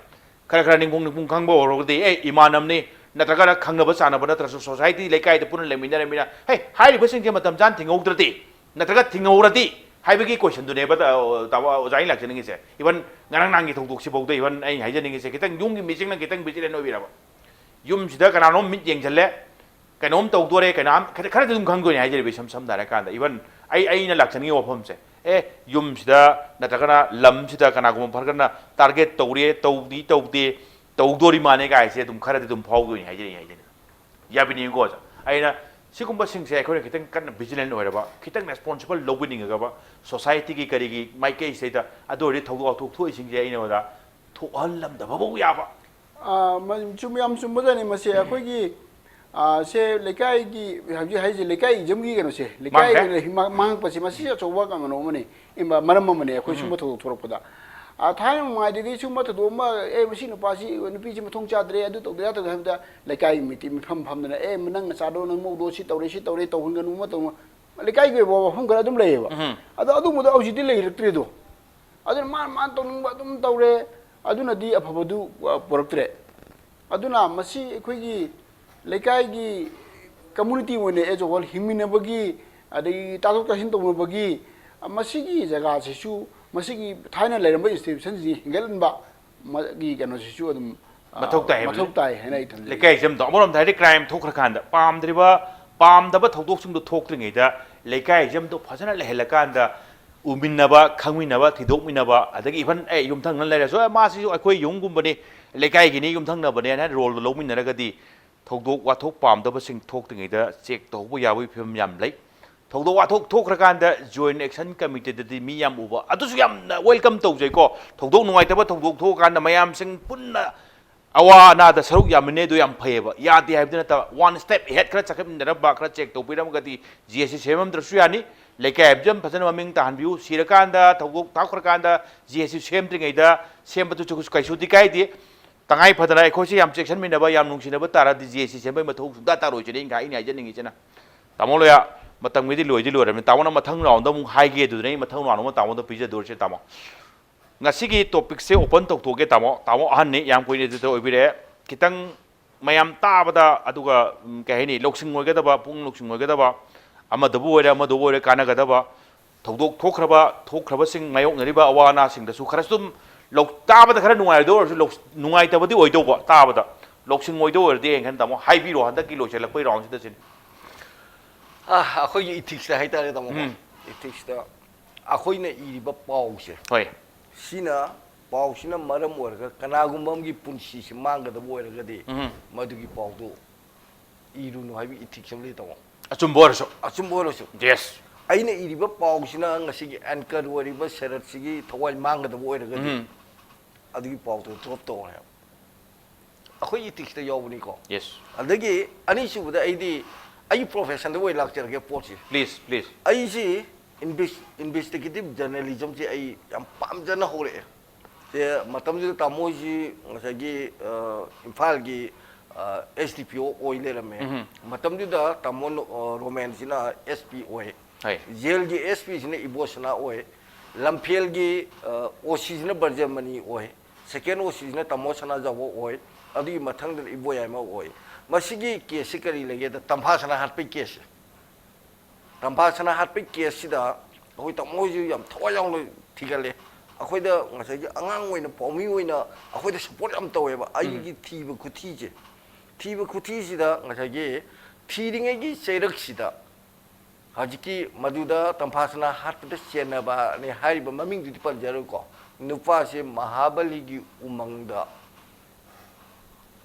ꯈꯔ ꯈꯔ ꯅꯤꯡꯈꯣꯡ ꯅꯤꯡꯈꯣꯡ ꯈꯪꯕ ꯑꯣꯏꯔꯒꯗꯤ, ꯑꯦ, ꯏꯃꯥꯟꯅꯕꯅꯤ, ꯅꯠꯇ꯭ꯔꯒꯅ ꯈꯪꯅꯕ ꯆꯥꯟꯅꯕ ꯅꯠꯇ꯭ꯔꯁꯨ ꯁꯣꯁꯥꯏꯇꯤ, ꯂꯩꯀꯥꯏꯗ ꯄꯨꯟꯅ ꯂꯩꯃꯤꯟꯅꯔꯃꯤꯅ, ꯍꯦ, ꯍꯥꯏꯔꯤꯕꯁꯤꯡꯁꯦ ꯃꯇꯝ ꯆꯥꯅ ꯊꯤꯡꯍꯧꯗ꯭ꯔꯗꯤ, ꯅꯠꯇ꯭ꯔꯒ ꯊꯤꯡꯍꯧꯔꯗꯤ ꯍꯥꯏꯕꯒꯤ ꯀꯣꯏꯁꯟꯗꯨꯅꯦꯕ, ꯇꯥ-, ꯇꯥꯃꯣ, ꯑꯣꯖꯥ ꯑꯩꯅ ꯂꯥꯛꯆꯅꯤꯡꯉꯤꯁꯦ꯫ ꯏꯚꯟ ꯉꯔꯥꯡ ꯅꯍꯥꯟꯒꯤ ꯊꯧꯗꯣꯛꯁꯤꯐꯥꯎꯗ, ꯏꯚꯟ ꯑꯩꯅ ꯍꯥꯏꯖꯅꯤꯡꯉꯤꯁꯦ, ꯈꯤꯇꯪ ꯌꯨꯝꯒꯤ ꯃꯤꯁꯤꯡꯅ ꯈꯤꯇꯪ ꯚꯤꯖꯤꯂꯦꯟ ꯑꯣꯏꯕꯤꯔꯕ, ꯌꯨꯝꯁꯤꯗ ꯀꯅꯥꯅꯣꯝ ꯃꯤꯠ ꯌꯦꯡꯁꯤꯜꯂꯦ, ꯀꯩꯅꯣꯝ ꯇꯧꯗꯣꯔꯦ, ꯀꯩꯅꯣꯝ ꯈꯔ-, ꯈꯔꯗꯤ ꯑꯗꯨꯝ ꯈꯪꯗꯣꯏꯅꯦ ꯍꯥꯏꯖꯔꯤꯕ, ꯏꯁꯝ ꯁꯝꯅ ꯍꯥꯏꯔꯀꯥꯟꯗ꯫ ꯏꯚꯟ ꯑꯩ, ꯑꯩꯅ ꯂꯥꯛꯆꯅꯤꯡꯉꯤꯕ ꯋꯥꯐꯝꯁꯦ, ꯑꯦ, ꯌꯨꯝꯁꯤꯗ ꯅꯠꯇ꯭ꯔꯒꯅ ꯂꯝꯁꯤꯗ ꯀꯅꯥꯒꯨꯝꯕ ꯐꯔꯒꯅ ꯇꯥꯔꯒꯦꯠ ꯇꯧꯔꯦ, ꯇꯧꯗꯤ ꯇꯧꯗꯦ, ꯇꯧꯗꯣꯔꯤ ꯃꯥꯅꯦ ꯀꯥꯏꯁꯦ ꯑꯗꯨꯝ ꯈꯔꯗꯤ ꯑꯗꯨꯝ ꯐꯥꯎꯗꯣꯏꯅꯤ ꯍꯥꯏꯖꯔꯤꯅꯤ, ꯍꯥꯏꯖꯔꯤꯅꯤ꯫ ꯌꯥꯕꯤꯅꯤꯡꯉꯤꯀꯣ, ꯑꯣꯖꯥ? ꯑꯩꯅ ꯁꯤꯒꯨꯝꯕꯁꯤꯡꯁꯦ ꯑꯩꯈꯣꯏꯅ ꯈꯤꯇꯪ ꯀꯟꯅ ꯚꯤꯖꯤꯂꯦꯟ ꯑꯣꯏꯔꯕ, ꯈꯤꯇꯪ ꯔꯦꯁꯄꯣꯟꯁꯤꯕꯜ ꯂꯧꯕꯤꯅꯤꯡꯉꯒꯕ, ꯁꯣꯁꯥꯏꯇꯤꯒꯤ ꯀꯔꯤꯒꯤ ꯃꯥꯏꯀꯩꯁꯤꯗꯩꯗ, ꯑꯗꯨ ꯑꯣꯏꯔꯗꯤ ꯊꯧꯗꯣꯛ ꯋꯥꯊꯣꯛ ꯊꯣꯛꯏꯁꯤꯡꯁꯦ ꯑꯩꯅ, ꯑꯣꯖꯥ, ꯊꯣꯛꯍꯜꯂꯝꯗꯕꯐꯥꯎ ꯌꯥꯕ꯫ ꯑꯥ, ꯃ-, ꯆꯨꯝ-, ꯌꯥꯝ ꯆꯨꯝꯕꯖꯥꯠꯅꯤ꯫ ꯃꯁꯤ ꯑꯩꯈꯣꯏꯒꯤ, ꯑꯥ, ꯁꯦ ꯂꯩꯀꯥꯏꯒꯤ, ꯍꯧꯖꯤꯛ ꯍꯥꯏꯁꯦ ꯂꯩꯀꯥꯏ ꯏꯖꯝꯒꯤ ꯀꯩꯅꯣꯁꯦ, ꯂꯩꯀꯥꯏ ꯃꯥꯡꯈ꯭ꯔꯦ꯫ ꯑꯣꯏꯅ ꯃꯥ-, ꯃꯥꯡꯉꯛꯄꯁꯦ, ꯃꯁꯤ ꯑꯆꯧꯕ ꯀꯩꯅꯣ ꯑꯃꯅꯤ, ꯏꯝꯕ-, ꯃꯔꯝ ꯑꯃꯅꯤ꯫ ꯑꯩꯈꯣꯏ ꯎꯝ꯫ ꯁꯨꯝꯕ ꯊꯧꯗꯣꯛ ꯊꯣꯛꯂꯛꯄꯗ, ꯑꯥ, ꯊꯥꯏꯅ ꯃꯃꯥꯡꯉꯩꯗꯗꯤ ꯁꯨꯝꯕ ꯊꯧꯗꯣꯛ ꯑꯃ, "ꯑꯦ, ꯃꯁꯤ ꯅꯨꯄꯥꯁꯤ, ꯅꯨꯄꯤꯁꯤ ꯃꯊꯣꯡ ꯆꯥꯗ꯭ꯔꯦ, ꯑꯗꯨ ꯇꯧꯗ꯭ꯔꯦ, ꯑꯗꯥ ꯇꯧꯗ꯭ꯔꯦ" ꯍꯥꯏꯕꯗ, ꯂꯩꯀꯥꯏꯒꯤ ꯃꯤꯇꯤꯡ ꯃꯤꯐꯝ ꯐꯝꯗꯅ, "ꯑꯦ, ꯅꯪ ꯅꯆꯥꯗꯣ, ꯅꯪ ꯃꯧꯗꯣ ꯁꯤ ꯇꯧꯔꯦ, ꯁꯤ ꯇꯧꯔꯦ, ꯇꯧꯍꯟꯒꯅꯨ, ꯑꯃ ꯇꯧꯅꯨ"꯫ ꯂꯩꯀꯥꯏꯒꯤ ꯑꯣꯏꯕ ꯋꯥꯐꯝ ꯈꯔ ꯑꯗꯨꯝ ꯂꯩꯌꯦꯕ꯫ ꯎꯝ꯫ ꯑꯗꯣ ꯑꯗꯨꯝꯕꯗꯣ ꯍꯧꯖꯤꯛꯇꯤ ꯂꯩꯔꯛꯇ꯭ꯔꯦꯗꯣ꯫ ꯑꯗꯨꯅ ꯃꯥꯅ, ꯃꯥꯅ ꯇꯧꯅꯤꯡꯕ ꯑꯗꯨꯝ ꯇꯧꯔꯦ꯫ ꯑꯗꯨꯅꯗꯤ ꯑꯐꯕꯗꯨ, ꯑ, ꯄꯨꯔꯛꯇ꯭ꯔꯦ꯫ ꯑꯗꯨꯅ ꯃꯁꯤ ꯑꯩꯈꯣꯏꯒꯤ ꯂꯩꯀꯥꯏꯒꯤ community ꯑꯣꯏꯅ as a whole ꯍꯤꯡꯃꯤꯟꯅꯕꯒꯤ, ꯑꯗꯒꯤ ꯇꯥꯊꯣꯛ ꯇꯥꯁꯤꯟ ꯇꯧꯅꯕꯒꯤ, ꯑ, ꯃꯁꯤꯒꯤ ꯖꯒꯥꯁꯤꯁꯨ, ꯃꯁꯤꯒꯤ ꯊꯥꯏꯅ ꯂꯩꯔꯝꯕ institutionꯁꯤꯡ ꯍꯤꯡꯒꯠꯍꯟꯕ, ꯃꯥꯒꯤ ꯀꯩꯅꯣꯁꯤꯁꯨ ꯑꯗꯨꯝ, ꯑ, ꯃꯊꯧ ꯇꯥꯏ ꯍꯥꯏꯕꯗꯨꯅꯤ꯫ ꯃꯊꯧ ꯇꯥꯏ ꯍꯥꯏꯅ ꯑꯩ ꯊꯝꯖꯩ꯫ ꯂꯩꯀꯥꯏ ꯏꯖꯝꯗꯣ ꯑꯃꯔꯣꯝꯗ ꯍꯥꯏꯔꯗꯤ ꯀ꯭ꯔꯥꯏꯝ ꯊꯣꯛꯈ꯭ꯔꯀꯥꯟꯗ ꯄꯥꯝꯗ꯭ꯔꯤꯕ, ꯄꯥꯝꯗꯕ ꯊꯧꯗꯣꯛꯁꯤꯡꯗꯣ ꯊꯣꯛꯇ꯭ꯔꯤꯉꯩꯗ ꯂꯩꯀꯥꯏ ꯏꯖꯝꯗꯣ ꯐꯖꯅ ꯂꯩꯍꯜꯂꯀꯥꯟꯗ ꯎꯃꯤꯟꯅꯕ, ꯈꯪꯃꯤꯟꯅꯕ, ꯊꯤꯗꯣꯛꯃꯤꯟꯅꯕ, ꯑꯗꯒꯤ ꯏꯚꯟ, ꯑꯦ, ꯌꯨꯝꯊꯪꯅ ꯂꯩꯔꯁꯨ, "ꯑꯦ, ꯃꯥꯁꯤꯁꯨ ꯑꯩꯈꯣꯏ ꯌꯨꯝꯒꯨꯝꯕꯅꯤ, ꯂꯩꯀꯥꯏꯒꯤꯅꯤ, ꯌꯨꯝꯊꯪꯅꯕꯅꯦꯅ" ꯔꯣꯜꯗꯣ ꯂꯧꯃꯤꯟꯅꯔꯒꯗꯤ ꯊꯧꯗꯣꯛ ꯋꯥꯊꯣꯛ ꯄꯥꯝꯗꯕꯁꯤꯡ ꯊꯣꯛꯇ꯭ꯔꯤꯉꯩꯗ ꯆꯦꯛ ꯇꯧꯍꯧꯕ ꯌꯥꯕꯒꯤ ꯐꯤꯕꯝ ꯌꯥꯝ ꯂꯩ꯫ ꯊꯧꯗꯣꯛ ꯋꯥꯊꯣꯛ ꯊꯣꯛꯈ꯭ꯔꯀꯥꯟꯗ Joint Action Committeeꯗꯗꯤ ꯃꯤ ꯌꯥꯝ ꯎꯕ, ꯑꯗꯨꯁꯨ ꯌꯥꯝꯅ welcome ꯇꯧꯖꯩꯀꯣ꯫ ꯊꯧꯗꯣꯛ ꯅꯨꯡꯉꯥꯏꯇꯕ ꯊꯧꯗꯣꯛ ꯊꯣꯛꯑꯀꯥꯟꯗ ꯃꯌꯥꯝꯁꯤꯡ ꯄꯨꯟꯅ ꯑꯋꯥ ꯑꯅꯥꯗ ꯁꯔꯨꯛ ꯌꯥꯃꯤꯟꯅꯩꯗꯣ ꯌꯥꯝ ꯐꯩꯌꯦꯕ꯫ ꯌꯥꯗꯦ ꯍꯥꯏꯕꯗꯤ ꯅꯠꯇꯕ, one step ahead ꯈꯔ ꯆꯠꯈꯠꯃꯤꯟꯅꯔꯝꯕ, ꯈꯔ check ꯇꯧꯕꯤꯔꯝꯃꯒꯗꯤ G S C ꯁꯦꯝꯃꯝꯗ꯭ꯔꯁꯨ ꯌꯥꯅꯤ꯫ ꯂꯩꯀꯥꯏ ꯍꯥꯏꯕꯁꯤ ꯌꯥꯝ ꯐꯖꯅ ꯃꯃꯤꯡ ꯇꯥꯍꯟꯕꯤꯌꯨ꯫ ꯁꯤꯔꯀꯥꯟꯗ, ꯊꯧꯗꯣꯛ ꯊꯣꯛꯈ꯭ꯔꯀꯥꯟꯗ G S C ꯁꯦꯝꯗ꯭ꯔꯤꯉꯩꯗ ꯁꯦꯝꯕꯗꯨꯁꯨ ꯀꯩꯁꯨꯗꯤ ꯀꯥꯏꯗꯦ꯫ ꯇꯉꯥꯏ ꯐꯗꯅ ꯑꯩꯈꯣꯏꯁꯦ ꯌꯥꯝ ꯆꯦꯛꯁꯤꯟꯃꯤꯟꯅꯕ, ꯌꯥꯝ ꯅꯨꯡꯁꯤꯅꯕ ꯇꯥꯔꯗꯤ G S C ꯁꯦꯝꯕꯒꯤ ꯃꯊꯧ ꯁꯨꯡꯇꯥ ꯇꯥꯔꯣꯏꯁꯤꯅꯤ ꯑꯩꯅ ꯑꯩꯅ ꯍꯥꯏꯖꯅꯤꯡꯉꯤꯁꯤꯅ꯫ ꯇꯥꯃꯣ ꯂꯣꯌꯥ, ꯃꯇꯝꯒꯤꯗꯤ ꯂꯣꯏꯗꯤ ꯂꯣꯏꯔꯕꯅꯤ꯫ ꯇꯥꯃꯣꯅ ꯃꯊꯪ round ꯑꯃꯨꯛ ꯍꯥꯏꯒꯦ ꯑꯗꯨꯗꯅ ꯑꯩ ꯃꯊꯪ round ꯑꯃ ꯇꯥꯃꯣꯗ ꯄꯤꯖꯗꯣꯔꯤꯁꯦ ꯇꯥꯃꯣ꯫ ꯉꯁꯤꯒꯤ topicꯁꯦ open ꯇꯧꯊꯣꯛꯑꯒꯦ ꯇꯥꯃꯣ꯫ ꯇꯥꯃꯣ ꯑꯍꯟꯅꯤ, ꯌꯥꯝ ꯀꯨꯏꯅ editor ꯑꯣꯏꯕꯤꯔꯦ꯫ ꯈꯤꯇꯪ ꯃꯌꯥꯝ ꯇꯥꯕꯗ, ꯑꯗꯨꯒ, ꯎꯝ, ꯀꯩ ꯍꯥꯏꯅꯤ, ꯂꯧꯁꯤꯡ ꯑꯣꯏꯒꯗꯕ, ꯄꯨꯛꯅꯤꯡ ꯂꯧꯁꯤꯡ ꯑꯣꯏꯒꯗꯕ, ꯑꯃꯗꯕꯨ ꯑꯣꯏꯔꯦ, ꯑꯃꯗꯕꯨ ꯑꯣꯏꯔꯦ, ꯀꯥꯟꯅꯒꯗꯕ ꯊꯧꯗꯣꯛ ꯊꯣꯛꯈ꯭ꯔꯕ, ꯊꯣꯛꯈ꯭ꯔꯕꯁꯤꯡ, ꯃꯥꯌꯣꯛꯅꯔꯤꯕ ꯑꯋꯥ ꯑꯅꯥꯁꯤꯡꯗꯁꯨ ꯈꯔꯁꯨ ꯑꯗꯨꯝ ꯂꯧ-, ꯇꯥꯕꯗ ꯈꯔ ꯅꯨꯡꯉꯥꯏꯔꯣꯏꯗꯧ ꯑꯣꯏꯔꯁꯨ, ꯂꯧ-, ꯅꯨꯡꯉꯥꯏꯇꯕꯗꯤ ꯑꯣꯏꯗꯧꯕ, ꯇꯥꯕꯗ ꯂꯧꯁꯤꯡ ꯑꯣꯏꯗꯧ ꯑꯣꯏꯔꯗꯤ ꯍꯌꯦꯡ ꯈꯟ ꯇꯥꯃꯣ ꯍꯥꯏꯕꯤꯔꯣ ꯍꯟꯗꯛꯀꯤ ꯂꯣꯏꯁꯤꯜꯂꯛꯄꯒꯤ roundꯁꯤꯗ ꯁꯤꯅꯤ꯫ ꯑ, ꯑꯩꯈꯣꯏꯒꯤ ethicsꯇ ꯍꯥꯏꯇꯥꯔꯦ ꯇꯥꯃꯣ꯫ ꯎꯝ꯫ Ethicsꯇ ꯑꯩꯈꯣꯏꯅ ꯏꯔꯤꯕ ꯄꯥꯎꯁꯦ, ꯍꯣꯏ꯫ ꯁꯤꯅ, ꯄꯥꯎꯁꯤꯅ ꯃꯔꯝ ꯑꯣꯏꯔꯒ ꯀꯅꯥꯒꯨꯝꯕ ꯑꯃꯒꯤ ꯄꯨꯟꯁꯤꯁꯤ ꯃꯥꯡꯒꯗꯕ ꯑꯣꯏꯔꯒꯗꯤ, ꯎꯝ꯫ ꯃꯗꯨꯒꯤ ꯄꯥꯎꯗꯨ ꯏꯔꯨꯅꯨ ꯍꯥꯏꯕ ethics ꯑꯃ ꯂꯩ ꯇꯥꯃꯣ꯫ ꯑꯆꯨꯝꯕ ꯑꯣꯏꯔꯁꯨ꯫ ꯑꯆꯨꯝꯕ ꯑꯣꯏꯔꯁꯨ꯫ Yes꯫ ꯑꯩꯅ ꯏꯔꯤꯕ ꯄꯥꯎꯁꯤꯅ ꯉꯁꯤꯒꯤ anchor ꯑꯣꯏꯔꯤꯕ ꯁꯔꯠꯁꯤꯒꯤ ꯊꯋꯥꯏ ꯃꯥꯡꯒꯗꯕ ꯑꯣꯏꯔꯒꯗꯤ, ꯎꯝ꯫ ꯑꯗꯨꯒꯤ ꯄꯥꯎꯗꯨ drop ꯇꯧꯔꯦ꯫ ꯑꯩꯈꯣꯏ ethicsꯇ ꯌꯥꯎꯕꯅꯤꯀꯣ꯫ Yes꯫ ꯑꯗꯒꯤ ꯑꯅꯤꯁꯨꯕꯗ ꯑꯩꯗꯤ ꯑꯩꯒꯤ professionꯗ ꯑꯣꯏꯅ ꯂꯥꯛꯆꯔꯒꯦ ꯄꯣꯠꯁꯤ꯫ Please, please꯫ ꯑꯩꯁꯤ invest-, investigative journalismꯁꯤ ꯑꯩ ꯌꯥꯝ ꯄꯥꯝꯖꯅ ꯍꯧꯔꯛꯑꯦ꯫ ꯁꯦ ꯃꯇꯝꯗꯨꯗ ꯇꯥꯃꯣꯁꯤ ꯉꯁꯥꯏꯒꯤ, ꯑ, ꯏꯝꯐꯥꯜꯒꯤ, ꯑ, S D P O ꯑꯣꯏ ꯂꯩꯔꯝꯃꯦ꯫ ꯎꯝ꯫ ꯃꯇꯝꯗꯨꯗ ꯇꯥꯃꯣ ꯅꯣ-, ꯑ, ꯔꯣꯃꯦꯟꯁꯤꯅ S P ꯑꯣꯏ꯫ ꯍꯣꯏ꯫ Jailꯒꯤ S Pꯁꯤꯅ ꯏꯕꯣꯁꯅꯥ ꯑꯣꯏ꯫ ꯂꯝꯐꯦꯜꯒꯤ, ꯑ, OCꯁꯤꯅ ꯕ꯭ꯔꯖꯃꯅꯤ ꯑꯣꯏ꯫ Second OCꯁꯤꯅ ꯇꯥꯃꯣ ꯁꯅꯥꯖꯥꯎꯕ ꯑꯣꯏ꯫ ꯑꯗꯨꯒꯤ ꯃꯊꯪꯗ ꯏꯕꯣꯌꯥꯏꯃ ꯑꯣꯏ꯫ ꯃꯁꯤꯒꯤ caseꯁꯤ ꯀꯔꯤ ꯂꯩꯒꯦꯗ, ꯇꯝꯐꯥ ꯁꯅꯥ ꯍꯥꯠꯄꯒꯤ caseꯁꯦ꯫ ꯇꯝꯐꯥ ꯁꯅꯥ ꯍꯥꯠꯄꯒꯤ caseꯁꯤꯗ ꯑꯩꯈꯣꯏ ꯇꯥꯃꯣ ꯍꯣꯏꯁꯨ ꯌꯥꯝ ꯊꯋꯥꯏ ꯌꯥꯎꯅ ꯊꯤꯒꯠꯂꯦ꯫ ꯑꯩꯈꯣꯏꯗ ꯉꯁꯥꯏꯒꯤ ꯑꯉꯥꯡ ꯑꯣꯏꯅ, ꯄꯥꯎꯃꯤ ꯑꯣꯏꯅ ꯑꯩꯈꯣꯏꯗ support ꯌꯥꯝ ꯇꯧꯋꯦꯕ꯫ ꯑꯩꯒꯤ ꯊꯤꯕ ꯈꯨꯊꯤꯁꯦ, ꯊꯤꯕ ꯈꯨꯊꯤꯁꯤꯗ ꯉꯁꯥꯏꯒꯤ ꯊꯤꯔꯤꯉꯩꯒꯤ ꯆꯩꯔꯛꯁꯤꯗ ꯍꯧꯖꯤꯛꯀꯤ ꯃꯗꯨꯗ ꯇꯝꯐꯥ ꯁꯅꯥ ꯍꯥꯠꯄꯗ ꯆꯦꯟꯅꯕꯅꯤ ꯍꯥꯏꯔꯤꯕ ꯃꯃꯤꯡꯗꯨꯗꯤ ꯄꯟꯖꯔꯣꯏꯀꯣ, ꯅꯨꯄꯥꯁꯦ ꯃꯍꯥꯕꯂꯤꯒꯤ ꯎꯃꯪꯗ,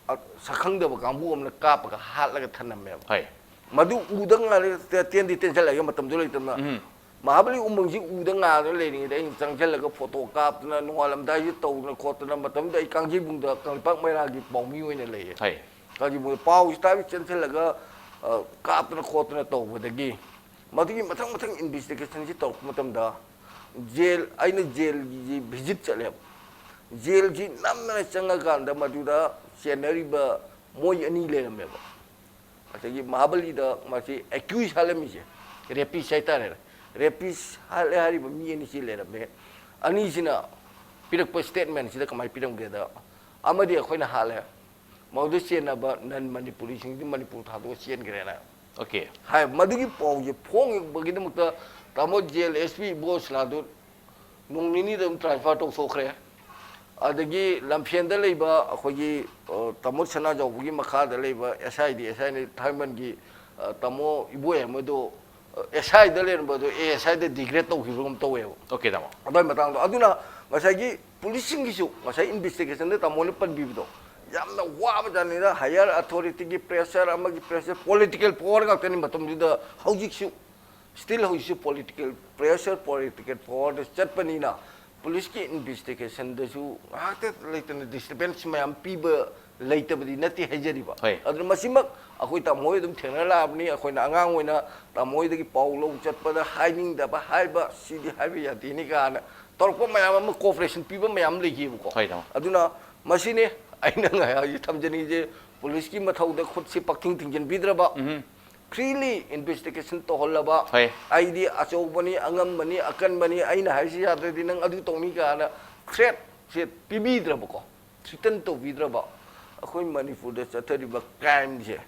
ꯑ, ꯁꯛꯈꯪꯗꯕ ꯀꯥꯡꯕꯨ ꯑꯃꯅ ꯀꯥꯞꯄꯒ ꯍꯥꯠꯂꯒ ꯊꯅꯝꯃꯦꯕ꯫ ꯍꯣꯏ꯫ ꯃꯗꯨ ꯎꯗ ꯉꯥꯏꯔꯦ꯫ ꯇꯦꯟꯗꯤ ꯇꯦꯟꯁꯤꯜꯂꯛꯑꯒ ꯃꯇꯝꯗꯣ ꯂꯩꯇꯕꯅ꯫ ꯎꯝ꯫ ꯃꯍꯥꯕꯂꯤ ꯎꯃꯪꯁꯤ ꯎꯗ ꯉꯥꯏꯔꯒ ꯂꯩꯔꯤꯉꯩꯗ ꯑꯩꯅ ꯆꯪꯁꯤꯜꯂꯒ ꯐꯣꯇꯣ ꯀꯥꯞꯇꯅ, ꯅꯣꯡꯉꯥꯜꯂꯝꯗꯥꯏꯁꯤ ꯇꯧꯗꯅ ꯈꯣꯠꯇꯅ, ꯃꯇꯝꯗꯨꯗ ꯑꯩ ꯀꯥꯡꯖꯩꯕꯨꯡꯗ ꯀꯪꯂꯩꯄꯥꯛ ꯃꯩꯔꯥꯒꯤ ꯄꯥꯎꯃꯤ ꯑꯣꯏꯅ ꯂꯩꯌꯦ꯫ ꯍꯣꯏ꯫ ꯀꯥꯡꯖꯩꯕꯨꯡꯗ ꯄꯥꯎꯁꯤ ꯇꯥꯕꯤ ꯆꯦꯟꯁꯤꯜꯂꯒ, ꯑ, ꯀꯥꯞꯇꯅ ꯈꯣꯠꯇꯅ ꯇꯧꯕꯗꯒꯤ ꯃꯗꯨꯒꯤ ꯃꯊꯪ ꯃꯊꯪ ꯏꯟꯚꯦꯁꯇꯤꯒꯦꯁꯟꯁꯤ ꯇꯧꯔꯛꯄ ꯃꯇꯝꯗ ꯖꯦꯜ, ꯑꯩꯅ ꯖꯦꯜꯒꯤ ꯚꯤꯖꯤꯠ ꯆꯠꯂꯦꯕ꯫ ꯖꯦꯜꯁꯤ ꯅꯝꯗꯅ ꯆꯪꯉꯀꯥꯟꯗ ꯃꯗꯨꯗ ꯆꯦꯟꯅꯔꯤꯕ ꯃꯣꯏ ꯑꯅꯤ ꯂꯩꯔꯝꯃꯦꯕ꯫ ꯑꯗꯒꯤ ꯃꯍꯥꯕꯂꯤꯗ ꯃꯁꯤ ꯑꯦꯀ꯭ꯌꯨꯁ ꯍꯥꯠꯂꯝꯃꯤꯁꯦ, ꯔꯦꯄꯤꯁ ꯍꯥꯏꯇꯥꯔꯦꯅꯦ, ꯔꯦꯄꯤꯁ ꯍꯥꯠꯂꯦ ꯍꯥꯏꯔꯤꯕ ꯃꯤ ꯑꯅꯤꯁꯤ ꯂꯩꯔꯝꯃꯦ꯫ ꯑꯅꯤꯁꯤꯅ ꯄꯤꯔꯛꯄ ꯁ꯭ꯇꯦꯠꯃꯦꯟꯁꯤꯗ ꯀꯃꯥꯏꯅ ꯄꯤꯔꯝꯒꯦꯗ, ꯑꯃꯗꯤ ꯑꯩꯈꯣꯏꯅ ꯍꯥꯠꯂꯦ, ꯃꯗꯨꯗ ꯆꯦꯟꯅꯕ ꯅꯟ ꯃꯅꯤꯄꯨꯔꯤꯁꯤꯡꯗꯤ ꯃꯅꯤꯄꯨꯔ ꯊꯥꯗꯣꯛꯑ ꯆꯦꯟꯈ꯭ꯔꯦꯅ꯫ ꯑꯣꯀꯦ꯫ ꯍꯥꯏ, ꯃꯗꯨꯒꯤ ꯄꯥꯎꯁꯦ ꯐꯣꯡꯕꯒꯤꯗꯃꯛꯇ ꯇꯥꯃꯣ ꯖꯦꯜ ꯑꯦꯁ ꯄꯤ ꯏꯕꯣꯁꯅꯥꯗꯨ ꯅꯣꯡ ꯅꯤꯅꯤꯗ ꯑꯗꯨꯝ ꯇ꯭ꯔꯥꯟꯁꯐꯔ ꯇꯧꯊꯣꯛꯈ꯭ꯔꯦ꯫ ꯑꯗꯒꯤ ꯂꯝꯐꯦꯟꯗ ꯂꯩꯕ ꯑꯩꯈꯣꯏꯒꯤ, ꯑ, ꯇꯥꯃꯣ ꯁꯅꯥꯖꯥꯎꯕꯒꯤ ꯃꯈꯥꯗ ꯂꯩꯕ ꯑꯦꯁ ꯑꯥꯏ ꯗꯤ, ꯑꯦꯁ ꯑꯥꯏꯅ ꯊꯥꯡꯃꯜꯒꯤ, ꯑ, ꯇꯥꯃꯣ ꯏꯕꯣꯏ ꯑꯃꯗꯣ, ꯑ, ꯑꯦꯁ ꯑꯥꯏꯗ ꯂꯩꯔꯝꯕꯗꯣ ꯑꯦ ꯑꯦꯁ ꯑꯥꯏꯗ ꯗꯤꯒ꯭ꯔꯦꯗ ꯇꯧꯈꯤꯕꯒꯨꯝ ꯇꯧꯋꯦꯕ꯫ ꯑꯣꯀꯦ, ꯇꯥꯃꯣ꯫ ꯑꯗꯨꯒꯤ ꯃꯇꯥꯡꯗꯣ꯫ ꯑꯗꯨꯅ ꯉꯁꯥꯏꯒꯤ ꯄꯨꯂꯤꯁꯁꯤꯡꯒꯤꯁꯨ ꯉꯁꯥꯏ ꯏꯟꯚꯦꯁꯇꯤꯒꯦꯁꯟꯗ ꯇꯥꯃꯣꯅ ꯄꯟꯕꯤꯕꯗꯣ ꯌꯥꯝꯅ ꯋꯥꯕ ꯖꯥꯠꯅꯤꯗ꯫ ꯍꯥꯌꯔ ꯑꯊꯣꯔꯤꯇꯤꯒꯤ ꯄ꯭ꯔꯦꯁꯔ, ꯑꯃꯒꯤ ꯄ꯭ꯔꯦꯁꯔ, ꯄꯣꯂꯤꯇꯤꯀꯦꯜ ꯄꯋꯥꯔ ꯉꯥꯛꯇꯅꯤ ꯃꯇꯝꯗꯨꯗ꯫ ꯍꯧꯖꯤꯛꯁꯨ, ꯁ꯭ꯇꯤꯜ ꯍꯧꯖꯤꯛꯁꯨ ꯄꯣꯂꯤꯇꯤꯀꯦꯜ ꯄ꯭ꯔꯦꯁꯔ, ꯄꯣꯂꯤꯇꯤꯀꯦꯜ ꯄꯋꯥꯔꯗ ꯆꯠꯄꯅꯤꯅ ꯄꯨꯂꯤꯁꯀꯤ ꯏꯟꯚꯦꯁꯇꯤꯒꯦꯁꯟꯗꯁꯨ ꯉꯥꯏꯍꯥꯛꯇ ꯂꯩꯇꯅ ꯗꯤꯁꯇꯔꯕꯦꯟꯁ ꯃꯌꯥꯝ ꯄꯤꯕ ꯂꯩꯇꯕꯗꯤ ꯅꯠꯇꯦ ꯍꯥꯏꯖꯔꯤꯕ꯫ ꯍꯣꯏ꯫ ꯑꯗꯨꯅ ꯃꯁꯤꯃꯛ ꯑꯩꯈꯣꯏ ꯇꯥꯃꯣ ꯍꯣꯏ ꯑꯗꯨꯝ ꯊꯦꯡꯅꯔ ꯂꯥꯛꯑꯕꯅꯤ꯫ ꯑꯩꯈꯣꯏꯅ ꯑꯉꯥꯡ ꯑꯣꯏꯅ ꯇꯥꯃꯣ ꯍꯣꯏꯗꯒꯤ ꯄꯥꯎ ꯂꯧ ꯆꯠꯄꯗ ꯍꯥꯏꯅꯤꯡꯗꯕ ꯍꯥꯏꯕ, ꯁꯤꯗꯤ ꯍꯥꯏꯕ ꯌꯥꯗꯦꯅꯤ ꯀꯥꯏꯅ ꯇꯧꯔꯛꯄ ꯃꯌꯥꯝ ꯑꯃ, ꯀꯣꯑꯣꯄꯔꯦꯁꯟ ꯄꯤꯕ ꯃꯌꯥꯝ ꯂꯩꯈꯤꯕꯀꯣ꯫ ꯍꯣꯏ, ꯇꯥꯃꯣ꯫ ꯑꯗꯨꯅ ꯃꯁꯤꯅꯤ ꯑꯩꯅ ꯉꯥꯏꯍꯥꯛ ꯊꯝꯖꯅꯤꯡꯉꯤꯁꯦ, ꯄꯨꯂꯤꯁꯀꯤ ꯃꯊꯧꯗ ꯈꯨꯠꯁꯤ ꯄꯥꯛꯊꯤꯡ ꯊꯤꯡꯖꯤꯟꯕꯤꯗ꯭ꯔꯕ, ꯎꯝ꯫ ꯐ꯭ꯔꯤꯂꯤ ꯏꯟꯚꯦꯁꯇꯤꯒꯦꯁꯟ ꯇꯧꯍꯜꯂꯕ, ꯍꯣꯏ꯫ ꯑꯩꯗꯤ ꯑꯆꯧꯕꯅꯤ, ꯑꯉꯝꯕꯅꯤ, ꯑꯀꯟꯕꯅꯤ, ꯑꯩꯅ ꯍꯥꯏꯁꯤ ꯌꯥꯗ꯭ꯔꯗꯤ ꯅꯪ ꯑꯗꯨ ꯇꯧꯅꯤ ꯀꯥꯏꯅ ꯊ꯭ꯔꯦꯠꯁꯦ ꯄꯤꯕꯤꯗ꯭ꯔꯕꯀꯣ, ꯊ꯭ꯔꯤꯇꯟ ꯇꯧꯕꯤꯗ꯭ꯔꯕ, ꯑꯩꯈꯣꯏ ꯃꯅꯤꯄꯨꯔꯗ ꯆꯠꯊꯔꯤꯕ ꯀ꯭ꯔꯥꯏꯝꯁꯦ,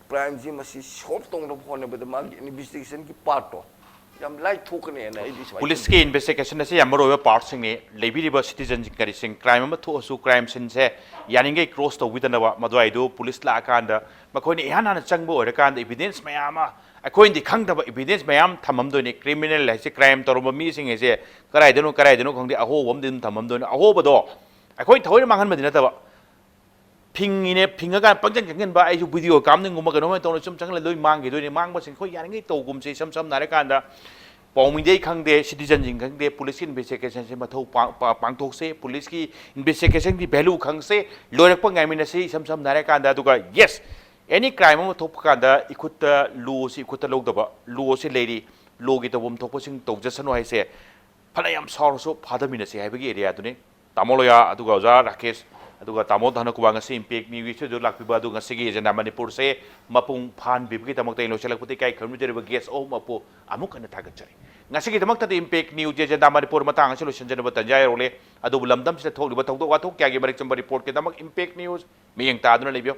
ꯀ꯭ꯔꯥꯏꯝꯁꯤ ꯃꯁꯤ ꯁꯣꯜꯕ ꯇꯧꯅꯕ ꯍꯣꯠꯅꯕꯗ ꯃꯥꯒꯤ ꯏꯟꯚꯦꯁꯇꯤꯒꯦꯁꯟꯒꯤ ꯄꯥꯔꯠꯇꯣ ꯌꯥꯝ ꯂꯥꯏꯠ ꯊꯣꯛꯀꯅꯤ ꯍꯥꯏꯅ ꯑꯩꯗꯤ ꯁꯨꯃꯥꯏꯅ ꯄꯨꯂꯤꯁꯀꯤ ꯈꯟꯖꯩ꯫ ꯏꯟꯚꯦꯁꯇꯤꯒꯦꯁꯟ ꯑꯁꯤ ꯌꯥꯝ ꯃꯔꯨꯑꯣꯏꯕ ꯄꯥꯔꯠꯁꯤꯡꯅꯤ꯫ ꯂꯩꯕꯤꯔꯤꯕ ꯁꯤꯇꯤꯖꯟꯁꯤꯡ ꯀꯔꯤꯁꯤꯡ, ꯀ꯭ꯔꯥꯏꯝ ꯑꯃ ꯊꯣꯛꯑꯁꯨ ꯀ꯭ꯔꯥꯏꯝ ꯁꯤꯟꯁꯦ ꯌꯥꯔꯤꯉꯩ ꯀ꯭ꯂꯣꯖ ꯇꯧꯕꯤꯗꯅꯕ, ꯃꯗꯨꯋꯥꯏꯗꯨ ꯄꯨꯂꯤꯁ ꯂꯥꯛꯑꯀꯥꯟꯗ ꯃꯈꯣꯏꯅ ꯏꯍꯥꯟ ꯍꯥꯟꯅ ꯆꯪꯕ ꯑꯣꯏꯔꯀꯥꯟꯗ ꯏꯚꯤꯗꯦꯟꯁ ꯃꯌꯥꯝ ꯑꯃ, ꯑꯩꯈꯣꯏꯅꯗꯤ ꯈꯪꯗꯕ ꯏꯚꯤꯗꯦꯟꯁ ꯃꯌꯥꯝ ꯊꯝꯃꯝꯗꯣꯏꯅꯤ꯫ ꯀ꯭ꯔꯤꯃꯤꯅꯦꯜ ꯍꯥꯏꯁꯦ, ꯀ꯭ꯔꯥꯏꯝ ꯇꯧꯔꯝꯕ ꯃꯤꯁꯤꯡ ꯍꯥꯏꯁꯦ ꯀꯗꯥꯏꯗꯅꯣ ꯀꯗꯥꯏꯗꯅꯣ ꯈꯪꯗꯦ, ꯑꯍꯣꯕ ꯑꯃꯗꯤ ꯑꯗꯨꯝ ꯊꯝꯃꯝꯗꯣꯏꯅꯤ꯫ ꯑꯍꯣꯕꯗꯣ ꯑꯩꯈꯣꯏ ꯊꯑꯣꯏꯅ ꯃꯥꯡꯍꯟꯕꯗꯤ ꯅꯠꯇꯕ, ꯐꯤꯡꯉꯤꯅꯦ, ꯐꯤꯡꯉꯀꯥꯟꯗ ꯄꯪꯆꯪ ꯆꯪꯁꯤꯟꯕ, ꯑꯩꯁꯨ ꯚꯤꯗꯤꯑꯣ ꯀꯥꯞꯅꯤꯡꯒꯨꯝꯕ ꯀꯩꯅꯣꯝ ꯇꯧꯔ ꯁꯨꯝ ꯆꯪꯍꯜꯂ ꯂꯣꯏ ꯃꯥꯡꯈꯤꯗꯣꯏꯅꯦ꯫ ꯃꯥꯡꯕꯁꯤꯡ ꯑꯩꯈꯣꯏ ꯌꯥꯔꯤꯉꯩ ꯇꯧꯒꯨꯝꯁꯦ꯫ ꯏꯁꯝ ꯁꯝꯅ ꯍꯥꯏꯔꯀꯥꯟꯗ ꯄꯥꯎꯃꯤꯗꯩ ꯈꯪꯗꯦ, ꯁꯤꯇꯤꯖꯟꯁꯤꯡ ꯈꯪꯗꯦ, ꯄꯨꯂꯤꯁꯀꯤ ꯏꯟꯚꯦꯁꯇꯤꯒꯦꯁꯟꯁꯦ ꯃꯊꯧ ꯄꯥꯡ-, ꯄꯥ-, ꯄꯥꯡꯊꯣꯛꯁꯦ, ꯄꯨꯂꯤꯁꯀꯤ ꯏꯟꯚꯦꯁꯇꯤꯒꯦꯁꯟꯒꯤ ꯚꯦꯂꯨ ꯈꯪꯁꯦ, ꯂꯣꯏꯔꯛꯄ ꯉꯥꯏꯃꯤꯟꯅꯁꯤ꯫ ꯏꯁꯝ ꯁꯝꯅ ꯍꯥꯏꯔꯀꯥꯟꯗ, ꯑꯗꯨꯒ ꯌꯦꯁ, ꯑꯦꯅꯤ ꯀ꯭ꯔꯥꯏꯝ ꯑꯃ ꯊꯣꯛꯄ ꯀꯥꯟꯗ ꯏꯈꯨꯠꯇ ꯂꯣꯁꯤ ꯏꯈꯨꯠꯇ ꯂꯧꯗꯕ, ꯂꯣꯁꯤ ꯂꯩꯔꯤ, ꯂꯣꯒꯤ ꯇꯧꯐꯝ ꯊꯣꯛꯄꯁꯤꯡ ꯇꯧꯖꯁꯅꯨ ꯍꯥꯏꯁꯦ ꯐꯅ ꯌꯥꯝ ꯁꯥꯎꯔꯁꯨ ꯐꯥꯗꯃꯤꯟꯅꯁꯤ ꯍꯥꯏꯕꯒꯤ ꯑꯦꯔꯤꯌꯥꯗꯨꯅꯤ꯫ ꯇꯥꯃꯣ ꯂꯣꯌꯥ, ꯑꯗꯨꯒ ꯑꯣꯖꯥ ꯔꯥꯀꯦꯁ, ꯑꯗꯨꯒ ꯇꯥꯃꯣ ꯙꯅꯀꯨꯃꯥꯔ ꯉꯁꯤ ꯏꯝꯄꯦꯛ ꯅ꯭ꯌꯨꯁ ꯁ꯭ꯇꯨꯗꯤꯑꯣꯗ ꯂꯥꯛꯄꯤꯕ, ꯑꯗꯨ ꯉꯁꯤꯒꯤ ꯑꯦꯖꯦꯟꯗꯥ ꯃꯅꯤꯄꯨꯔꯁꯦ ꯃꯄꯨꯡ ꯐꯥꯍꯟꯕꯤꯕꯒꯤꯗꯃꯛꯇ ꯑꯩ ꯂꯣꯏꯁꯤꯜꯂꯛꯄꯗ ꯏꯀꯥꯏ ꯈꯨꯝꯅꯖꯔꯤꯕ ꯒꯦꯁ ꯑꯍꯨꯝ ꯑꯄꯨ ꯑꯃꯨꯛ ꯍꯟꯅ ꯊꯥꯒꯠꯆꯔꯤ꯫ ꯉꯁꯤꯒꯤꯗꯃꯛꯇꯗꯤ ꯏꯝꯄꯦꯛ ꯅ꯭ꯌꯨꯁ ꯑꯦꯖꯦꯟꯗꯥ ꯃꯅꯤꯄꯨꯔ ꯃꯇꯥꯡ ꯑꯁꯤ ꯂꯣꯏꯁꯤꯟꯖꯅꯕ ꯇꯟꯖꯥ ꯌꯧꯔꯛꯂꯦ꯫ ꯑꯗꯨꯕꯨ ꯂꯝꯗꯝꯁꯤꯗ ꯊꯣꯛꯂꯤꯕ ꯊꯧꯗꯣꯛ ꯋꯥꯊꯣꯛ ꯀꯌꯥꯒꯤ ꯃꯔꯤꯛ ꯆꯨꯝꯕ ꯔꯤꯄꯣꯔꯠꯀꯤꯗꯃꯛ ꯏꯝꯄꯦꯛ ꯅ꯭ꯌꯨꯁ ꯃꯤꯠꯌꯦꯡ ꯇꯥꯗꯨꯅ ꯂꯩꯕꯤꯌꯨ꯫